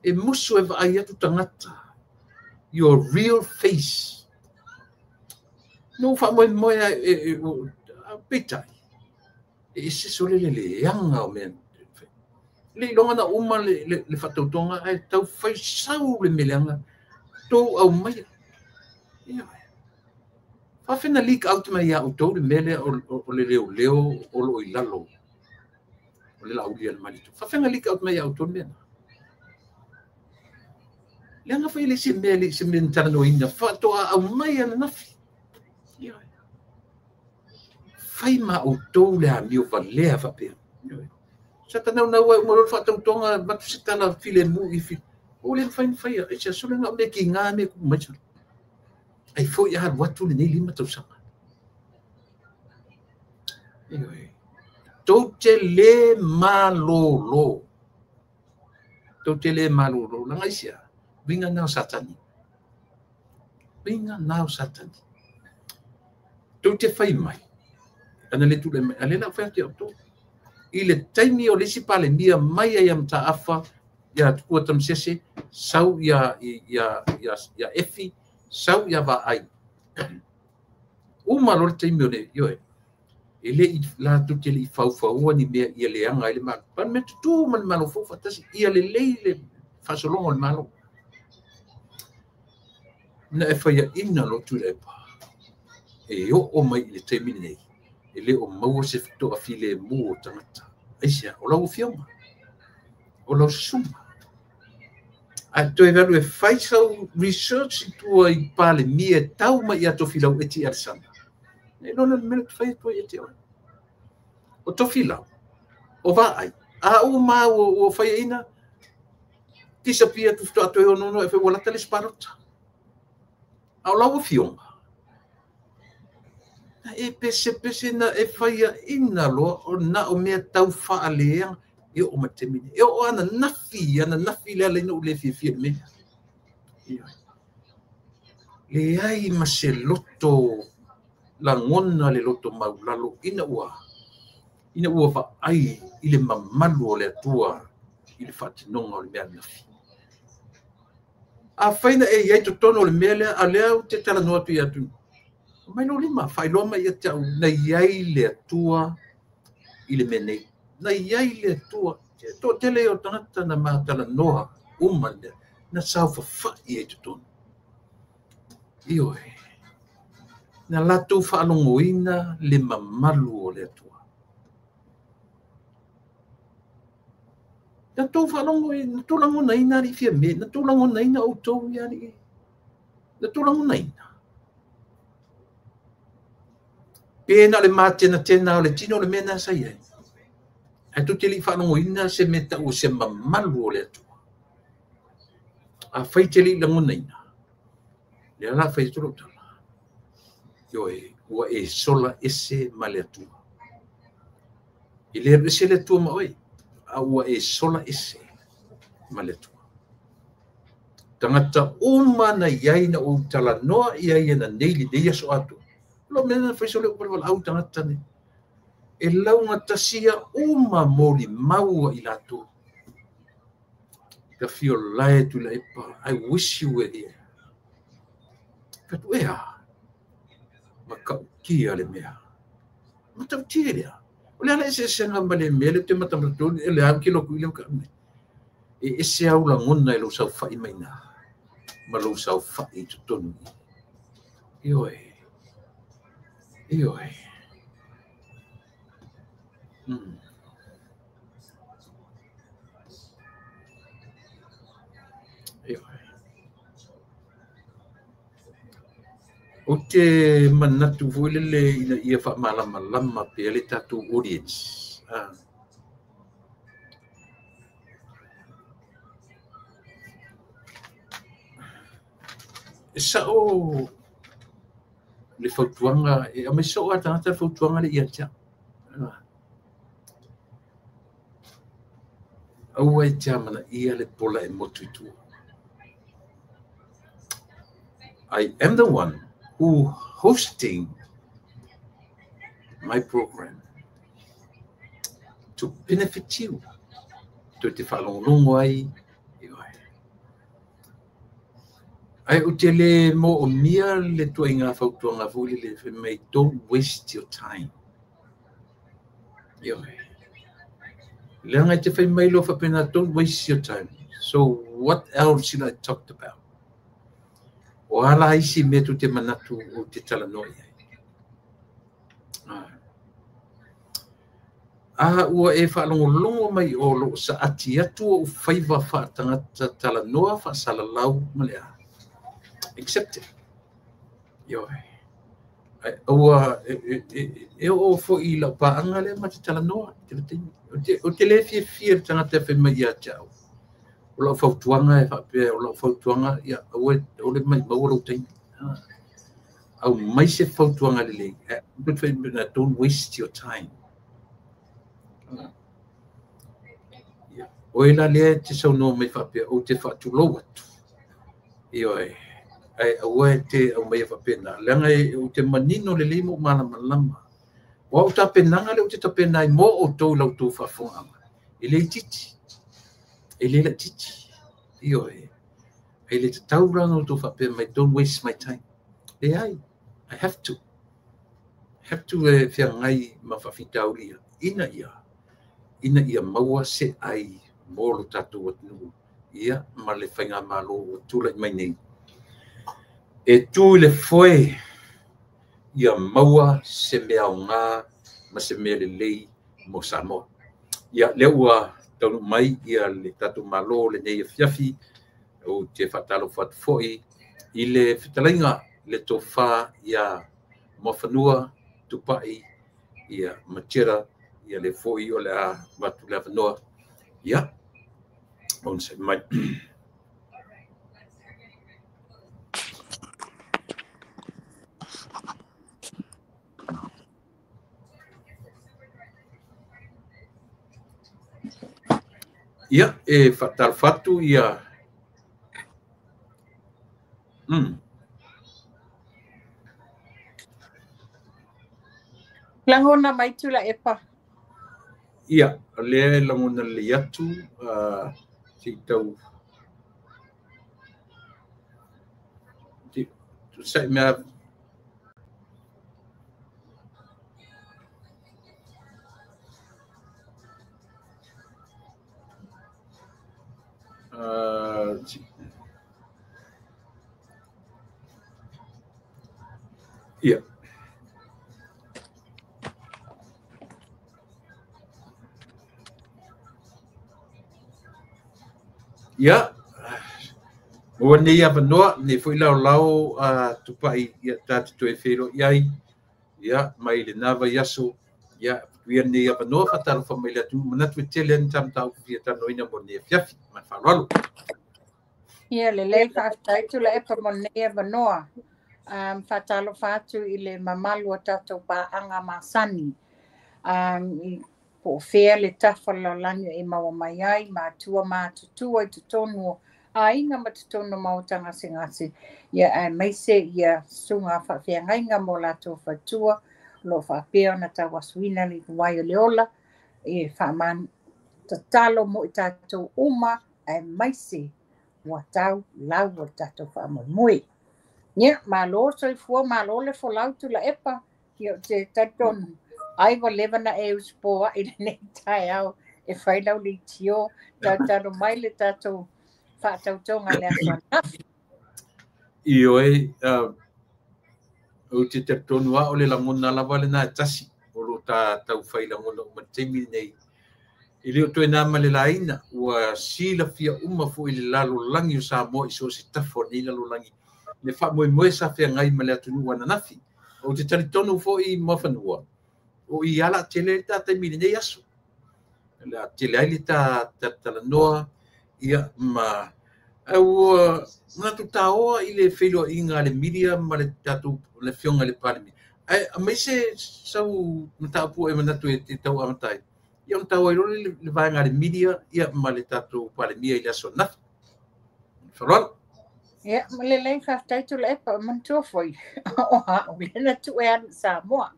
E musu e vaai atu tagata. Your real face. No faamoemoe a peitai. E ese sole le leaga o mea. Le iloga na uma le faatautoga ae tau fai sau le mea leaga tou aumaia. Ioe. Faafena leak out mai ia outou le mea lea o le leoleo o loo i lalo o le lauli a le Malietoa. Faafena leak out mai ia outou le mea lena. Leaga foi le se mea le se mea na talanoaina faatoa aumai ananafi. Fai ma outou le amio valea faapea. Sa tanaunau ai uma loa le faatautoga avatu se tala filemu i o le mafai ona faia. E se aso lena o mea tiga mea e tupu mai sala. Ai foi alu atu lenei 5 tausaga. Ioe. Tou te le malolo. Tou te le malolo. Laga aisea? Uiga na o Satani. Uiga na o Satani. Tou te fai mai. Ana le tulai mai. A lea la ou fai atu ia outou. I le taimi o le isi Palemia mai ai ia Mataafa, ia Tupua Tamasese, sau ia Efi, sau ia Vaai. Uma loa le taimi o le, ioe, e le i latou te le i faufaua ni mea ia leaga ai le Malo. Pa mea tutū ma le Malo fou faatasi, ia lelei le faasologa o le Malo. Na e faiaina loa Tuilaepa, e oo mai i le taimi lenei, e le o maua se toafilemu o tagata. Aisea, o lau afioga, o lau susuga. Ae toe alu e fai sau research i tua i Palemia e tau mai ia Tofilau Eti Alesana. E lona le mea le fai atu ai ia te oe. O Tofilau, o Vaai, a uma ua faiaina, disappear tu faatoa toe ono e fai ua lata le isi palota. A o lau afioga, na e pesepese na e faiaina loa o na o mea tau faaleaga e oo mai le taimi nei. E oo ananafi le ala ina ou le fiafia i le mea. Leai ma se loto lagona le loto maulalo ina ua vaai i le mamalu o le Atua i le faatinoga o le mea ananafi. Afai na e i ai totonu o le mea lea, a lea ou te talanoa atu ia atu, mai lou lima, faailoa mai ia te au, na i ai le Atua i le mea nei. Na i ai le Atua. Toatele o tagata na matalanoa uma le mea, na saofafai ai totonu. Ioe. Na latou faalogoina le mamalu o le Atua. Na tou faalogoina, na tou lagonaina alii Fiame, na tou lagonaina outou ia alii. Na tou lagonaina. Pe na o le matenatena o le tino o le mea na sa i ai. Ae tou te le i faalogoina se mea tau o se mamalu o le Atua. Afai te le i lagonaina, lea la fai atu lou tala. Ioe, ua e sola ese ma le Atua. E le alu ese le Atua ma oe, a ua e sola ese ma le Atua. Tagata uma na i ai na ou talanoa i ai na nei lenei aso atoa. Lo mea na fai sole upalavala au tagata nei. E laugatasia uma molimau i latou. Ka fio lae Tuilaepa, I wish you were here. Fatu ea, matautia le mea. Matautia lea. O le ala eseesega ma le mea le te matamatu, e le au ki loku i le maka. E ese au lagona e lou saofai mai ina, ma lou saofai i totonu. Ioe. Ioe. Ioe. Ou te manatu foi lele ina ia faamalamalama pea le tatou audience. E sao le fautuaga, e aumai soo lava tagata le fautuaga le ia te au. Aua e te amanaia le pola e motu i tua. I am the one who hosting my program to benefit you. Tou te faalogologo ai. Ae ou te le moomia le tuaiga fautuaga foi lele fai mai, don't waste your time. Ioe. Leaga e te fai mai loa faapena, don't waste your time. So what else should I talk about? O ala isi mea tou te manatu ou te talanoa i ai. A ua e faalogologo mai o loo saati atu ou faiva faatagata talanoa faasalalau ma le a. Accept it. Ioe. Ai ua e oo foi i lau paaga lea ma te talanoa i le taimi. Ou te le fiafia i le tagata e fai mai ia te au. O lau fautuaga e faapea, o lau fautuaga, ia aua le maumau lou taimi. Aumai se fautuaga lelei. Don't waste your time. Ia, oe la lea e te saunoa mai faapea, ou te faatulou atu. Ioe, ae aua e te aumaia faapena. Leaga ou te manino lelei ma ou malamalama. O au tapenaga lea ou te tapena ai mo outou i la outou faafofogaaga. E le itiiti. E le laitiiti. Ioe, e le tatau la ona outou faapea mai, don't waste my time. Leai, I have to. Have to e feagai ma faafitauli ia, ina ia maua se ai mo lo tatou atunuu, ia ma le faigamalo ua tulai mai nei. E tu i le foe ia maua se mea aoga ma se mea lelei mo Samoa. Ia, lea ua taunuu mai ia le tatou Malo lenei afiafi. Ou te faatalofa atu foi i le fetalaiga le tofa ia Muafanua Tupai ia Matera, ia le foi o le a avatu le avanoa. Ia, onosai mai. Ia, e faatalofa atu ia. Lagona mai Tuilaepa. Ia, o lea e lagona lelei atu, se i tau sai mea. Ia. Ia, ua nei avanoa, nei foi laolao Tupai ia ta te toe feiloai ai, ia, mai lena vaiaso, ia, ia nei avanoa faatalofa mai le atunuu. Manatu e tele ai ni ta mataupu fia talanoaina mo lenei afiafi. Ma le faaaloalo. Ia, lelei, faafetai Tuilaepa mo lenei avanoa. Faatalofa atu i le mamalu o tatou paaga masani. I po o fea le tafa o le lalolagi e maua mai ai, matua matutua i totonu o aiga ma totonu o maota gasegase. Ia, aemaise ia susuga faafeagaiga mo latou faletua, o lo o faapea ona tauasuina le ivawai o le ola, e tatalo mo i tatou uma, aemaise ua tau lau o le tatou faamoemoe. Ia, malo soifua, malo le folau Tuilaepa. Ia, ou te talitonu, ai ua leva na e usupoai lenei taeao e fai lau leitio, tatalo mai le tatou faatautoga le aso ananafi. Ioe, ou te talitonu lava o le lagona lava lena e tasi o lo o ta taufai lagona uma i le taimi lenei. E le o toe na ma le laina, ua silafia uma foi le lalolagi o Samoa i so o se tafa o lenei lalolagi. Le faamoemoe sa feagai ma le atunuu ananafi. Ou te talitonu foi Muafanua, o i ala tele le ta taimi i lenei aso. Le a tele ai le ta talanoa, ia ma ua manatu taoa i le feiloaiga a le media ma le tatou le afioga i le Palemia. Ae aemaise sau mataupu e manatu e tau amata ai. Ia ona taua ai loa le vaega a le media ia ma le tatou Palemia i le aso ananafi. Faaaloalo. Ia, ma lelei, faafetai Tuilaepa, manatua foi o au lea na tuu e alu i Samoa.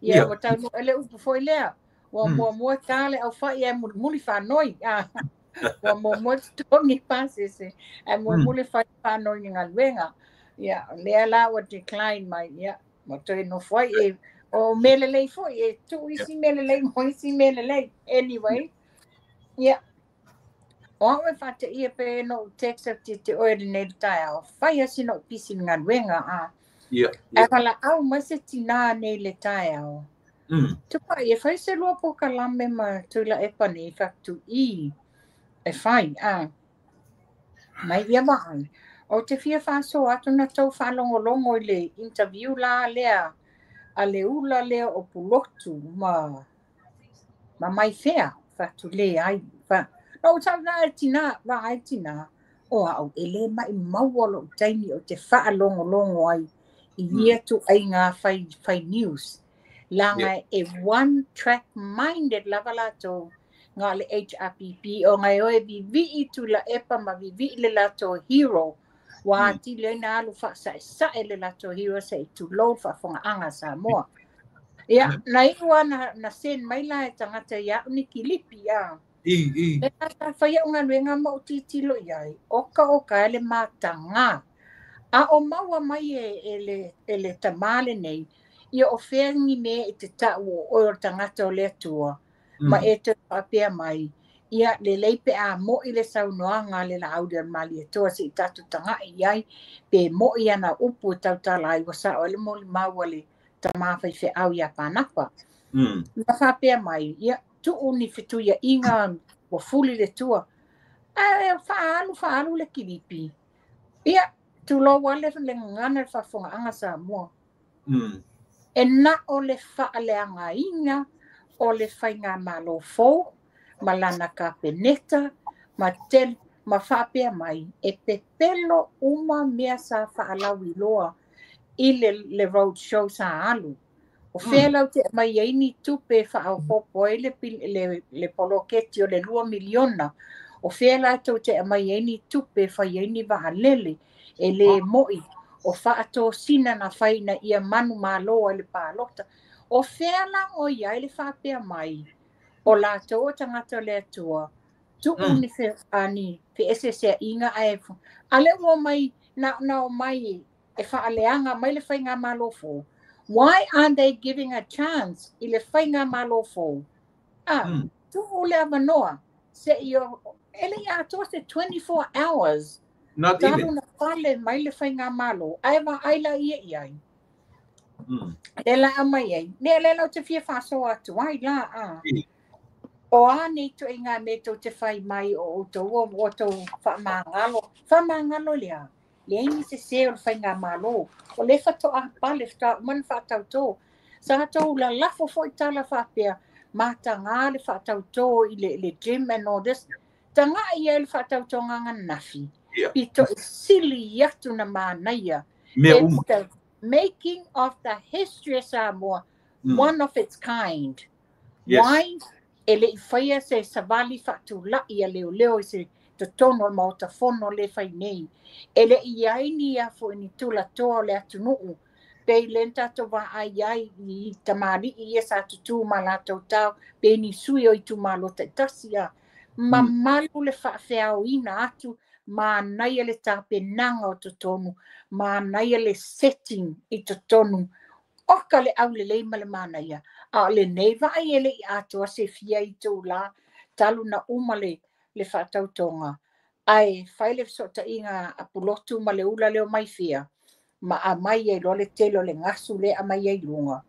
Ia, ua taunuu ai le upu foi lea. Ua muamua ta le aufai ae mulimuli faanoi. Ua muamua totogi pasese ae mulimuli fai faanoi i galuega. Ia, lea la ua decline mai, ia, ua toe nofo ai. E, o mea lelei foi, e tuu isi mea lelei mo isi mea lelei. Anyway, ia, o au e faateia pe no ou text atu ia te oe lenei le taeao, fai asi na ou pisi i le galuega. Ae valaau mai se tinā nei le taeao. Tupai, e fai se lua polokalame ma Tuilaepa nei fa'atu'i e fai, a. Mai ia vaai. Ou te fia faasoa atu na tou faalogologo i le interview la lea a le ula lea o Pulotu ma Maifea fa'atuleai. Na ou tau na e tina, vaai tina, o au e le mai maua lou taimi o te faalogologo ai i ia tuaiga fai, fai news. Laga e one track minded lava latou ga le HRPP o ngai oe vivi'i Tuilaepa ma vivi'i le latou hero ua atili ai na alu fa'asa'esa'e le latou hero se'i tulou le faafoga'aga a Samoa. Ia, na iu a na send mai la e tagata ia'u ni kilipi a. I, i. E sa fai a'u galuega ma ou tilotilo i ai, oka oka e le matagā. A o maua mai e le tamā lenei, ia o fea ni mea i te ta'u o oe o le tagata o le Atua, ma e toe faapea mai, ia lelei pe a mo'i le saunoaga a le Laaulialemalietoa se'i tatou taga'i i ai, pe mo'i ana upu e tautala ai ua sa'o ai le molimau a le tamā faife'au iā Panapa. Ma faapea mai, ia tu'u ni fetuia'iga ua fuli le tua. Ae fa'aalu fa'aalu le kilipi. Ia, tulou ale le gagana le faafoga'aga Samoa. E na o le fa'aleagaina o le faigamālō fou ma lana kapeneta ma tele ma faapea mai e pepelo uma mea sa fa'alauiloa i le road show sa alu. O fea lau te mai ai ni tupe fa'aopoopo ai le poloketi o le 2 miliona. O fea latou te mai ai ni tupe fai ai ni va'alele e lē mo'i o fa'atosina na fai na ia manu mālō ai le palota. O fea la o i ai le faapea mai o latou o tagata o le Atua tu'u ni fe ani fe'esesea'iga ae a le ua mai na o mai e fa'aleaga mai le faigamālō fou. Why aren't they giving a chance i le faigamālō fou? A, tu'u le avanoa se'i o e le'i atoa se 24 hours. Not talu even. Na pale mai le faigamālō ae vaai la ia i ai. Le la mai ai. Ne le lau te fia fa'asoa atu ai la a. O a nei tuaiga me tou te fai mai o outou o tou fa'amagalo. Fa'amagalo le a. Leai ni sesē o le faigamālō. O le fato'a pale fato'a uma na fa'atautō. Sa tou lalafo fo'i tala fa'apea matagā le fa'atautō i le gym and all this. Taga'i ai le fa'atautoga ganafi. Pito i sili atu na manaia. Mea It's uma. the making of the history of Samoa, one of its kind. Why? E le'i faia se savali fa'atula'i a leoleo i se totonu o le maota fono le fai nei. E le'i ai ni a fo'i ni tulatoa o le atunu'u. Pe i le tatou vaai ai i tamali'i ia sa tutū ma latou tao, pe ni sui o itumālo ta'itasi a. Mamalu le fa'afeaoina atu, manaia le tapenaga o totonu, manaia le setting i totonu. Oka le aulelei ma le manaia. A o lenei vaai e le'i atoa se fia i tūlā, talu na uma le fa'atautoga. Ae fai le feso'ota'iga a Pulotu ma le ula leo mai fia, ma aumai ai loa le tele o le gasu lea aumai ai luga.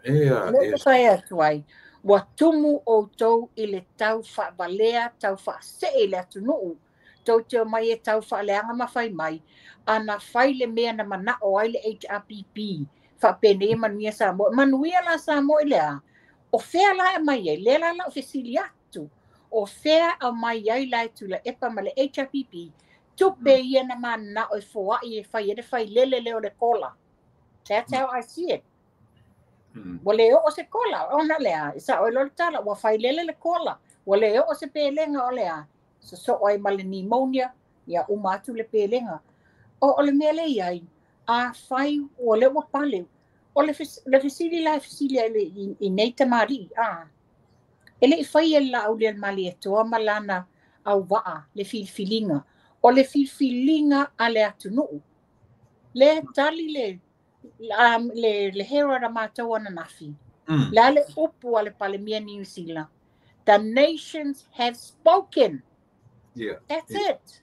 Ea, Le e. te fai atu ai, ua tumu outou i le tau fa'avalea, tau fa'ase'e i le atunu'u. Tou te omai e tau fa'aleaga ma fai mai, ana fai le mea na mana'o ai le HRPP, fa'apenei e manuia Samoa. Manuia la Samoa i le a? O fea la e mai ai, lea la la'u fesili atu. O fea aumai ai la e Tuilaepa ma le HRPP, tupe ia na mana'o e foa'i e fai ai le failele lea o le kola. That's how I see it. Ua le o'o se kola, ona lea, e sa'o ai loa le tala, ua failele le kola. Ua le o'o se pelega o le a. Soso'o ai ma le pneumonia, ia uma atu le pelega. O le mea le iai, a fai ua le ua pale. O le fesili la e fesili ai i nei tamali'i, a. E le'i fai e le Laaulialemalietoa ma lana auva'a le filifiliga. O le filifiliga a le atunu'u. Le tali le Herald a matou ananafi. Le a le upu a le Palemia Niu Sila. The nations have spoken. That's it.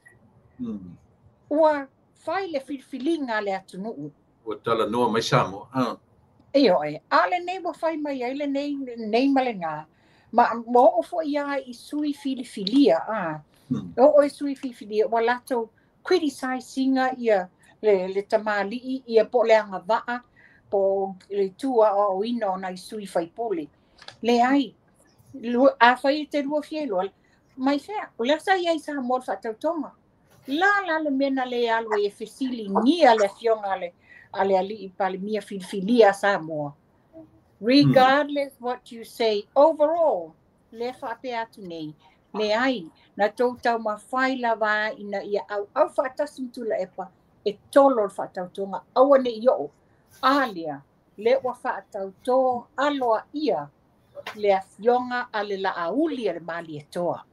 Ua fai le filifiliga a le atunu'u. Ua talanoa mai Samoa. Ah. Ioe, a lenei ua fai mai ai lenei ma lena. Ma ua oo foi lava i sui filifilia, a. Oo i sui filifilia, ua latou criticize ina ia le tamalii, ia po o le agavaa, po o le itu aoaoina o nai sui faipule. Leai, a fai e te lua fia iloa, mai fea, o lea sa i ai Samoa le faatautoga. La la le mea na le alu ai e fesiligia le afioga a le alii Palemia filifilia a Samoa. Regardless what you say, overall, le faapea atu nei, leai, na tou taumafai lava ina ia auau faatasi ma Tuilaepa e tolo le faatautoga, aua ne i oo. A lea, le ua faatautō aloaia le afioga a le Laauli a le Malietoa.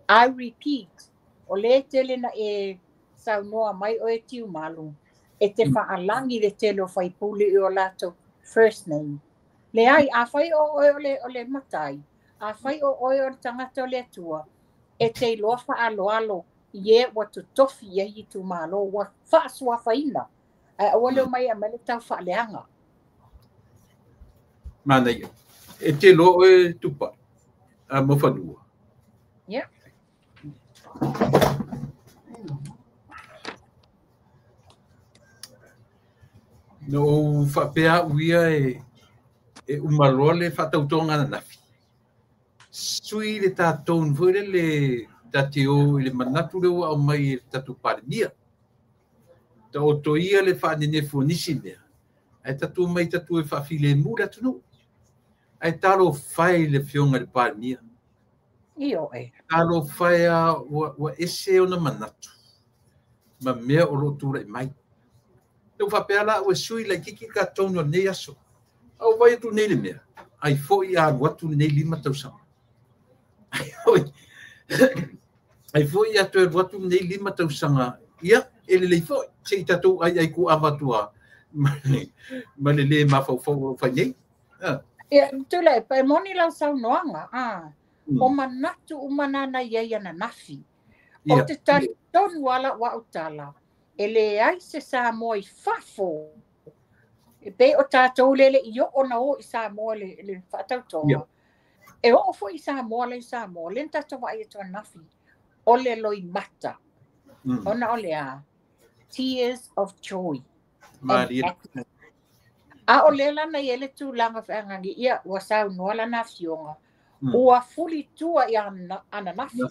I repeat, o le tele na e saunoa mai o e Tiumalu, e te faalagi le tele o faipule i o latou first name. Leai, a fai o oe o le matai, a fai o oe o le tagata o le Atua, e te iloa faaloalo i e ua totofi i ai itumalo, ua faasuafaina. Ae aua le omai e aumai le tau faaleaga. Manaia. E te iloa oe Tupai, a mo fanua. Yeah. Na ou faapea au ia e uma loa le faatautoga ananafi. Sui le tatou foi lele ta te o i le manatu lea ua aumai e le tatou Palemia. Taoto ia le faanenefu o nisi mea, ae tatou omai tatou e faafilemu le atunuu. Ae talofa e i le afioga i le Palemia. Ioe. Talofa e a ua ese ona manatu ma mea o lo o tulai mai. Ua faapea la ua sui laitiiti le tatou o lenei aso. A ua vaai atu nei le mea, ai foi a alu atu lenei 5 tausaga. Ai foi a toe alu atu lenei 5 tausaga, ia, e lelei foi, se i tatou ai ai kuava atu a, ma le le mafaufau o fai nei. Ia, Tuilaepa, e moni lau saunoaga, o manatu uma na na i ai ananafi. O te talitonu ala ua au tala, e leai se Samoa i fafo. E pei o tatou lele i oo na o i Samoa le faatautoga. E oo foi i Samoa le Samoa, le na tatou vaai atu ananafi, o le loimata. Ona o le a, tears of joy. A o le lana i ele tulaga feagagi, ia ua saunoa lana afioga, ua fulitua i ananafi.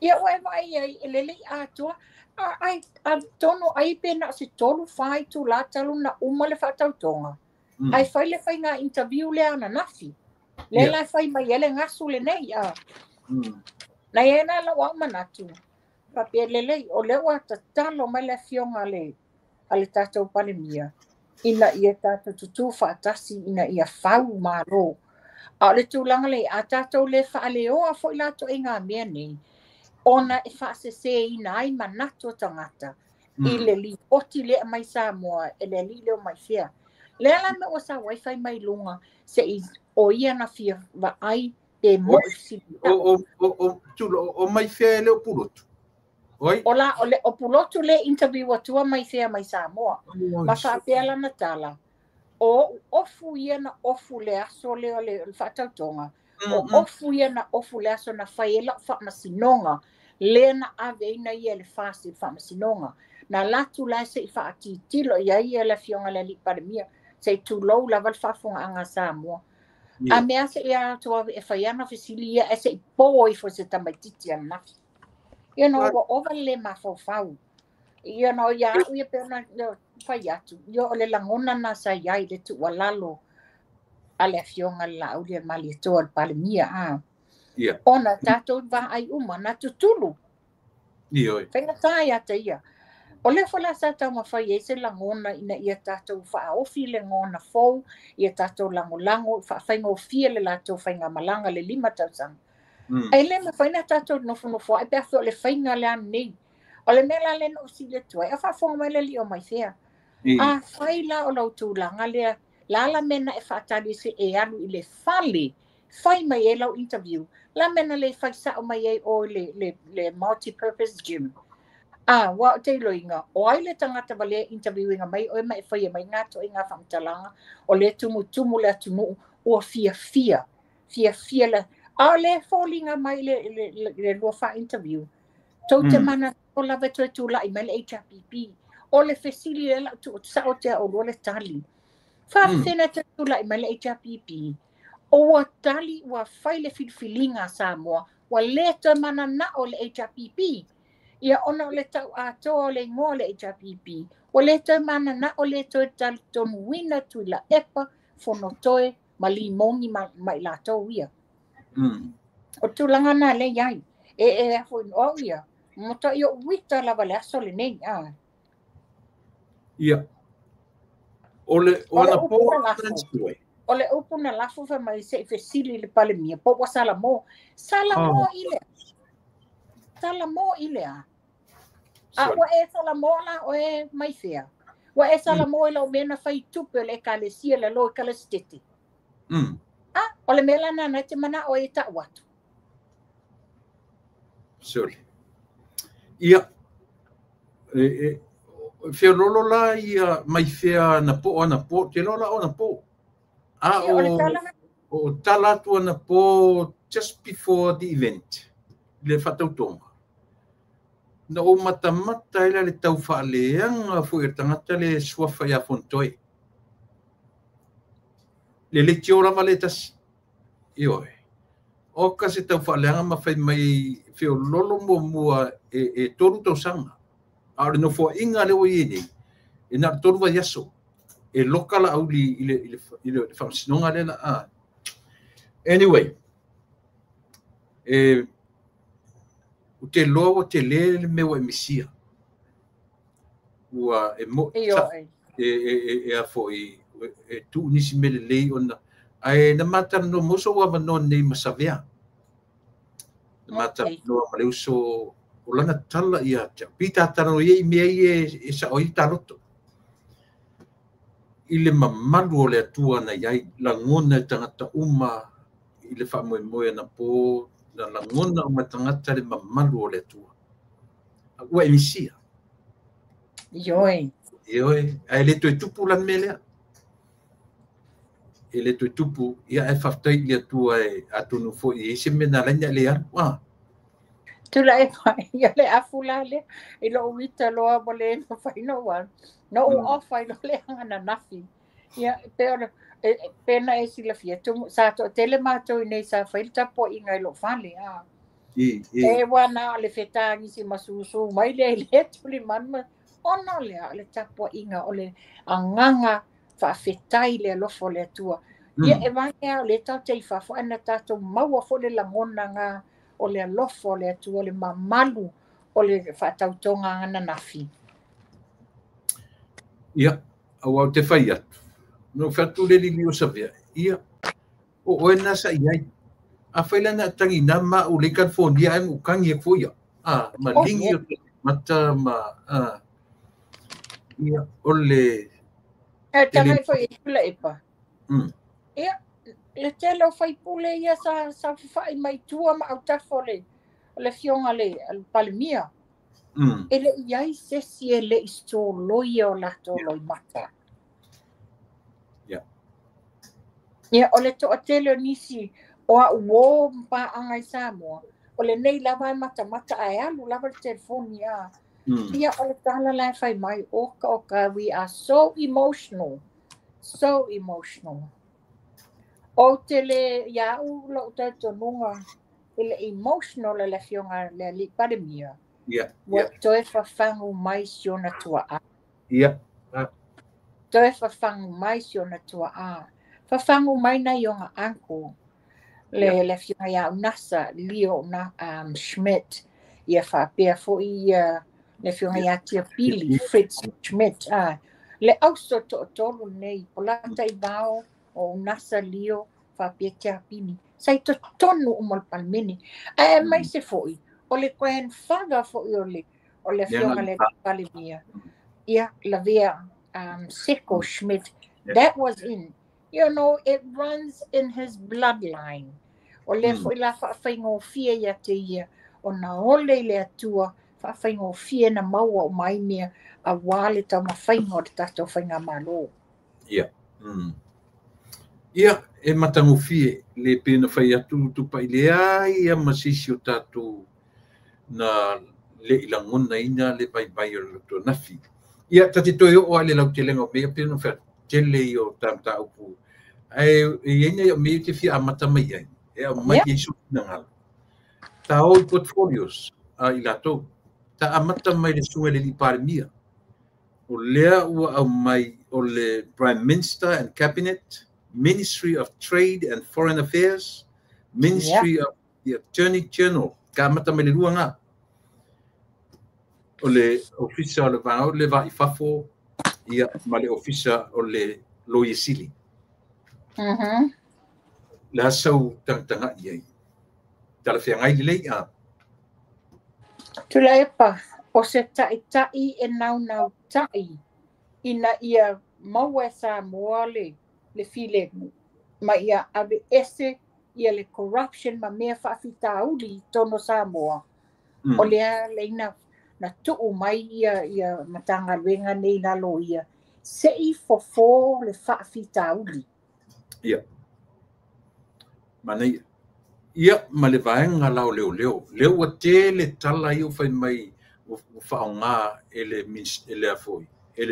Ia ua e vaai ai, e lele i atoa, ai atonu ai pe na o se 3 4 itulā talu na uma le faatautoga. Ai fai le faiga interview lea ananafi. Le la fai mai ele gasu lenei. Na ia na lau au manatu, faapea lelei, o lea ua tatalo mai le afioga a le tatou Palemia, ina ia tatou tutū faatasi, ina ia fau malo. A o le tulaga lea, a tatou le faaleoa foi latou i ngā mea nei, ona e faaseseina ai manatu o tagata i le lipoti lea mai Samoa, e le alii leo mai fea. Lea la mea ua sau ai fai mai luga, se i o ia na fia vaai pe mo'i fesili. O mai fea e le o Pulotu. Oi? O la, o Pulotu le interview atua mai fea mai Samoa. Ma faapea lana tala, o ofu ia na ofu le aso lea o le faatautoga. O ofu ia na ofu le aso na fai e lau faamasinoga, lea na aveina ia le fasi faamasinoga. Na latu la se i faatitilo ia ia le afioga le alii Palemia, se i tulou lava le faafofogaaga a Samoa. A mea se i atu e fai ana fesili ia, e se i po ifo se tamaitiiti ananafi. Ia no ua ova le mafaufau. Ia no ia au ia pe ona fai atu. Ia o le lagona na sa i ai le tuualalo a le afioga le Laauli a le Malietoa le Palemia. Ona tatou vaai uma na tutulu. Faigata ia te ia. O lea foi la sa taumafai ai se lagona ina ia tatou faaofi le gona fou, ia tatou lagolago, faafaigofie le latou faigamalaga le 5 tausaga. Ai le mafai na tatou nofonofo ai pe a fai o le faiga lea nei. O le mea la lea na ou fesili atu ai, a faafofoga mai le alii o mai fea. A fai la o lau tulaga lea, la la mea na e faatali se e alu i le fale, fai mai ai lau interview, la mea na le fai sao mai ai o le multi-purpose gym. A ua o te iloiga, o ai le tagata ua le interview-ina mai oe ma e faia mai na ituaiga faamatalaga, o lea e tumutumu le atunuu ua fiafia, fiafia le, a o lea e foliga mai le lua faa-interview, tou te manatu lava e toe tulai mai le HRPP. O le fesili lea o le a ou tuu atu sao atu ia oulua le tali. Faafefea ona toe tulai mai le HRPP? Ua tali, ua fai le filifiliga a Samoa, ua le toe mananao le HRPP. Ia ona o le tau atoa o le igoa o le HRPP, ua le toe mananao, le toe talitonuina Tuilaepa, Fonotoe ma Limogi ma i latou ia. O tulaga na lea e i ai. E a foi o au ia, matuai ou uita lava le aso lenei. Ia. O le O le upu na lafo. O le upu na lafo fai mai se i fesili i le Palemia, po ua salamo. Salamo i le a? Salamo i le a? A ua e salamo la oe mai fea? Ua e salamo i lau mea na fai tupe o le ekalesia le lo i Kalasetete. A, o le mea la lena e te manao ai e tau atu. Sorry. Ia, e feololo la ia mai fea anapo anapo, te loa la o anapo. A Ia, o le tala na. O tala atu anapo just before the event, le faatautoga. Na ou matamata ai la le tau faaleaga foi o le tagata le suafa ia Fonotoe. Le leitio lava le tasi. Ioe. O ka se tau faaleaga ma fai mai feololo muamua e 3 tausaga. A o le nofoaiga lea ua i ai nei, e na o le 3 vaiaso. E loka la auli i le faamasinoga lea la a. Anyway, e u te loa ua te le le mea ua e misia. Ua e mo e a foi e tuu nisi mea lelei ona ae na matalanoa mo sou avanoa nei ma Savea. Na matalanoa ma le uso o lana tala ia te au. Pita talanoa ia i mea ia e sao ai taloto. I le mamalu o le Atua na iai, lagona e tagata uma i le faamoemoe anapo, na lagona uma e tagata le mamalu o le Atua. Ua e misia. Ioe. Ioe. Ae le toe tupu la mea lea. E le toe tupu, ia e faafetai i le Atua e atonu foi e i se mea na ala ai ona e le alu. Tulae mai ia le afu la lea, i lou uita loa ua le mafai ona ou alu. Na ou ofa ai loa le aga ananafi. Ia, pe o le, pe na e silafia, tumu, sa toatele matou i nei sa fai le tapuaiga i lou fale. E ua na o le fetagisi ma susu mai lea i le tulimanu ma, ona o le a, o le tapuaiga, o le agaga faafetai le alofa o le Atua. Ia e vaea o le tatou te i fafo, ae na tatou maua foi le lagona ngā o le alofa o le Atua, le mamalu o le faatautoga ananafi. Ia, aua o te fai atu. No fatu le lili o Savea. Ia, o oe na sa i ai. A fai la na tangi na ma u le California ai mo kangi e foi ia. A, ma lingi o te mata ma, a, ia, o le E tanga i foi e tula epa. Ia, le tele o faipule ia sa fafai mai tua ma autafa o le afioga le Palemia. E le i ai se isi e le i soloia o latou loimata. Ia, o le toatele o nisi o au uō ma paaga i Samoa, o lenei lava e matamata ae alu lava le telefoni a. Ia, o le tala la e fai mai, oka oka, we are so emotional. So emotional. Ou te le ia au lou talitonuga i le emotional le afioga le alii Palemia. Ua toe fafagu mai si ona tuaa. Toe fafagu mai si ona tuaa. Fafagu mai nai ona uncle. Le afioga ia Unasa, Leo na, Schmidt. Ia faapea foi ia le afioga ia Tiapili, Fritz Schmidt. Le auso toatolu nei, o lata i vao o Unasa, Leo, faapea Tiapili. Sa i totonu uma o le Palemene. Ae aemaise foi, o le grandfather foi o le afioga le Palemia. Ia, Lavea Seko Schmidt. That was in, it runs in his bloodline. O lea foi la faafaigofie ia te ia, ona ole i le Atua, Faafaigofie na maua uma ai mea auā le taumafaiga o le tatou faigamalo. Ia. Ia, e matagofie le pei ona fai atu Tupai, leai lava ma se isi o tatou na le i lagonaina le vaivai o le loto nafi. Ia, ta te toe oo lava i le lautelega o mea ia pei ona fai atu, tele ia o ta mataupu. Ae e i ai nai au mea ia ou te fia amata mai ai, e aumai ai sou finagalo. Ta o i portfolios a i latou. Ta amata mai le susuga i le Alii Palemia. O lea ua aumai o le Prime Minister and Cabinet, Ministry of Trade and Foreign Affairs, Ministry of the Attorney General. Ka amata mai le lua ngā. O le Ofisa o le Vao le Va i Fafo, ia, ma le Ofisa o le Loia Sili. Le a sau tagatagai ai? Talafeagai lelei a? Tuilaepa, o se ta'ita'i e naunautai ina ia maua e Samoa le filemu ma ia aveese ia le corruption ma mea faafitauli i totonu o Samoa, o lea leina na tuu mai ia Matagaluega nei i lalo o ia se i fofo le faafitauli. Ia. Manaia. Ia, ma le vaega la o leoleo. Lea ua tele tala ia ua fai mai ua faaaoga e le e le foi e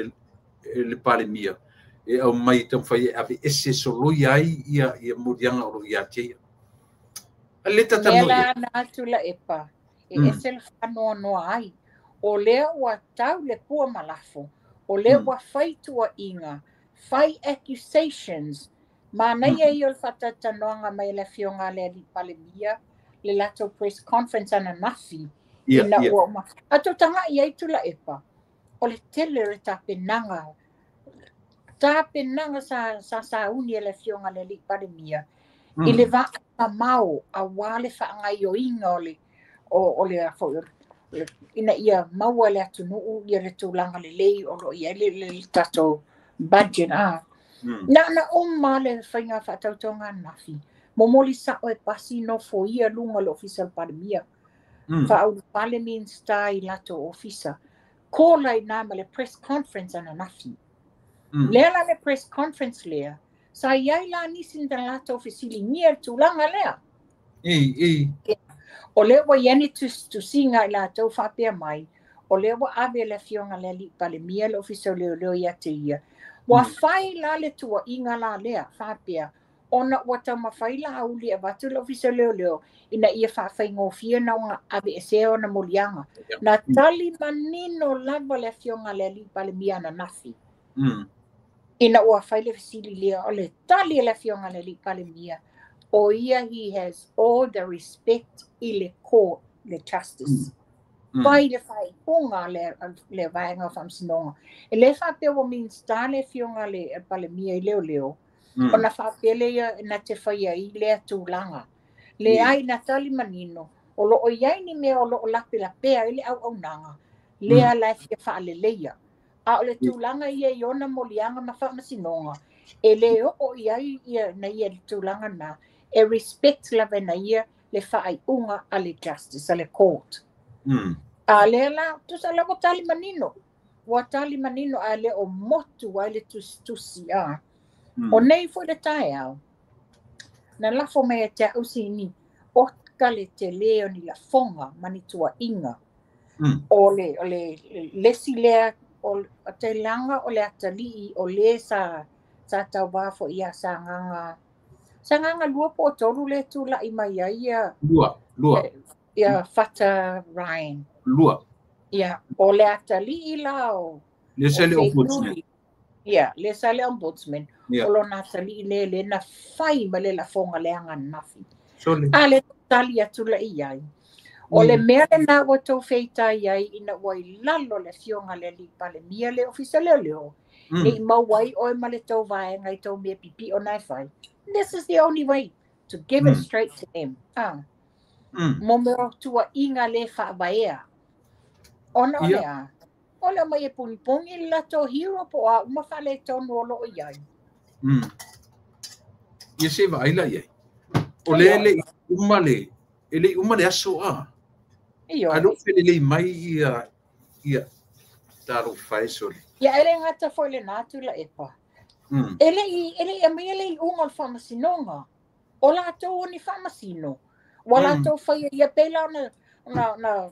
le Palemia e aumai e taumafai e aveese soloia ai ia moliaga o lo o ia te ia. A le Lea tatalanoa la i ai. na atu Laepa e ese le faanoanoa ai, o lea ua tau le pua ma lafo, o lea ua fai tuuaiga, fai accusations, manaia ia o le faatalatalanoaga mai a le afioga a le Alii Palemia, le latou press conference ananafi, ina ua uma. A tou tagai i ai Tuilaepa, o le tele o le tapenaga sa sauni e le afioga a le Alii Palemia i le vaai mamao auā le faagaoioiga o le o le foi ina ia maua e le atunuu ia le tulaga lelei o lo o i ai le tatou budget a. Na ona uma le faiga faatautoga ananafi, momoli sao e pasi nofoia luga o le ofisa o le Palemia. Faaulufale Minisita i latou ofisa. Call ai na ma le press conference ananafi. Lea la le press conference lea, sa i ai la nisi na latou fesiligia le tulaga lea. O lea ua i ai ni tusiga i latou faapea mai, o lea ua ave e le afioga le Alii Palemia le ofisa o leoleo ia te ia. Ua fai la le tuuaiga la lea, faapea, ona ua taumafai Laauli e avatu le ofisa o leoleo ina ia faafaigofie na aveesea ona moliaga. Na tali manino lava le afioga le Alii Palemia ananafi. Ina ua fai le fesili lea, o le tali e le afioga le Alii Palemia, o ia he has all the respect i le court, le justice. Fai le faaiuga le vaega o faamasinoga. E le faapea ua Minisita le afioga le Palemia i leoleo, ona faapea lea na te fai ai lea tulaga. Leai, na tali manino, o lo o i ai ni mea o lo o lapelapea ai le auaunaga, lea la e fia faaleleia. A o le tulaga ia i ona moliaga ma faamasinoga, e le oo i ai ia na ia le tulaga na, e respect lava na ia le faaiuga a le justice, a le court. A lea la, tusa la ua tali manino. Ua tali manino a le o motu ai le tusitusi a. O nei foi le taeao, na lafo mai e te au sini, o ka le te leo ni lafoga ma ni tuuaiga. O le lesi lea, o te laga o le atalii o le sa tauvā foi ia Sagaga. Sagaga 2 po o 3 le tula'i mai ai ia. Lua. Ia Fata Ryan. Lua. Ia, o le atalii la o. Le sa le ombudsman. Ia, le sa le ombudsman. O lona atalii le na fai ma le lafoga leaga ananafi. A le tali atu la i ai. O le mea lena ua tou feitai ai ina ua i lalo le afioga le Alii Palemia le ofisa leoleo, nei maua ai oe ma le tou vaega i tou mea pipio na e fai. This is the only way to give it straight to them. Mo mea tuuaiga le faavaea. Ona o le a, o le mai e punipogi le latou hero po o a uma faaletonu o lo o i ai. Ia se vaai la i ai. O le le uma le, e le uma le aso a. Ioe. A lea ua felelei mai ia, ia, talofa e sole. Ia, e le gata foi i lena Tuilaepa. E le i aumaia le iuga o le faamasinoga. O latou o ni faamasino. Ua latou faia ia pei la ona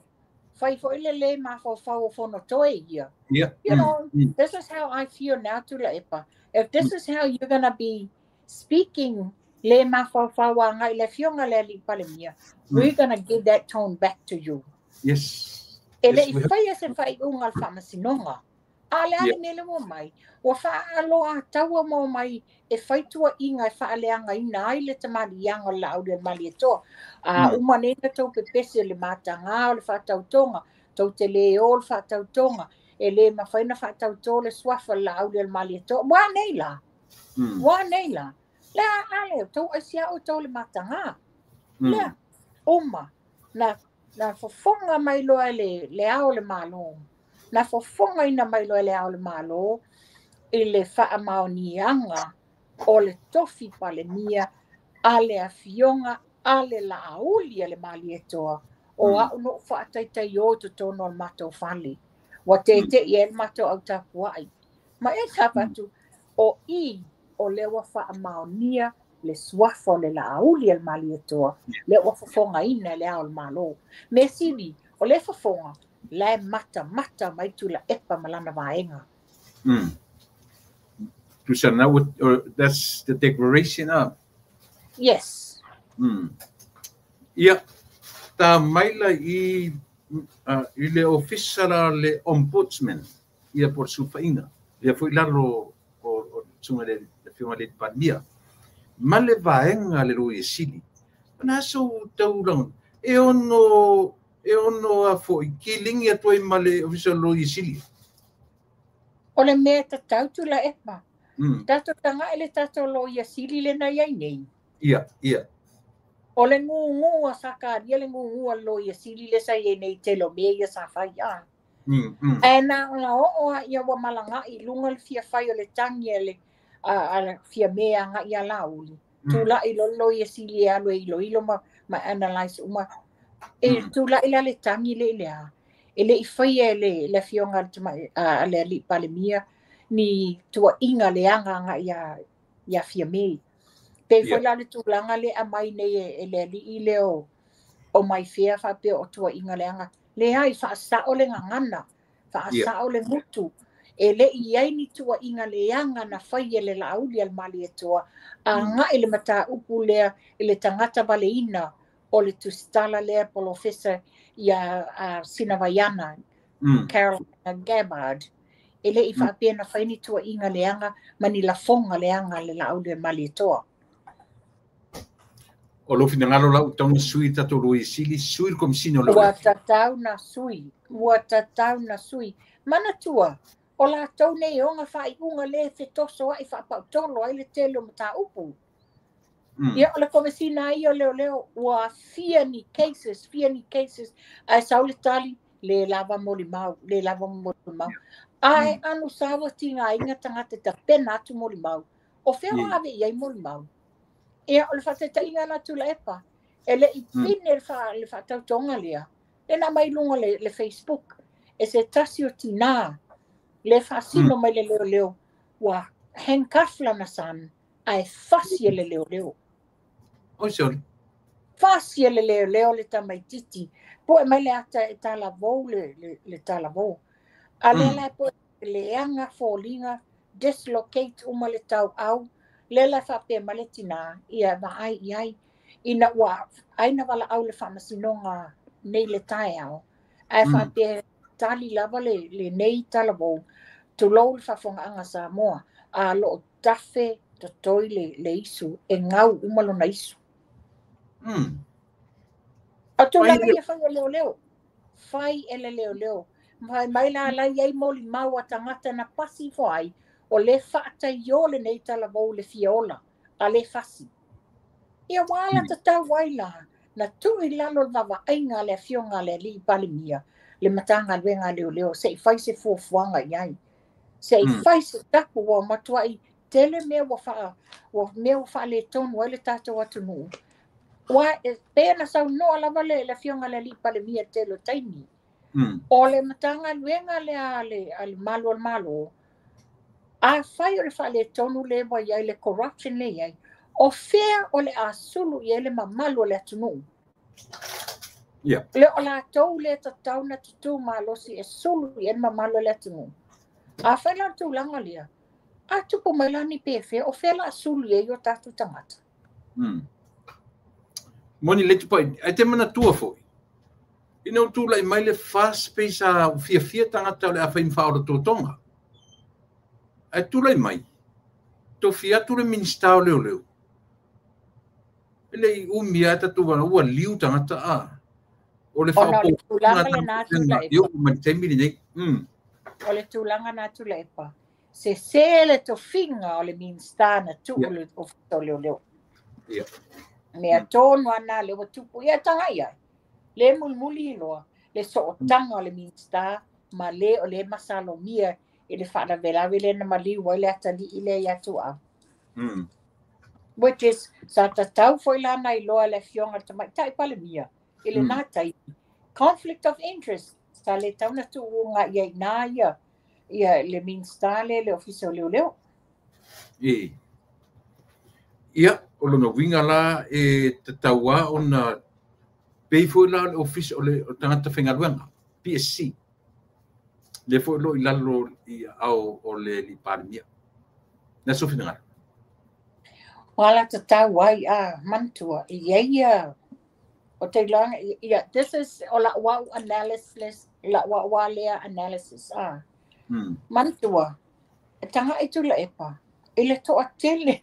fai foi le lē mafaufau o Fonotoe ia. You know, this is how I feel now, Tuilaepa. If this is how you're gonna be speaking le mafaufau agai le afioga le alii Palemia, we're gonna give that tone back to you. E le i faia se faaiuga a le faamasinoga. A le a le mea le ua mai, ua faaaloa ataua ma omai e fai tuuaiga e faaleagaina ai le tamaliiaga o le Laauli o le Malietoa. A uma nei na tou pepese le matagā o le faatautoga, tou te lē o le faatautoga, e lē mafai ona faatautō le suafa o le Laauli o le Malietoa. Ua nei la? Ua nei la? Le a a le tou aisia'u tou le matagā. Lea, uma, na fofoga mai loa e le Ao o le Malo. Na fofogaina mai loa e le Ao o le Malo i le faamaoniaga o le tofi Palemia a le afioga a le Laauli a le Malietoa o a'u no'u faataitaiō i totonu o le matou fale. Ua tete'i ai le matou au tapua'i. Ma e avatu o i o lea ua faamaonia le suafa o le Laauli a le Malietoa, lea ua fofogaina e le Ao o le Malo. Mea sili, o le fofoga, la e matamata mai Tuilaepa ma lana vaega. Tusa now, that's the declaration. Yes. Ia, ta maila i le ofisa la le ombudsman, ia po le sulufaiga lea foi lalo o suga le afioga le Palemia ma le vaega le Loia Sili na aso taulaga e ono a foi kiligi atu ai ma le ofisa o le Loia Sili. O le mea tatau Tuilaepa. Tatou taga'i le tatou Loia Sili le na iai nei. Ia, ia. O le gugū a Sakaria le gugū a le Loia Sili le sa iai nei tele o mea ia sa fai a. Ae na ona oo a ia ua malaga'i i luga le fia fai o le tagi a le a le Fiame aga'i ia Laauli. Tula'i loa le Loia Sili e alu e iloilo ma analyse uma. E tula'i la le tagi le i le a. E le i faia e le afioga a le alii Palemia ni tuuaiga leaga aga'i ia Fiame. Pei foi la le tulaga le aumai nei e le alii lea o Maifea faapea o tuuaiga leaga. Leai, faasa'o le gagana, faasa'o le gutu. E le i ai ni tuuaiga leaga na fai e le Laauli a le Malietoa aga'i le mataupu lea i le tagata valeina o le tusitala lea polofesa ia Sinavaiana Carolina Gabbard. E le i faapea na fai ni tuuaiga leaga ma ni lafoga leaga a le Laauli a le Malietoa. O lou finagalo la ua tatau ona sui tatou Loia Sili, sui le Komesina o Ua tatau na sui, ua tatau na sui. Manatua, o latou nei ona faaiuga lē fetosoa'i faapautolo ai le tele o mataupu. Ia o le Komesina ai o Leoleo ua fia ni cases, fia ni cases, ae sau le tali, lē lava molimau, lē lava molimau. Ae anu sa ua tigaina tagata e tapena atu molimau. O fea o ave i ai molimau? Ia o le faataitaiga la Tuilaepa, e le i pine le faatautoga lea, le na mai luga le Facebook, e se tasi o tinā, le faasino mai le leoleo, ua handcuff lana son, ae fasi e le leoleo. Oi sorry. Fasi e le leoleo le tamaititi. Po'e mai le ata e talavou le talavou. A lea la e po'e leaga foliga, dislocate uma le tauau, lea la e faapea mai le tinā, ia vaai i ai. Ina ua ai na valaau le faamasinoga nei le taeao, ae faapea tali lava le nei talavou, tulou le faafofogaaga Samoa, a loo tafe totoi le isu, e gau uma lona isu. O tulaga ia fai e leoleo. Fai e le leoleo. Fai mai la la i ai molimau a tagata na pasi ifo ai, o le faataiō lenei talavou le fia ola, a le fasi. Ia ua ala tatau ai la, na tuu i lalo le vaavaaiga a le afioga a le alii Palemia, le Matagaluega a Leoleo, se i fai se fuafuaga i ai. Se i fai se tapu ua matuai tele mea ua faaletonu ai le tatou atunuu. Ua e pei ona saunoa lava le Afioga i le Alii Palemia i le tele o taimi. O le Matagaluega lea a le malu o le Malo, afai o le faaletonu le ua i ai le corruption le i ai, o fea o le a sulu i ai le mamalu o le atunuu? Le o latou le tatau na tutū malosi e sulu i ai le mamalu o le atunuu. Afai la o le tulaga lea, a tupu mai la ni pefea, o fea la a sulu i ai o tatou tagata? Moni le tupai, ai te manatua foi. Ina ua tulai mai le FAST pei sa fiafia tagata o le a fai ma faaolatotoga. Ae tulai mai, tofi atu le Minisita o Leoleo. E le i umi lava tatou ua liu tagata a. O le Ona o le tulaga lena Tuilaepa. Ma le taimi lenei. O le tulaga na Tuilaepa. Se se le tofiga o le Minisita na tuu le Ofisa o Leoleo. Mea tonu ana le ua tupu ia tagai ai. Le mulimuli loa le sootaga o le Minisita ma le o le masalomia i le faalavelave lea na maliu ai le atalii lea ia Tuuau. Which is, sa tatau foi lana iloa le Afioga i le Tamaitai Palemia i lena taimi. Conflict of interest, sa le tau na tuuga ia i na ia ia le Minisita le le Ofisa o Leoleo. E. Ia, o lona uiga la e tatau lava ona pei foi la o le Ofisa o le Tagata Faigaluega, PSC. Le foi lo i lalo i au o le Alii Palemia. Na so finagalo. Wala tatau ai a manatua i ai ia o te iloaga ia, this is o la'u au analysis, la'u au a lea analysis a. Manatua e taga'i Tuilaepa i le to'atele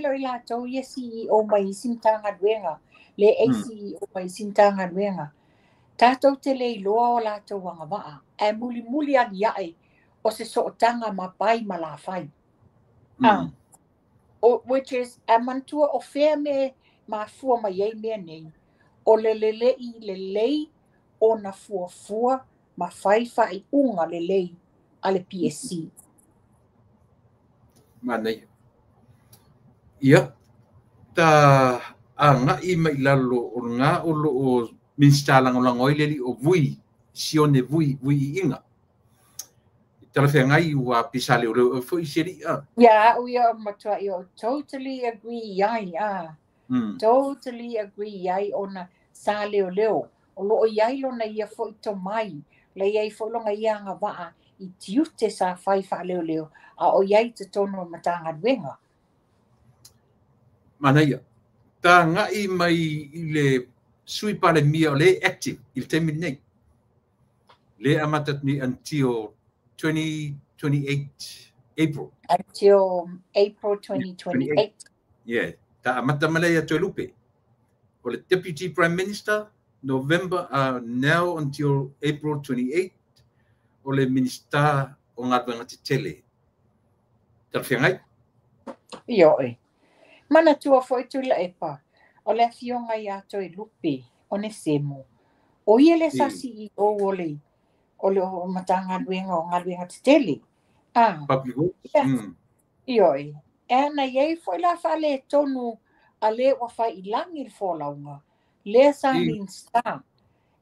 o i latou ia CEO mai isi Matagaluega le ACEO mai isi Matagaluega, tatou te le iloa o latou agava'a ae mulimuli alia'e o se sootaga ma pai ma lafai. O, which is a manatua o fea me mafua mai ai mea nei, o le lele'i lelei ona fuafua ma fai faaiuga lelei a le PSC. Manaia. Ia, ta agai mai lalo o lena o lo o Minisita Lagolago ai le alii o Vui, Sione Vui, Vui Iiga. Talafeagai ua pisa leoleo foi se alii a. Ia, a'u ia o matua'i o totally agree ai a. Totally agree ai ona sa leoleo. O loo iai lona ia foi tomai, la iai foi lona ia agavaa i tiute sa fai faaleoleo, a o iai totonu o Matagaluega. Manaia. Ta agai mai i le Sui Palemia o le active i le taimi lenei. Le amata ni until 2028 April. Until April 2028. Yeah. Ta amata malai ia Toelupe. O le Deputy Prime Minister, November now until April 28, o le Minista o Galuega Tetele. Talafeagai? Ioe. Manatua foi Tuilaepa, o le afioga ia Toelupe Onesemo. O ia le sa CEO o le Matagaluega o Galuega Tetele. Ah, Public Works. Ia. Ioe. E ana iai foi la faaletonu a le ua fai i lagi le folauga. Lea sa Minista.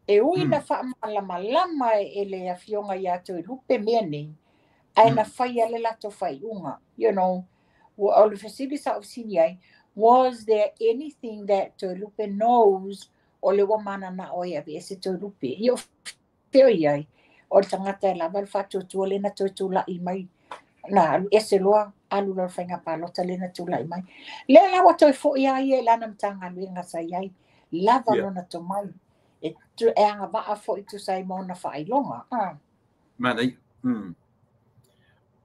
E ui na faamalamalama e le afioga ia Toelupe mea nei, ae na fai a le latou faaiuga. O le fesili sa ou fesili ai, was there anything that Toelupe knows o le ua mananao ai ave ese Toelupe? Ia o fea i ai, o le tagata e lava le faatuatua le na toe tula'i mai, na alu ese loa, alu loa le faiga palota le na tula'i mai. Lea la ua toe fo'i a ia i lana Matagaluega sa i ai, lava lona tomai. E agavaa foi tusa ai ma ona faailoga. Ah. Manaia.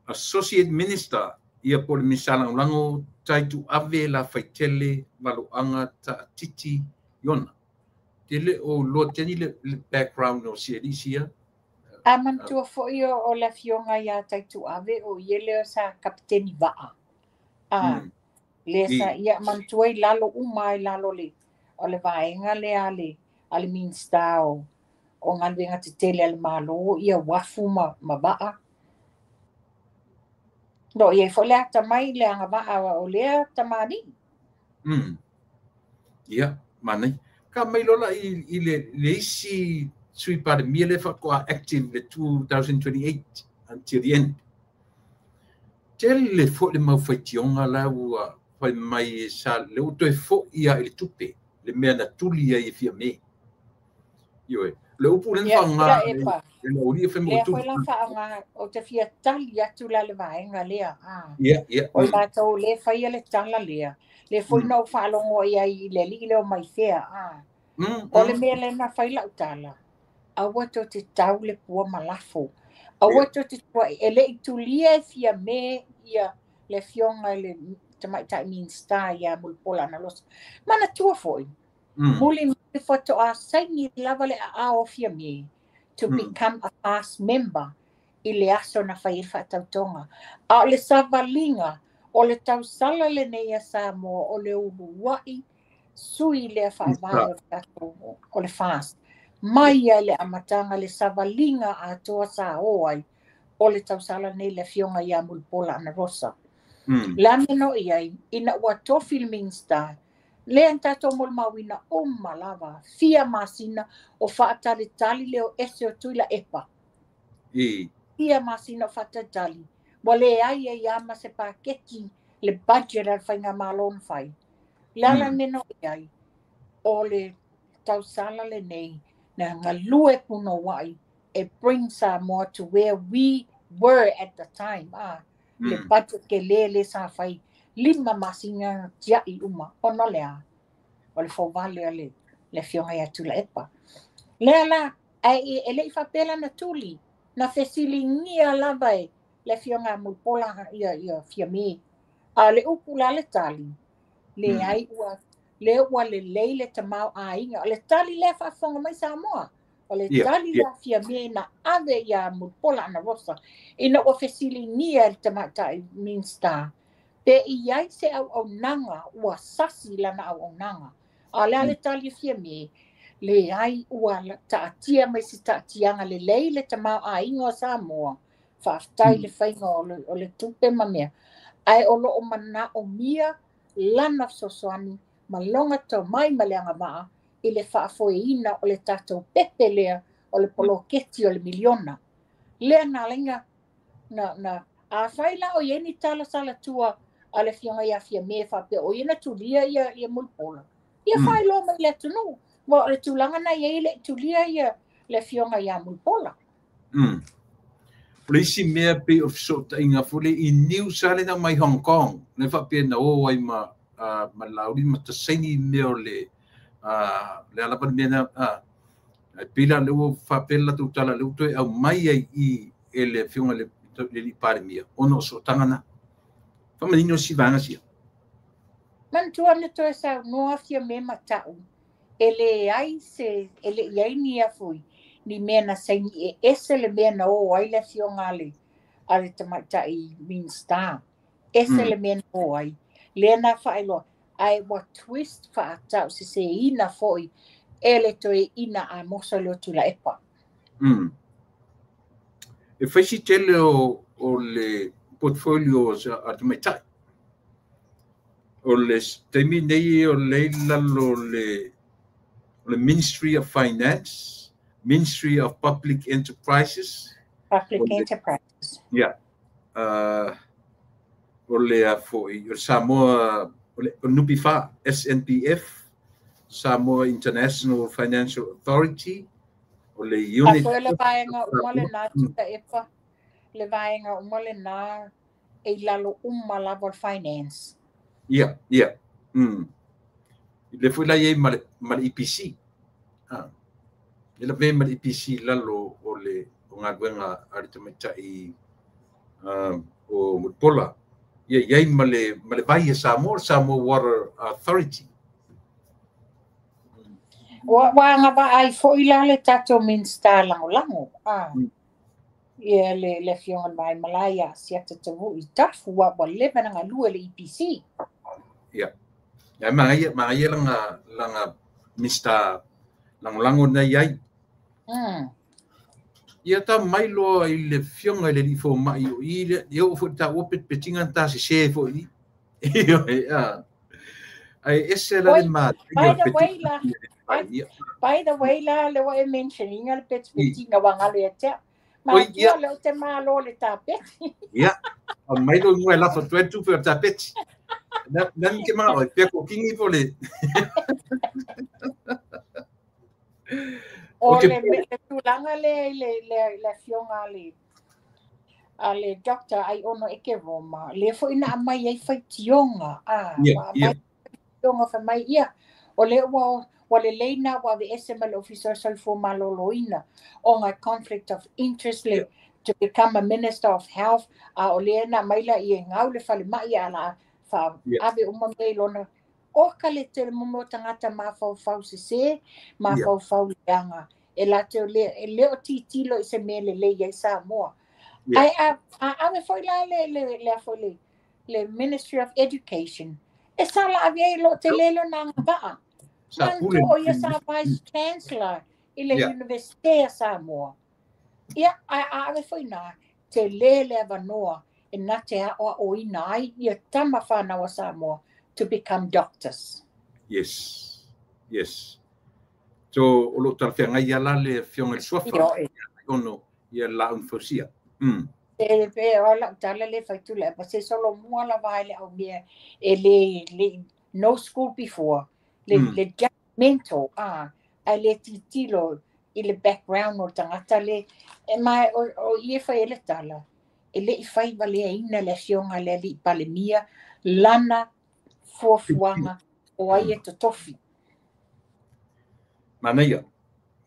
Associate Minister, ia po le Minista Lagolago Taituave la Faitele Valoaga Taatiti Iona. Te le o loa teni le background o si Alicia. A manatua foi o le afioga ia Taituave o ia lea sa kapiteni vaa. Ah, lea sa ia manatua i lalo uma i lalo le o le vaega lea a le Minista o Galuega Tetele a le Malo ia uafu ma vaa. Lo iai foi le atamai le agavaa o lea tamalii. Ia, manaia. Ka mai loa la i le isi Sui Palemia lea faatoa active le 2028 until the end. Tele foi le mau faitioga la ua fai mai sa le ua toe foi lava i le tupe le mea na tuli ai e Fiame. Ioe, le upu lea na faaaoga e le aualii e fai mai ua Lea tuli. foi la faaaoga, ou te fia tali atu la i le vaega lea. Ia, ia. O i latou lea e faia le tala lea, lea foi na ou faalogo i ai i le alii lea o Maifea. O le mea lea na fai lau tala, aua tou te tau le pua ma lafo. Aua tou te tuuai, e le i tulia e Fiame ia le afioga i le Tamaitai Minisita ia Mulipola Anarosa. Manatua foi, muli mai faatoa saini lava le aao o Fiame to become a FAST member i le aso na fai ai le faatautoga. A o le savaliga o le tausala lenei a Samoa o le uluai sui lea faavae o le tatou o le FAST. Mai ai le amataga le savaliga atoa sa o ai o le tausala lenei le afioga ia Mulipola Anarosa. Le a mea na oo i ai, ina ua tofi le Minisita, lea na tatou molimauina uma lava, fia masina o faatalitali le o ese o Tuilaepa. Fia masina o faatalitali, ua leai ai lava ma se paketi le budget a le faigamalo na fai. Le a la le mea na oo i ai, o le tausala lenei na galue punouai e bring Samoa to where we were at the time. Le budget tele lea sa fai 5 masina tiai uma ona o le a? O le fouvale a le afioga ia Tuilaepa. Lea la, ae e le i faapea la na tuli, na fesiligia lava e le afioga a Mulipola ia Fiame. A o le upu la le tali, leai ua lea ua lelei le tamaoaiga. O le tali lea faafofoga mai Samoa. O le tali lea a Fiame na ave ia Mulipola Anarosa ina ua fesiligia e le Tamaitai Minisita pe i ai se auaunaga ua sasi lana auaunaga. A o le a le tali a Fiame, leai ua taatia mai se taatiaga lelei le tamaoaiga o Samoa. Faafetai le faiga o le tupe ma mea. Ae o lo o manaomia lana fesoasoani ma lona tomai ma le agavaa i le faafoeina o le tatou pepe lea o le poloketi o le miliona. Lea na ala ai na afai la o i ai ni tala salatua a le afioga ia Fiame faapea o ia na tulia ia Mulipola, ia faailoa mai i le atunuu. Aua o le tulaga na i ai e le i tulia ia le afioga ia Mulipola. O le isi mea pei o le fesootaiga foi lea i news lava lea na aumai Hong Kong, lea faapea na o ai ma le Laauli ma tasaini mea o le le a lava le mea na ai pei la lea ua faapea le latou tala lea ua toe aumai ai i e le afioga i le alii Palemia ona o sootaga na. Faamanino si vaega sia. Manatua na toe saunoa Fiame ma ta'u e leai se e le i ai ni afui ni mea na saini e ese le mea na o ai le afioga a le Tamaitai Minisita. Ese le mea na o ai. Lea na faailoa, ae ua twist faatauseseina foi e le toeaina Amosa lea o Tuilaepa. E fai si tele o le portfolio a Tamaitai. O le taimi nei o lea i lalo o le Ministry of Finance, Ministry of Public Enterprises. Public Enterprises. Yeah. O le foi, o Samoa, o le NPF, SNPF, Samoa International Financial Authority, o le unit. A foi le vaega uma lena Tuilaepa, le vaega uma lena e i lalo uma lava o le finance. Yeah, yeah. Le foi la i ai ma le EPC. E lavea ma le EPC lalo o le o galuega a le Tamaitai o Mulipola. Ia i ai ma le vai a Samoa, Samoa Water Authority. Ua agavaa ai foi la le tatou Minisita Lagolago. Ia le afioga i le Vaimalae ia Asiata Tavui Tafu ua leva na galue le EPC. Ia. Ia magaia langa Minisita Lagolago na i ai. Ia ta mai loa i le afioga i le alii fomai o i le ia o foi taua petipetiga na ta sesē foi i. Ae ese la le manaia o le feteenaiga i le Palemia. By the way la, lea ua e mention ina le petipetiga ua galo ia te au. Matua lea ou te malo i le tapeti. Ia, aumai lou igoa e lafo atu ai le tupe o le tapeti. Nani ke manao ai, pea kokini po le. O le tulaga lea i le afioga a le Doctor Aiono Eke Roma, lea foi na aumai ai faitioga, a, ua aumai faitioga fai mai, ia, o lea ua lelei na ua aveese mai le Ofisa o le Soifua Maloloina ona e conflict of interest le to become a Minister of Health, a o lea na aumai laia e gau le falemai a la ave uma mea i lona. Oka le tele mo o tagata mafaufau sesē, mafaufau leaga, e latou le e le o tilotilo i se mea lelei ai Samoa. Ae a ave foi la le foi le Ministry of Education, e sa la ave ai lo tele lona agavaa. Manatua o ia sa Vice Chancellor i le Universite a Samoa. Ia, ae a ave foi na, tele le avanoa e na te aoaoina ai ia tama whanau a Samoa to become doctors. Yes, yes. So, o lo talafeagai ia la le afioga i le Suafa, ono ia laau na fausia. E pe o lau tala le faitula e pa se solomua lava ai le au mea e le no school before, le judgmental, ai le titilo i le background o tagata le, e mai o ie fai e le tala, e le i fai valeaina le afioga le alii Palemia, lana fuafuaga o ai e totofi. Manaia,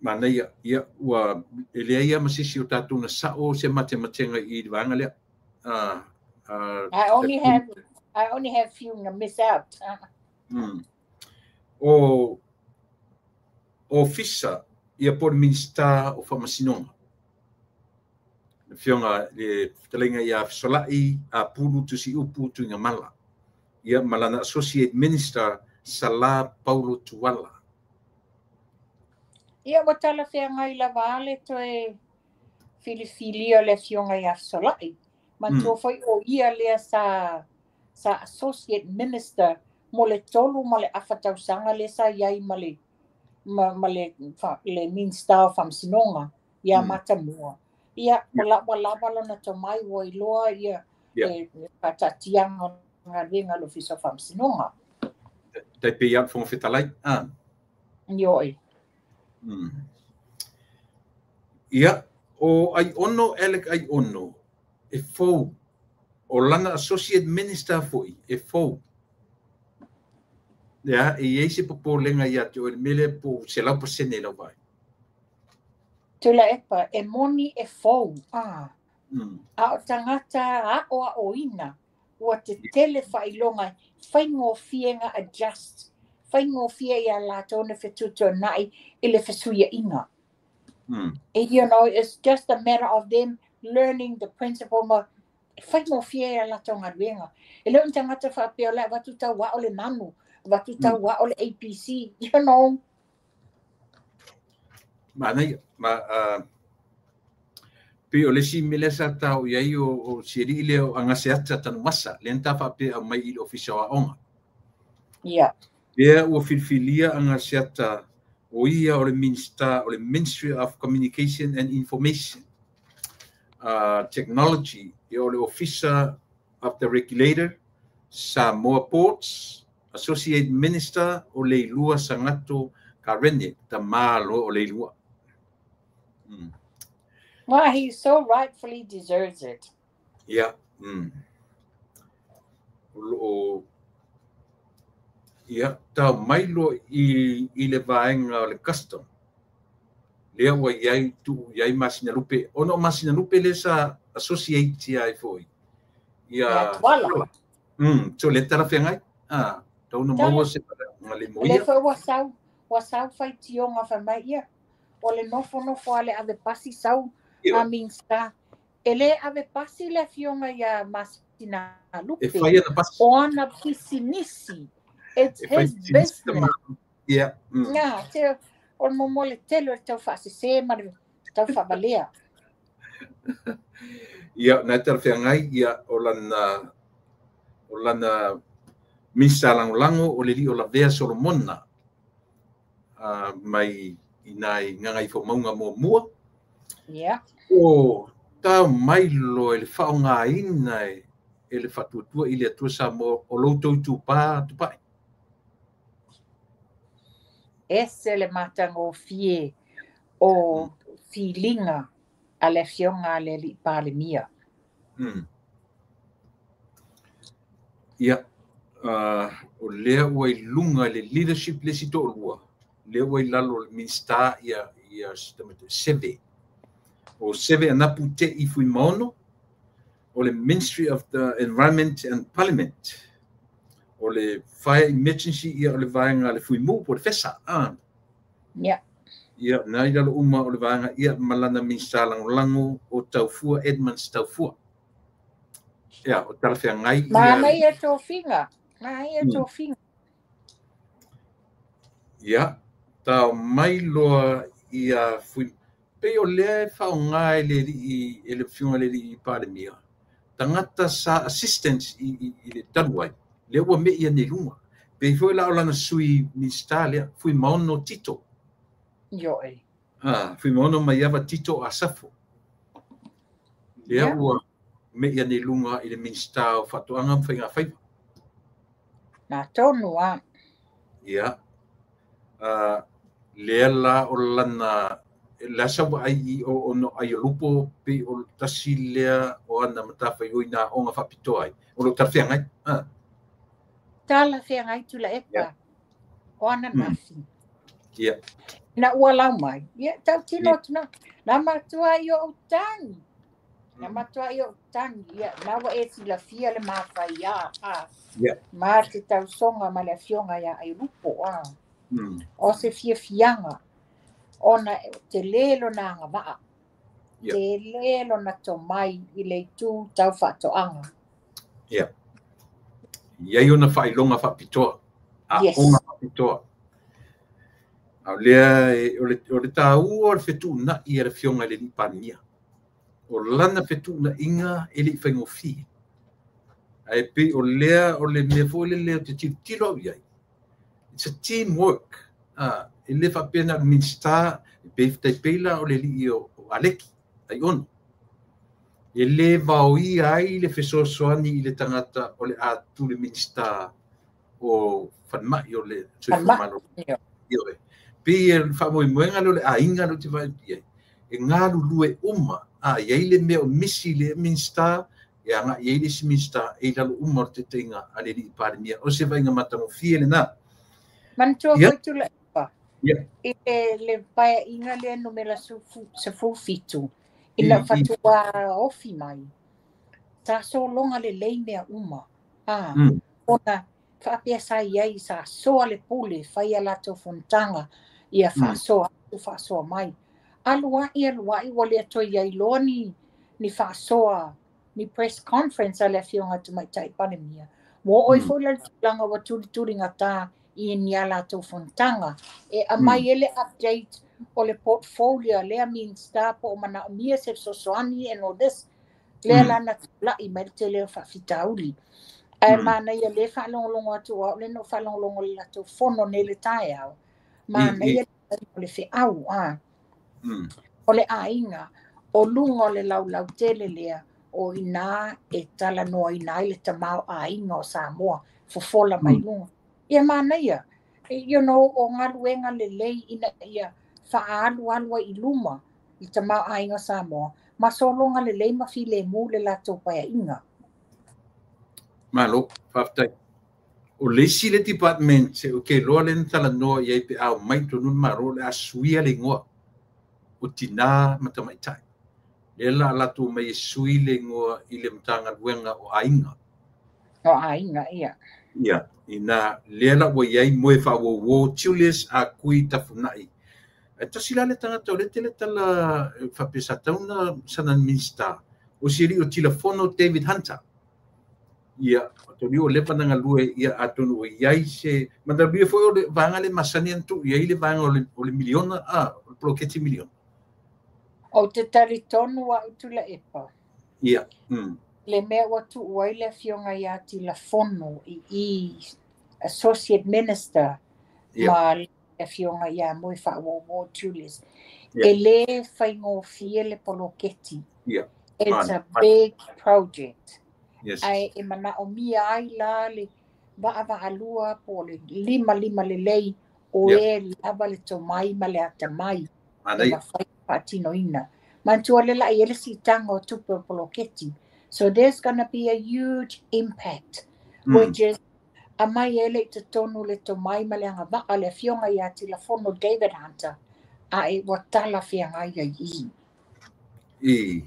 manaia, ia, ua e leai lava ma se isi o tatou na sao se matematega i le vaega lea. I only have few na miss out. O Ofisa, ia po le Minisita o Faamasinoga, le afioga le fetalaiga ia Fesolai Apulu Tusiupu Tuigamala, ia ma lana Associate Minister Sala Paulo Tuala. Ia ua talafeagai lava le toe filifilia o le afioga ia Fesolai. Manatua foi o ia lea sa Associate Minister mo le 3 ma le afa tausaga lea sa iai ma le Minista o Faamasinoga ia Matamua. Ia, ua lava lona tomai ua iloa ia le faataatiaga o galuega a le Ofisa o Faamasinoga. Tai pei ia le Fofoga Fetalai. Ah. Ioe. Ia, o Aiono Alec Aiono, e fou. O lana Associate Minister foi, e fou. Ia, e i ai se popolega ia te oe le mea lea po o 100% lau vaai? Tuilaepa, e moni e fou, a. A o tagata aoaoina, ua tetele faailoga faigofie na adjust, faigofie ia latou na fetuatuanai i le fesuiaiga. It's just a matter of them learning the principle ma faigofie ia latou galuega. E le o ni tagata faapea o le avatu tau ao le nanu, avatu tau ao le ABC. Manaia, ma pei o le isi mea lea sa tau i ai o si alii lea o Agaseata Tanumasa, lea na ta faapea aumai i le Ofisa o Aoga. Lea ua filifilia Agaseata o ia o le Minista o le Ministry of Communication and Information Technology, ia o le Officer of the Regulator, Samoa Ports, Associate Minister o Leilua Sagato Karene, tamā loa o Leilua. Well, he so rightfully deserves it. Ia. O loo ia tau mai loa i le vaega o le custom. Lea ua iai tuu i ai Masinalupe, ona o Masinalupe lea sa associate ai foi. Ia Ia Tuala. So le talafeagai. Ah, tau na maua se nga le O le moia. foi ua sau faitioga fai mai ia. O le nofonofo a le ave pasi sau a Minista. E le ave pasi le afioga ia Masinalupe. E fai ana pasi. O ana pisinisi. It's E fai his pisinisi business. Ia. Nga, te o le momo le tele o le tau faasese ma le tau faavalea. Ia, na talafeagai ia o lana Minista Lagolago o le alii o Lavea Solomona mai i nai Gagaifomauga 1. Ia. O tau mai loa i le faaaogaina e le Faatuatua i le Atua Samoa o lo outou itupa Tupai. Ese le matagofie o filiga a le afioga a le alii Palemia. Ia, o lea ua i luga i le leadership le isi toalua, lea ua i lalo o le Minista ia Seve. O Seve Anapu Te I Fuimaono, o le Ministry of the Environment and Parliament. O le Fire Emergency ia o le vaega le Fuimu po o le FESA. Ia. Ia, na i lalo uma o le vaega ia malana Minista Lagolago o Taufua Edmonds Taufua. Ia, o talafeagai ia. Manaia tofiga. Manaia tofiga. Ia, tau mai loa ia Fui. Pei o lea e faaaoga e le alii e le afioga i le alii Palemia. Tagata sa assistance i le talu ai, lea ua mei ane i luga. Pei foi la o lana sui Minista lea, Fuimaono Tito. Ioe. Fuimaono Maiava Tito Asafo. Lea ua mei ane i luga i le Minista o Faatoaga ma Faigafaiva. Na tonu a. Ia. Lea la o lana la sa vaai i o no ai o lupo pe o tasi lea o ana matafaioi na aoga faapitoa ai. O lo talafeagai. Talafeagai Tuilaepa. O ana nafi. Ia. Na ua lau mai. Ia, tautino atu na. Na matua i o tangi. Na matua i o tangi. Ia, na ua e silafia le mafai a. Ia. Ma te tausoga ma le afioga ia ai lupo. O se fiafiaga. Ona te le lona agavaa. Te le lona tomai i le itu tau faatoaga. Ia. Ia i ona faailoga faapitoa. Aoga faapitoa. A o lea o le taua o le fetuunai a le afioga i le alii Palemia. O lana fetuunaiga e le i faigofie. Ae pei o lea o le mea foi lele o te tilotilo au i ai. It's a team work. E le faapea na o le Minista, pe taipei la o le alii o Aleki, Aiono. E le vaoia ai le fesoasoani i le tagata o le atu le Minista o Falemai o le Soifua Maloloina. Ioe. Pei e faamoemoega lea o le aiga lea ou te vaai atu i ai. E galulue uma. I ai le mea o misi le Minista, e agai i ai le isi Minista, e i lalo uma o le taitaiga a le alii Palemia. O se vaaiga matagofie lena. Manatua foi Tuilaepa. I le paeaiga lea numera 17, ina faatoa ofi mai. Sa sologa lelei mea uma. Ona faapea sa i ai, sa soa le pule, fai a latou fonotaga, ia faasoa atu, faasoa mai. Alu ai, alu ai, ua le toe i ai loa ni faasoa, ni press conference a le afioga Tamaitai Palemia. Ua oo ai foi la le tulaga ua tulituligata i ni a latou fonotaga. E aumai ai le update o le portfolio lea Minista po o manaomia se fesoasoani and all this. Lea la na tulai mai le tele o faafitauli. Ae manaia le faalogologo atu au le no faalogologo le latou fono nei le taeao. Manaia o le feau. O le aiga, o luga o le laulau tele lea, o ina e talanoaina ai le tamaoaiga o Samoa, fofola mai luga. Ia manaia, you know, o galuega lelei ina ia faaalualu ai i luma i tamaoaiga o Samoa, ma sologa lelei ma filemu le latou paeaiga. Malo, faafetai. O le isi le department o ke loa le na talanoa i ai pe a omai i totonu le Malo o le a suia le igoa o tina ma tamaitai. Lea la a latou mai e sui le igoa i le Matagaluega o Aiga. O Aiga, ia. Ia, ina lea la ua i ai moe faauouo Julius Akui Tafunai. Ae tasi la le tagata o lea tele tala faapea sa tatau ona sana Minista o si alii o Tilafono David Hunter. Ia, atonu o leva na galue ia atonu o i ai se manatua foi o le vaega le masani ona tuu i ai le vaega o le miliona, o le poloketi miliona. Ou te talitonu au Tuilaepa. Ia. Le mea ua tuu ai le afioga ia Tilafono i Associate Minister ma le afioga ia Moefaauouo Julius. E lē faigofie le poloketi. It's a big project. Ae e manaʻomia ai la le vaavaalua po o le limalima lelei o e lava le tomai ma le atamai e mafai faatinoina. Manatua le laʻi ai le siitaga o tupe o poloketi. So there's gonna be a huge impact, which is aumai ai le i totonu le tomai ma le agavaa le afioga ia Tilafono David Hunter, ae ua talafeagai ai i. I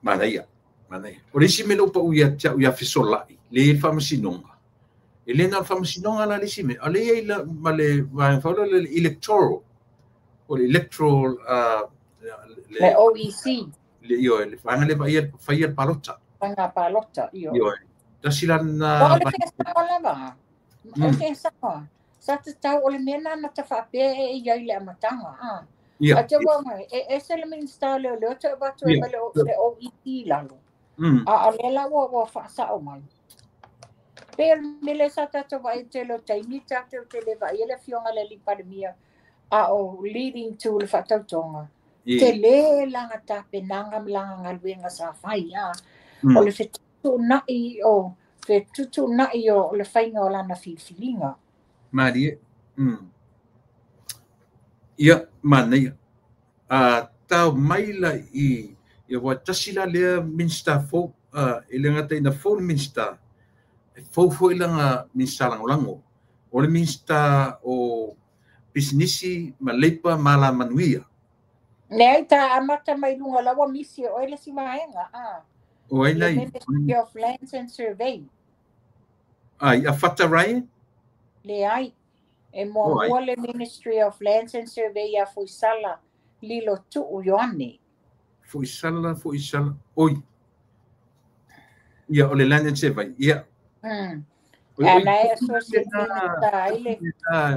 manaia, manaia. O le isi mea lea ua pau ia te au ia fesolaʻi, le i ai le faamasinoga. E le na o le faamasinoga la le isi mea, a o lea e i ai la ma le vaega foi lea o le electoral, o le electoral le OEC. Le ioe, le vaega lea vaaia faia le palota. Faiga palota, ioe. Ioe. Tasi la lena. O le feasaga lava. O le feasaga. Sa tatau o le mea lena na ta faapea e i ai le amataga. A te ua mai, e ese le Minista o Leoleo toe avatu ai ma le OEC i lalo. A o lea la ua faasao mai. Pei o le mea lea sa tatou vaai i le tele o taimi, tatou te le vaaia le afioga i le alii Palemia a o leading to le faatautoga. Tele laga tapenaga ma laga galuega sa fai. O le fetuutuunai o fetuutuunai o le faiga o lana filifiliga. Malie. Ia, manaia. A tao mai la i ia ua tasi la lea Minista fou, e le gata ina fou le Minista, e fou foi lana Minista lagolago. O le Minista o Pisinisi ma Leipa ma Alamanuia. Leai, ta amata mai luga la ua misi e oe le isi vaega. O ai Le nai? Ministry of Lands and Survey. Ai, a Fata Ryan? Leai. E muamua le Ministry of Lands and Survey ia Foisala Lilo Tuu Ioane. Foisala, Foisala, oi. Ia, o le Land and Survey, ia. A na e associate minister ai le.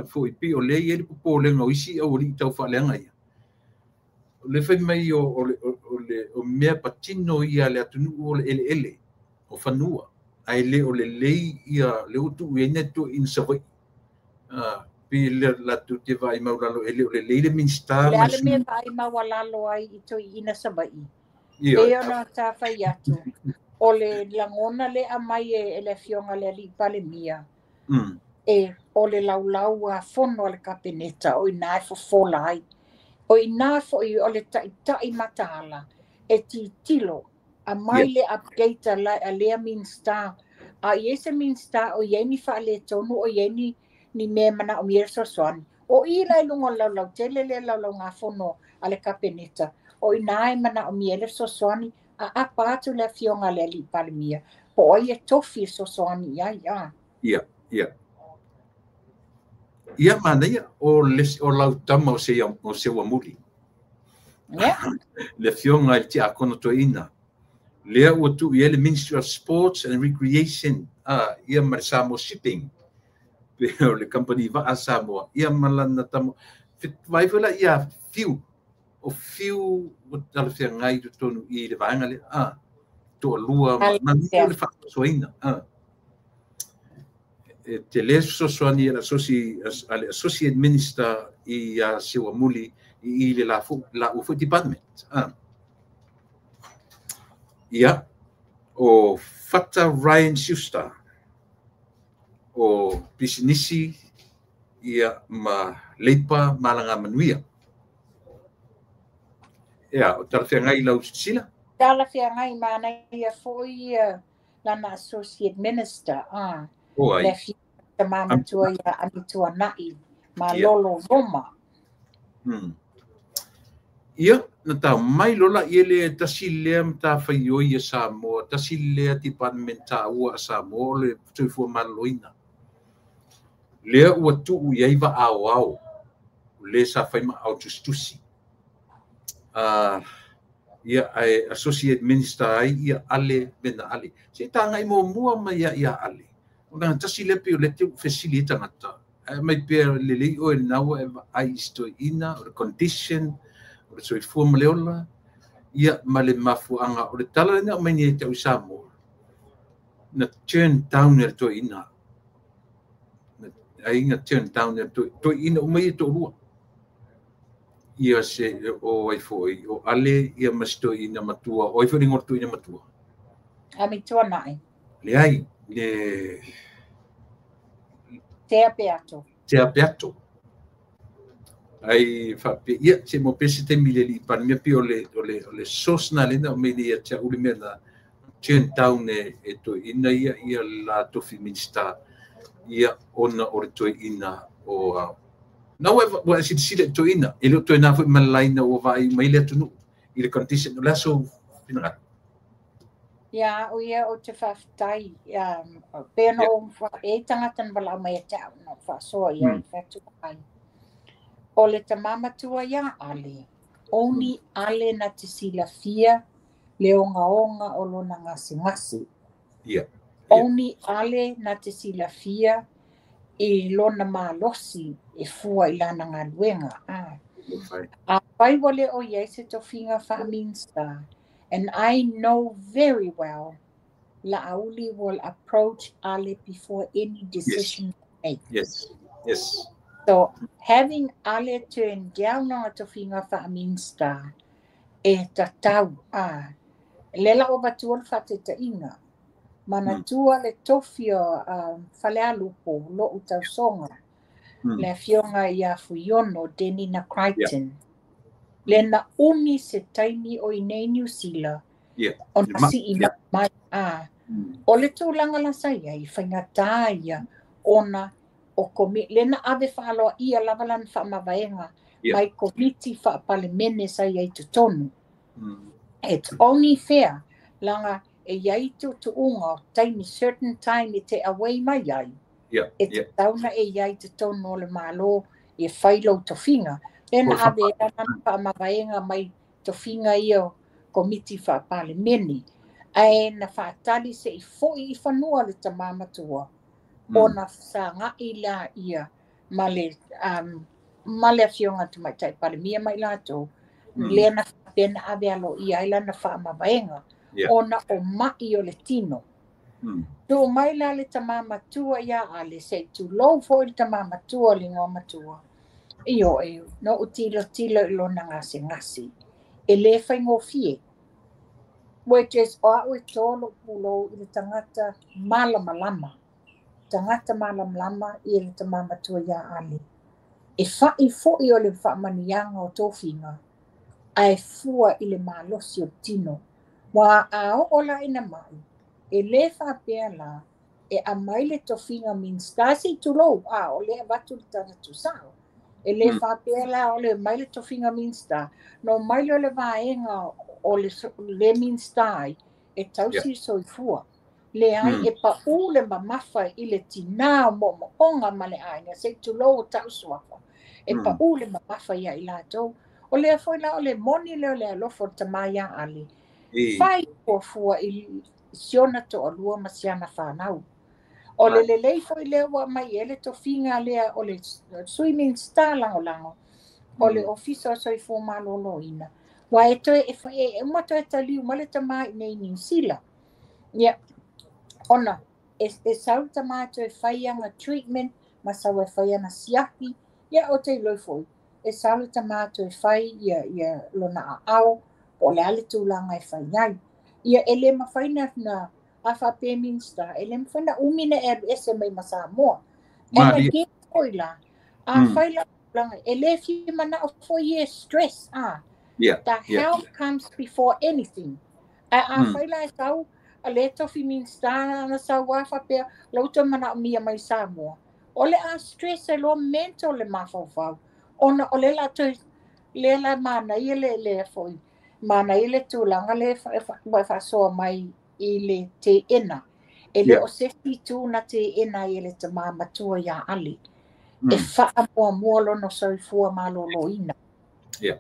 Foi pi o le i ai le popolega o isi aualii taufaaleaga ia. O le fai mai o mea patino ia a le atunuu o le eleele, o fanua, ae le o lelei ia le ua tuu i ai nai toeaiina Savaii. Pei le latou te vaai maualalo e le o lelei le Minista O le a le mea vaai maualalo ai i toeaiina Savaii? Pei ona sa fai atu, o le lagona lea aumai e le afioga i le alii Palemia, e o le laulau a fono a le Kapeneta o i ina e fofola ai. O i ina foi o le taitai mataala e tilotilo aumai le update a lea Minista. A i ai se Minista o i ai ni faaletonu, o i ai ni mea e manaomia le fesoasoani, o i la i luga o le laulautele lea laulaugafono a le Kapeneta, o i ina e manaomia ai le fesoasoani, a apa atu le afioga a le alii Palemia, po o ai e tofi e fesoasoani i ai. Ia, ia. Ia, manaia, o le o lau tama o se o Seuamuli. Le afioga i le Tiakono Toeaina. Lea ua tuu i ai le Ministry of Sports and Recreation, ia ma le Samoa Shipping, pe o le company vaa a Samoa, ia ma lana tama. Vaai foi la ia Fiu, o Fiu ua talafeagai i totonu i le vaega lea, toalua, manaia o le faasoasoaina. E tele fesoasoani a le Associate Minister ia Seuamuli i le laua foi department. Ia, o Fata Ryan Schuster, o pisinisi ia ma Leipa ma Alagamanuia. Ia, o talafeagai lau silasila? Talafeagai, manaia foi lana Associate Minister. O ai? Le afioga tama matua ia Amituanai Malolo Roma. Ia, na tau mai lola i ele tasi lea matafaioi a Samoa, tasi lea department taua a Samoa o le soifua maloloina. Lea ua tuu i ai vaaoao, le sa fai ma ao tusitusi. Ia, ae Associate Minister ai ia Ale mena Ale. Se tāngai muamua mai ia Ale. O lana tasi lea pei o lea te fesili ai tagata. Ae mai pea lelei oe lena ua e vaai i si toeaina, o le condition, o le soifua ma le ola, ia ma le mafuaaga o le tala lena aumai nei ia te au i Samoa, na turn down e le toeaina. Ai na turn down e toeaiina uma ia e toalua. Ia se o ai foi o Ale ia ma si toeaina matua, o ai foi le igoa o le toeaina matua? Amituanai. Leai, le Tea Peato. Tea Peato. Ai faapea, ia, se mo pea se taimi i le alii Palemia, pei o le source na lena o mei nei ia te au le mea na turn down e toeaiina ia ia la tofi Minista ia ona o le toeaina o na ua silasila i toeaina e le o toe na foi ma le laina ua vaai mai le atunuu i le condition o le aso finagalo. Ia au ia ou te faafetai pei ona ou e tagata na valaau mai ia te au na ou faasoa i ai fai atu ai. O le tamā matua ia Ale, only Ale na te silafia le ogaoga o lona gasegase. Only Ale na te silafia i lona malosi e fua i lana galuega. Afai ua le o i ai se tofiga faa-Minista, and I know very well Laauli will approach Ale before any decision made. So having Ale turn down lona tofiga faa-Minista e tatau a le la o avatua le faataitaiga manatua le tofi o Falealupo lo'u tausoga le afioga ia Fuiono Denina Crichton le na umi se taimi o i nei Niu Sila ona sii mai a o le tulaga la sa iai faigatā ia ona o komi le na ave faaloaia lava lana faamavaega mai komiti faapalemene sa iai totonu. It's only fair laga e iai tuutuuga o taimi, certain time e te away mai ai e tatau ona e iai totonu o le Malo e fai lou tofiga lea na ave ai lana faamavaega mai tofiga ia o komiti faapalemene ae na faatali se'i fo'i i fanua le tamā matua ona fesagai la ia ma le ma le afioga tamaitai Palemia ma i latou lea na faapea na ave aloaia ai lana faamavaega ona o ma'i o le tino. Tuu mai la le tamā matua iā Ale se'i tulou foi le tamā matua le igoa matua ioe na ou tilotilo i lona gasegase e lē faigofie, which is o a'u e tō lo'u pulou i le tagata malamalama, tagata malamalama ia le tamā matua iā Ale e fa'i fo'i o le faamanuiaga o tofiga ae fua i le malosi o le tino ua a oo la ina ma'i e lē faapea la e aumai le tofiga Minista se'i tulou a o lea avatu le tala tusa'o e lē faapea la o le mai le tofiga Minista no mai lea o le vaega o le Minista ai e tausi le soifua leai e pa'ū le mamafa i le tinā o mo'omo'oga ma le aiga se'i tulou o ta'u suafa e pa'ū le mamafa iā i latou o lea foi la o le moni lea o le alofa o le tamā iā Ale fai fuafua i siona toalua ma siana fanau. O le lelei foi lea ua aumai ai le tofiga lea o le sui Minista lagolago o le Ofisa o Soifua Maloloina ua e toe e uma toe taliu mai le tamā i nei Niu Sila. Ia, ona e sau le tamā e toe fai ana treatment ma sau e fai ana siaki, ia o te iloa foi, e sau le tamā toe fai ia lona aao po o le a le tulaga e fai ai. Ia e le mafai na a faapea Minista, e le mafai na umi na e alu ese mai ma Samoa. And again foi la, a fai la tulaga, e le fia mana'o foi e stress, a. The health comes before anything. Ae a fai la e sau, a le tofi Minista na sau a faapea, lau toe manaomia mai Samoa. O le a stress e loa mental le mafaufau. Ona o le la toe, le la manaia le foi, manaia le tulaga le ua e faasoa mai i le teena. E le o se isi itu na teena ai e le tamā matua iā Ale. E faamuamua lona soifua maloloina. Ia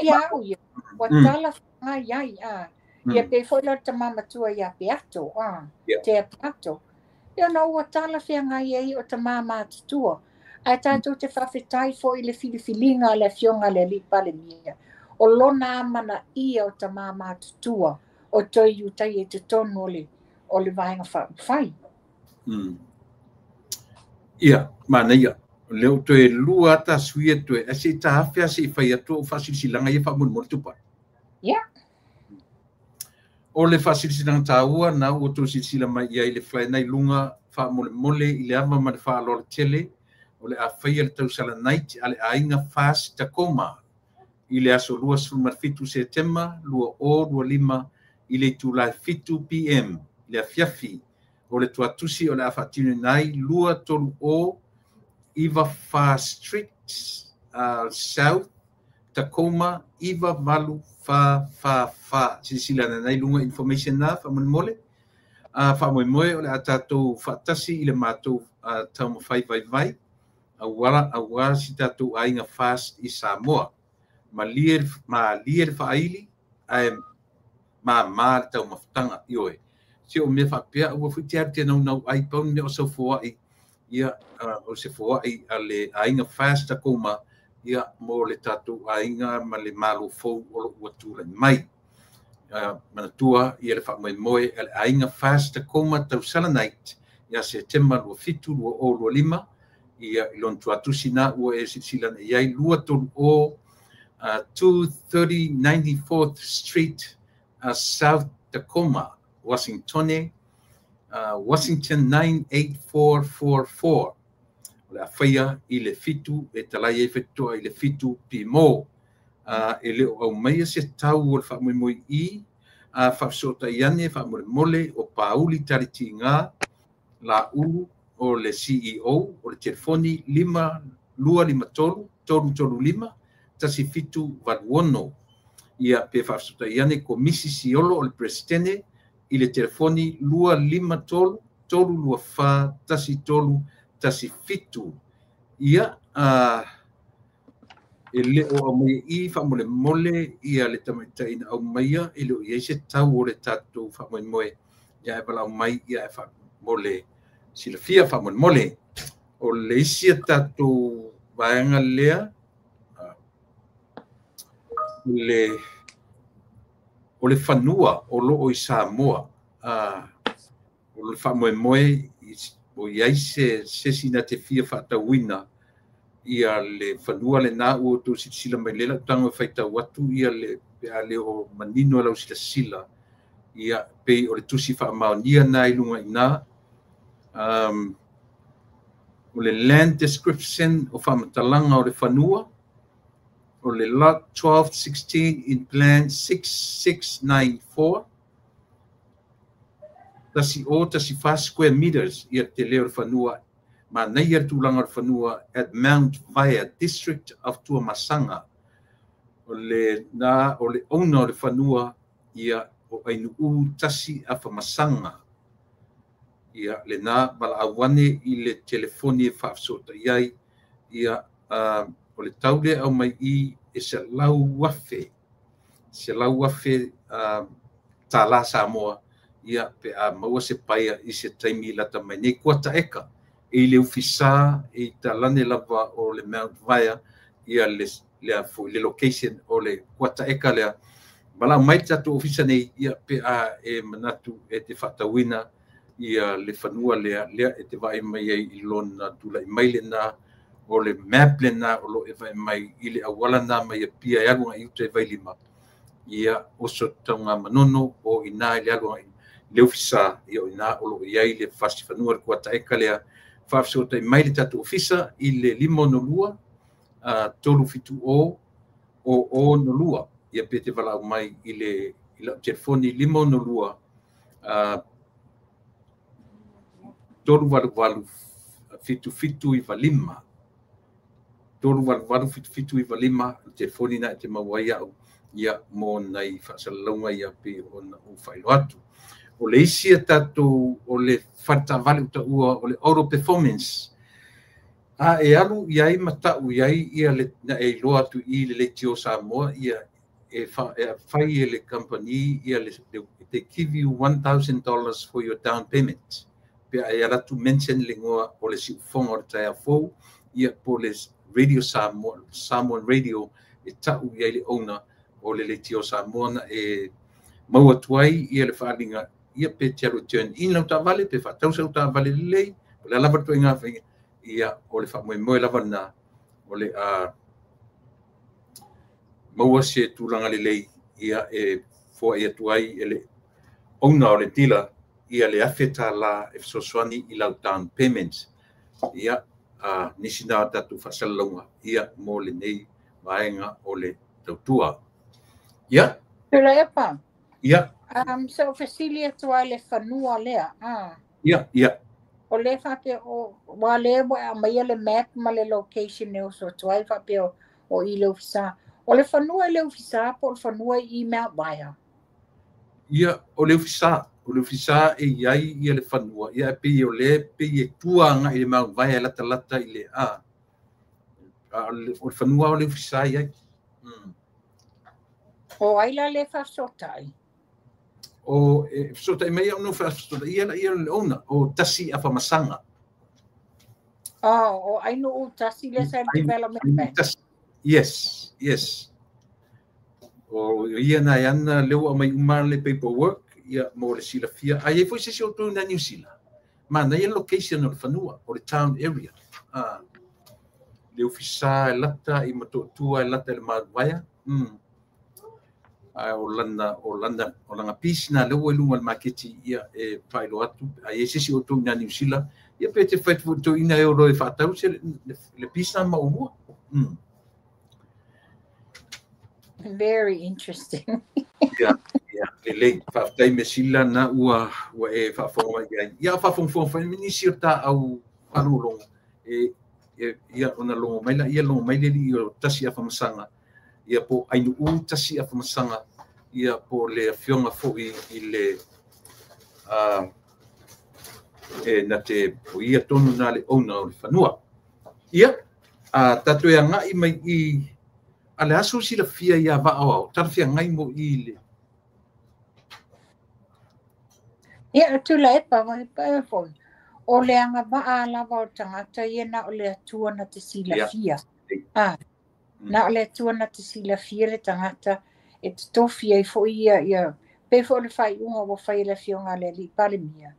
ia au ia, ua talafeagai ai a. Ia pei foi la le tamā matua iā Peato, a. Tea Peato. Ia na ua talafeagai ai o tamā matutua. Ae tatou te faafetai foi i le filifiliga a le afioga a le alii Palemia. O lona amanaia o tamā matutua o toe iutaia i totonu o le vaega faaupufai. Ia, manaia. Leo toe lua ata suia toe ase ta afe ase i fai atu o faasilasilaga ia faamolemole tupa. Ia. O le faasilasilaga taua na ua outou silasila mai i ai le fly nai luga faamolemole i le ava ma le faaaloalo tele o le a faia le tausala night a le aiga FAST Tacoma i le aso 27 Setema 2025 i le itula e 7 p.m. le afiafi o le tuatusi o le a faatinoina ai 230 Iva Fa Street, South Tacoma 98444. Silasila ane ai luga information na faamolemole. Faamoemoe o le a tatou faatasi i le matou taumafai vaivai auā si tatou aiga FAST i Samoa. Malie le faaili ae mamā le taumafataga ioe. Se o mea faapea ua foi te alu te naunau ai pau ni mea o sau foai ia o se foai a le aiga FAST Tacoma ia mo le tatou aiga ma le malo fou o lo ua tulai mai. Manatua ia le faamoemoe a le aiga FAST Tacoma tausala night ia Setema 27 2025 ia i lona tuatusi na ua e silasila ane i ai 230 230 94th Street, South Tacoma, Washington, Washington 98444. O le a faia i le 7 e talai ai faitotoa i le 7 pimo. E le o aumaia se tau o le faamoemoe i faafesootai ane faamolemole o Pauli Talitiga Laulu o le CEO o le telefoni 5253 335 1786. Ia pe faafesootai ane Komisi Siolo o le Presidente i le telefoni 253 324 1317. Ia e le o aumaia i faamolemole ia le tamaitai na aumaia e le o i ai se tau o le tatou faamoemoe ia e valaau mai ia e faamole silafia faamolemole. O le isi a tatou vaega lea o le fanua o loo i Samoa o le faamoemoe o i ai se sesi na te fia faatauina ia le fanua lena ua outou silasila mai lea lau tago e faitau atu ia le pe a le o manino e lau silasila ia pei o le tusi faamaonia na i luga i na o le land description o faamatalaga o le fanua o le lot 1216 in plan 6694 1014 square meters ia te leo o le fanua manaia le tulaga o le fanua at Mount Vaea, District of Tuamasaga. O le na o le owner o le fanua ia o Ainuu tasi Afamasaga. Ia le na valaau ane i le telefoni e faafesootai ai ia o le tau lea aumai i e 100,000 $100,000 Samoa ia pe a maua se paia i se taimi lata mai nei kuata eka e le ufisa e talane lava o le Mount Vaea ia le le location o le kuata eka lea valaau mai le tatou ofisa nei ia pe a e manatu e te faatauina ia le fanua lea lea e te vaai mai ai i lona tulai mai lena o le map lena o lo e vaai mai i le auala na mai Apia e alu agai i uta i Vailima ia oso tauga manono o ina i le alu agai le ofisa ia o ina o lo o i ai le fasi fanua le kuata eka lea faafesootai mai le tatou ofisa i le 562 370 002 ia pe te valaau mai i le i lau telefoni 562 388 7795 388 7795 le telefoni na e te maua ai au ia mo nai faasalalauga ia pe ona ou faailoa atu. O le isi a tatou o le faletaavale utaua o le auto performance a e alu i ai ma tau i ai ia le na e iloa atu i le leitio Samoa ia e fai e le company ia le they give you $1,000 for your down payment pe a e ala atu mention le igoa o le siufofoga o le taeao fou ia po le Radio Samoa, Samoan Radio e tau i ai le owner o le leitio Samoa na e maua atu ai ia le faaaliga ia pe te alu e turn in lau taavale pe faatau sau taavale lelei o le a lava le ituaiga faiga Ia, o le faamoemoe lava lena, o le a maua se tulaga lelei, ia e foai atu ai e le owner o le dealer ia le $1,000 e fesoasoani i lau down payment. Ia, nisi na o tatou faasalalauga ia mo lenei vaega o le tautua. Ia. Tuilaepa. Ia. So fesili atu ai le fanua lea. Ia, ia. O le faapea o ua le ua aumaia le map ma le location e oso atu ai faapea o i le ofisa. O le fanua i le ofisa po o le fanua i Mount Vaea? Ia, o le ofisa. O le ofisa e i ai ia le fanua. Ia, e pei o le pei e tua agai i le Mount Vaea latalata i le a. O le fanua o le ofisa i ai. O ai la le faafesootai? O e fesootai mai au no faafesootai ia la ia le owner o Tasi Afamasaga. Oh, o Ainuu Tasi le sa development bank. Yes, yes. O ia na e ana le ua mai uma le paperwork ia mo le silafia. Ai e foi se si o tu na New Zealand. Ma na ia location o le fanua o le town area. Le ofisa e lata i Motootua e lata i le Mount Vaea. O lana o lana o lana pisi na le ua i luga o le maketi ia e faailoa atu ai e se isi o outou i Niu Sila ia pe te fai toeaiina e olo e faatau se le pisi na ma ulua. Very interesting. Ia, ia, lelei. Faafetai Mesila na ua ua e faafofoga mai i ai. Ia faafogafoga foi ma nisi o taau faalogologo e ia ona logo mai la ia logo mai le alii o Tasi Afamasaga ia po Ainuu Tasi Afamasaga ia po le afioga foi i le e na te o ia tonu na le owner o le fanua. Ia, a tatou e agai mai i a le aso silafia ia Vaaoao, talafeagai mo i le Ia, Tuilaepa, e foi. O le agavaa lava o tagata ia na o le Atua na te silafia. Ah, na o le Atua na te silafia le tagata e totofi ai foi ia, ia pei foi o le faaiuga ua fai e le afioga a le alii Palemia.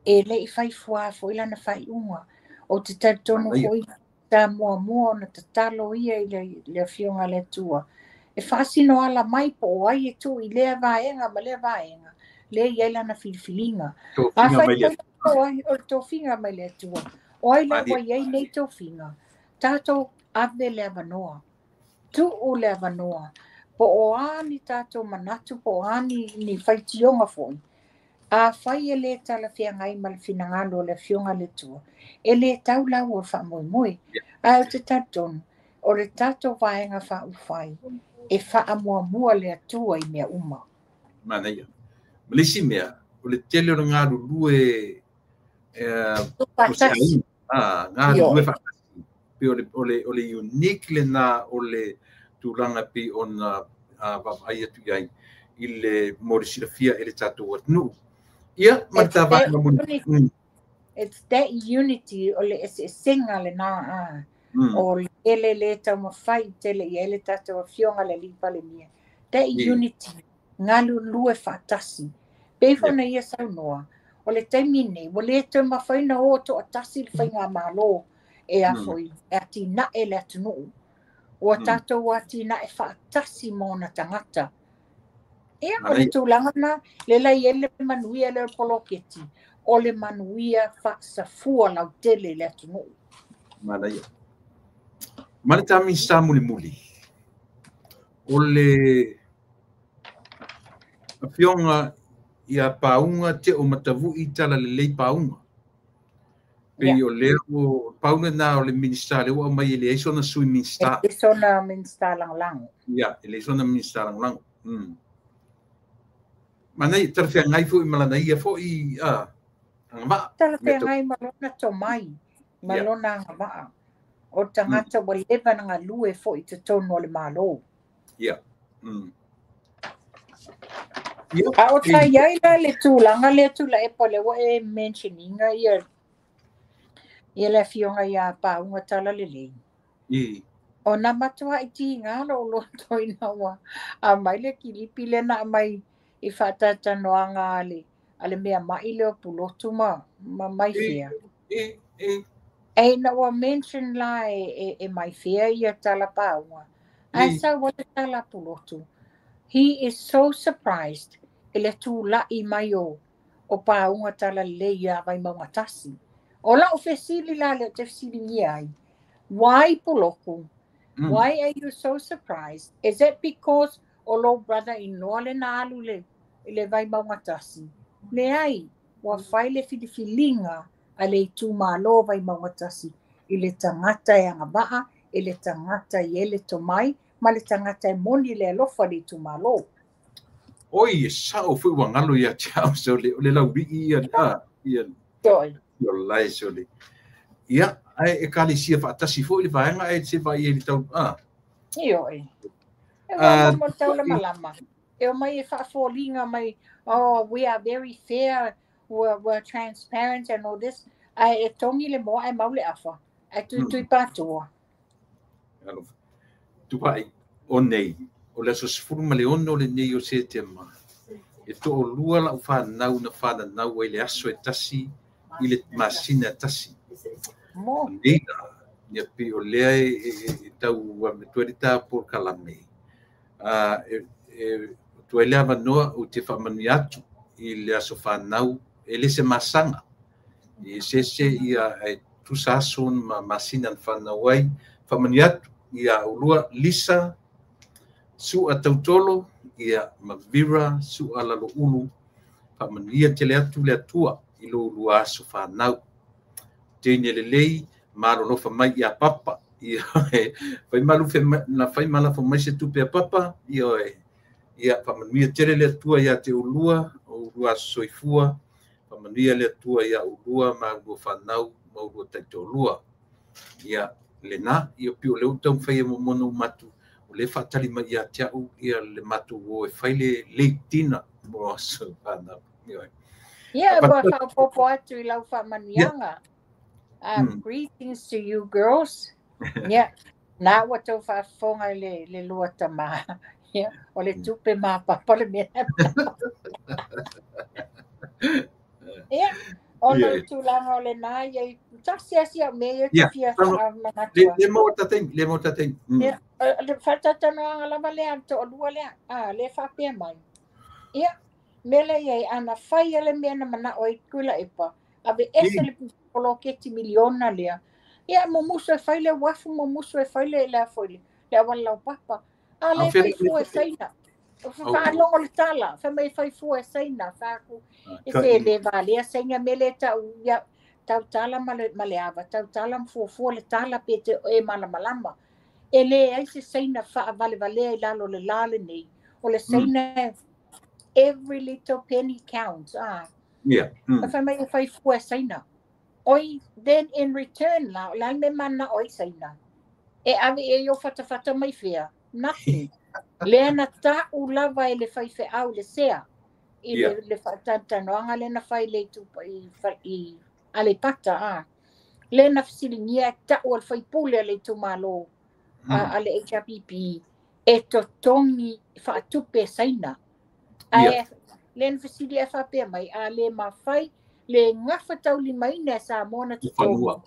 E le i fai fuā foi lana faaiuga. O te talitonu foi sa muamua ona tatalo ia i le afioga a le Atua. E faasino ala mai po o ai e tuu i lea vaega ma lea vaega, lea e i ai lana filifiliga. Afai foi o le tofiga mai le Atua, o ai la ua i ai nei tofiga, tatou ave le avanoa, tuu le avanoa, po o a ni tatou manatu, po o a ni faitioga foi. Afai e le talafeagai ma le finagalo o le afioga a le Atua, e le tau lau o le faamoemoe. Ae ou te talitonu, o le tatou vaega faaupufai e faamuamua le Atua i mea uma. Manaia. Ma le isi mea, o le tele o le galulue o se aiga, galulue faatasi. Pei o le unique lena o le tulaga pei ona vaavaai atu i ai i le mo le silafia e le tatou atunuu. Ia, ma le ta vaega mulimuli. It's that unity o le eseesega lena o le ele le taumafai tele i ai le tatou afioga le alii Palemia. That unity, galulue faatasi. Pei foi ona ia saunoa, o le taimi lenei, ua le toe mafai ona o toatasi le faigamalo e afoi, e atinae le atunuu. Ua tatou atinae faatasi ma ona tagata. Ia, o le tulaga lena, lea la e i ai le manuia lea o le poloketi, o le manuia faasafua lautele i le atunuu. Manaia. Ma le ta Minisita mulimuli, o le afioga ia Pauga Teo Matavui Talalelei Pauga. Pei o lea ua pau lena o le Minisita lea ua aumai e leai sona sui Minisita. E leai sona Minisita lagolago. Ia, e leai sona Minisita lagolago. Manaia, talafeagai foi ma lana ia foi agavaa. Talafeagai ma lona tomai, ma lona agavaa. O le tagata ua leva ona galue foi i totonu o le Malo. Ia. A o ta i ai la le tulaga lea Tuilaepa lea ua e mention ina ia ia le afioga ia Pauga Talalelei. O na matuai tiga lou loto ina ua aumai le kilipi lea na aumai i faatalatalanoaga a le mea mai lea o Pulotu ma Maifea. Ina ua mention la e mai fea ia tala pauga. Ae sau ai le tala a Pulotu. He is so surprised i le tula'i mai o pauga talalelei ia Vaimauga 1. O la'u fesili la lea ou te fesiligia ai, why Pulotu? Why are you so surprised? Is it because o lou brother-in-law le na alu i le Vaimauga 1? Leai, ua fai le filifiliga a le itumalo o Vaimauga 1 i le tagata e agavaa, i le tagata i ai le tomai, ma le tagata e moni le alofa i le itumalo. Oi, e sa'o foi ua galo ia te au, sole, o le laulii ia, ia, Toi. O lae, sole. Ia, ae ekalesia faatasi foi le vaega ae se vaai ai le tau, Ioe. E ua mo taulamalama. E o mai e faafoliga mai, oh, we are very fair, we're transparent and all this. Ae e togi le moa ae mau le afa. Ae tuitui patua. Alofa. Tupai, o nei, o le aso 16 lenei o Setema, e to'alua la'u fanau na fananau ai le aso e tasi i le masina e tasi. Mo. Nei la, ia pei o lea e tau ame le tā polokalame. E atu ai le avanoa ou te faamanuia atu i le aso fanau e le se masaga. I se ia e tusa aso ma masina na fanau ai, faamanuia atu ia ulua Lisa Su'a Tautolo ia ma Vera Su'a Laloulu, faamanuia tele atu le Atua i lo ulua aso fanau. Teine lelei, malolofa mai ia papa. Ia, fai malu fe na fai malafo mai se tupe a papa, ia e ia faamanuia tele le Atua ia te ulua, o ulua soifua, faamanuia le Atua ia ulua ma ulua fanau, ma ulua taitoalua. Ia, lena, ia pei o le uta fai e momono matu, o le faatali mai ia te au, ia le matou o e fai le leitina mo aso fanau. Ia. Ia, ua faaopoopo atu i lau faamanuiaga. Greetings to you girls. Yeah. Na ua tau faafofoga i le lua tamā. Yeah. O le tupe mapapa le mea. Yeah. Ona o le tulaga o lenā ia i tasi asi au mea ia te fia faamanatua. Le maua tatai, le maua tatai. Yeah. Le faatautanoaga lava lea le toalua lea. Le faapea mai. Ia, mea lea i ai, ana fai le mea na manao ai Tuilaepa, ave ese le poloketi miliona lea. Ia, mumusu e fai le uafu, mumusu e fai le a foi le auala laupapa. A le fai fua e Saina. Faalogo le tala, fai mai fai fua e Saina, faaku. E se le valea Saina me le tau ia tau tala ma le ava, tau tala ma fuafua le tala pe te e malamalama. E le ai se Saina faavalevalea i lalo le la lenei. O le Saina, every little penny counts. Yeah. Fai mai e fai fua e Saina. Oi, then in return la, o le a le mea mana oi Saina. E ave e i o fatafata mai fea. Nothing. Lea na ta'u lava e le faifeau le sea. I le faatantanoaga le na fai le itupa i Aleipata. Le na fesiligia e ta'u a le faipule a le itumalo a le HRPP e totogi faatupe e Saina. Ae le na fesili e faapea mai a le mafai le gafa taulimaina e Samoa na totogi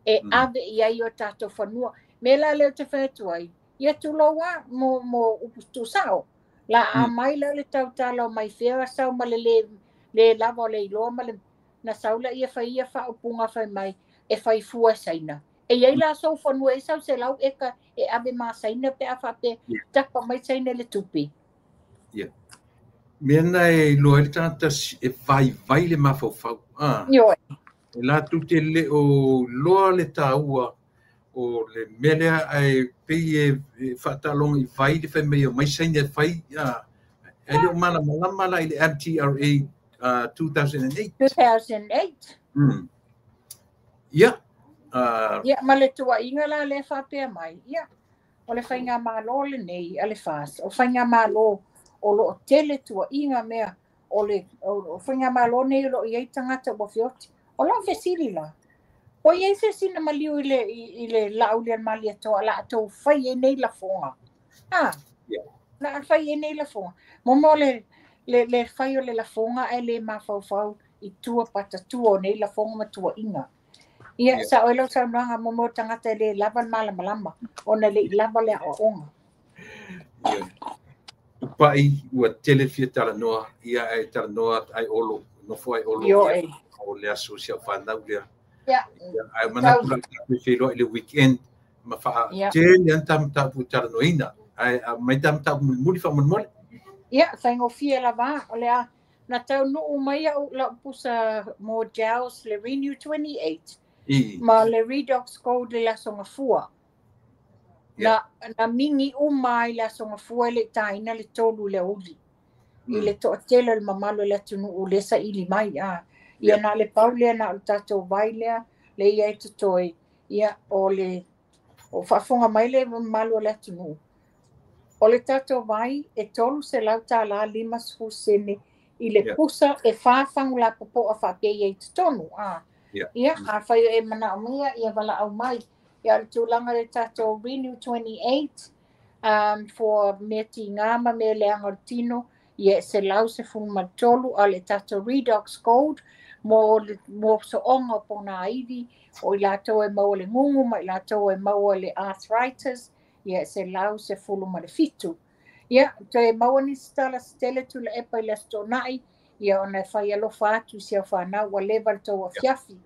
e ave i ai o tatou fanua. Me la leo te fai atu ai, ia tulou a mo upu tuusao. La a mai la le tautala o mai fea sau ma le le lava o le iloa ma le na sau la ia fai ia faaupuga fai mai e fai fua e Saina. E iai la sou fanua e sau 100 eka e ave ma Saina pe a faapea tapa mai Saina le tupe. Ia. Mea na e iloa ai le tagata e vaivai le mafaufau. Ioe. E latou te le o iloa le taua o le mea lea ae pei e faataloga i vai le fai mai o mai Saina e fai. E le o malamalama la i le MTRA 2008. 2008. Ia. Ia, ma le tuuaiga la le faapea mai. Ia, o le faigamalo lenei a le FAST. O faigamalo o loo tele tuuaiga mea o le faigamalo nei o loo i ai tagata ua feoti. O lau fesili la, o i ai se sina maliu i le Laaulialemalietoa la tou fai ai nei lafoga. La fai ai nei lafoga. Momo le fai o le lafoga ae le mafaufau i tua patatua o nei lafoga ma tuuaiga. Ia, sa oi lau saunoaga mo tagata e le lava le malamalama ona le i lava le aoaoga. Ia. Tupai ua tele fia talanoa, ia e talanoa ai olo, nofo ai olo. Io e. O le aso si au whanau lea. Ia. Ai manatu la tatou feiloai i le weekend ma faa tele anta mataupu talanoaina. Ai mai ta mataupu mulimuli faamolemole. Ia, faigofie lava. O le a na taunuu mai au lau pusa mo gels le Renew 28 ma le Redox Gold le aso gafua. Na mingi uma ai le aso gafua le taina le 3 le uli. I le toatele o le mamalu o le atunuu le saili mai. Ia na le pau lea na o le tatou vai lea le ia e totoe. Ia o le o faafofoga mai le mamalu o le atunuu. O le tatou vai e $350 sene i le pusa e 4 fagu lapopoa faapea i totonu. Ia, afai e manaomia, ia valaau mai. Ia, o le tulaga le tatou Renew 28 for mea tiga ma mea leaga o le tino, ia e 113, a le tatou Redox Gold mo soonga o pona ivi, o i latou e maua le gugu ma i latou e maua le arthritis, ia e 117. Ia, toe maua nisi tala se tele Tuilaepa i le Aso Toonai, ia ona e fai alofa atu i si au whanau ua leva le tou afiafi.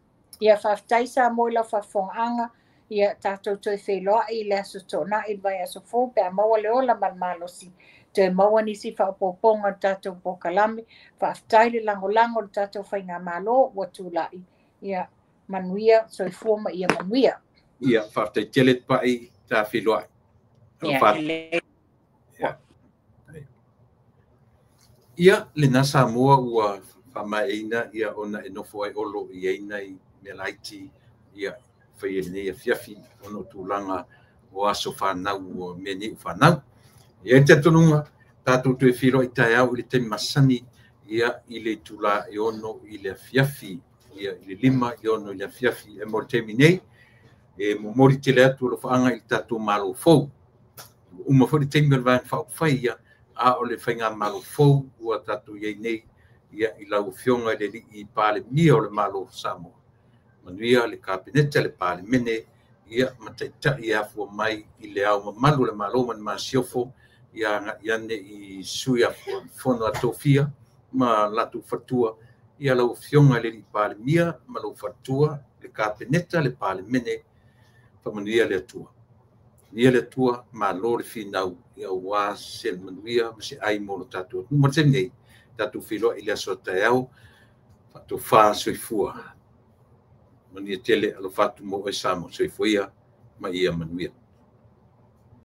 Ia faafetai Samoa i lau faafofogaaga, ia tatou toe feiloai i le Aso Toonai i le vaiaso fou pe a maua le ola ma le malosi. Toe maua nisi faaopoopoga o le tatou polokalame. Faafetai le lagolago o le tatou faigamalo ua tulai. Ia manuia, soifua ma ia manuia. Ia, faafetai tele Tupai ta feiloai. Ia, Ia, lena Samoa ua faamaeaina ia ona e nofo ai olo i ai nai mea laiti ia fai e lenei afiafi ona o tulaga o aso whanau o mea nei o whanau. Ia e talitonuga tatou toe feiloai taeao i le taimi masani ia i le itula e 6 i le afiafi, ia i le 5 i le 6 i le afiafi. E mo le taimi nei, e momoli tele atu alofaaga i le tatou malo fou. Ua uma foi le taimi o le vaega faaupufai ia, a o le faigamalo fou ua tatou iai nei ia i lau afioga i le alii Palemia o le Malo o Samoa. Manuia le Kapeneta, le Palemene, ia ma taitai e afua mai i le ao mamalu o le Malo ma le Masiofo, ia agai ane i sui usufono a tofia ma latou faletua, ia lau afioga i le alii Palemia ma lau faletua, le Kapeneta, le Palemene, faamanuia le Atua. Manuia le Atua, malo le finau, ia aua se manuia ma se ai mo lo tatou atunuu. Mo le taimi nei, tatou feiloai i le aso a taeao, faatofa soifua. Manuia tele, alofa atu mo oe Samoa, soifua ia ma ia manuia.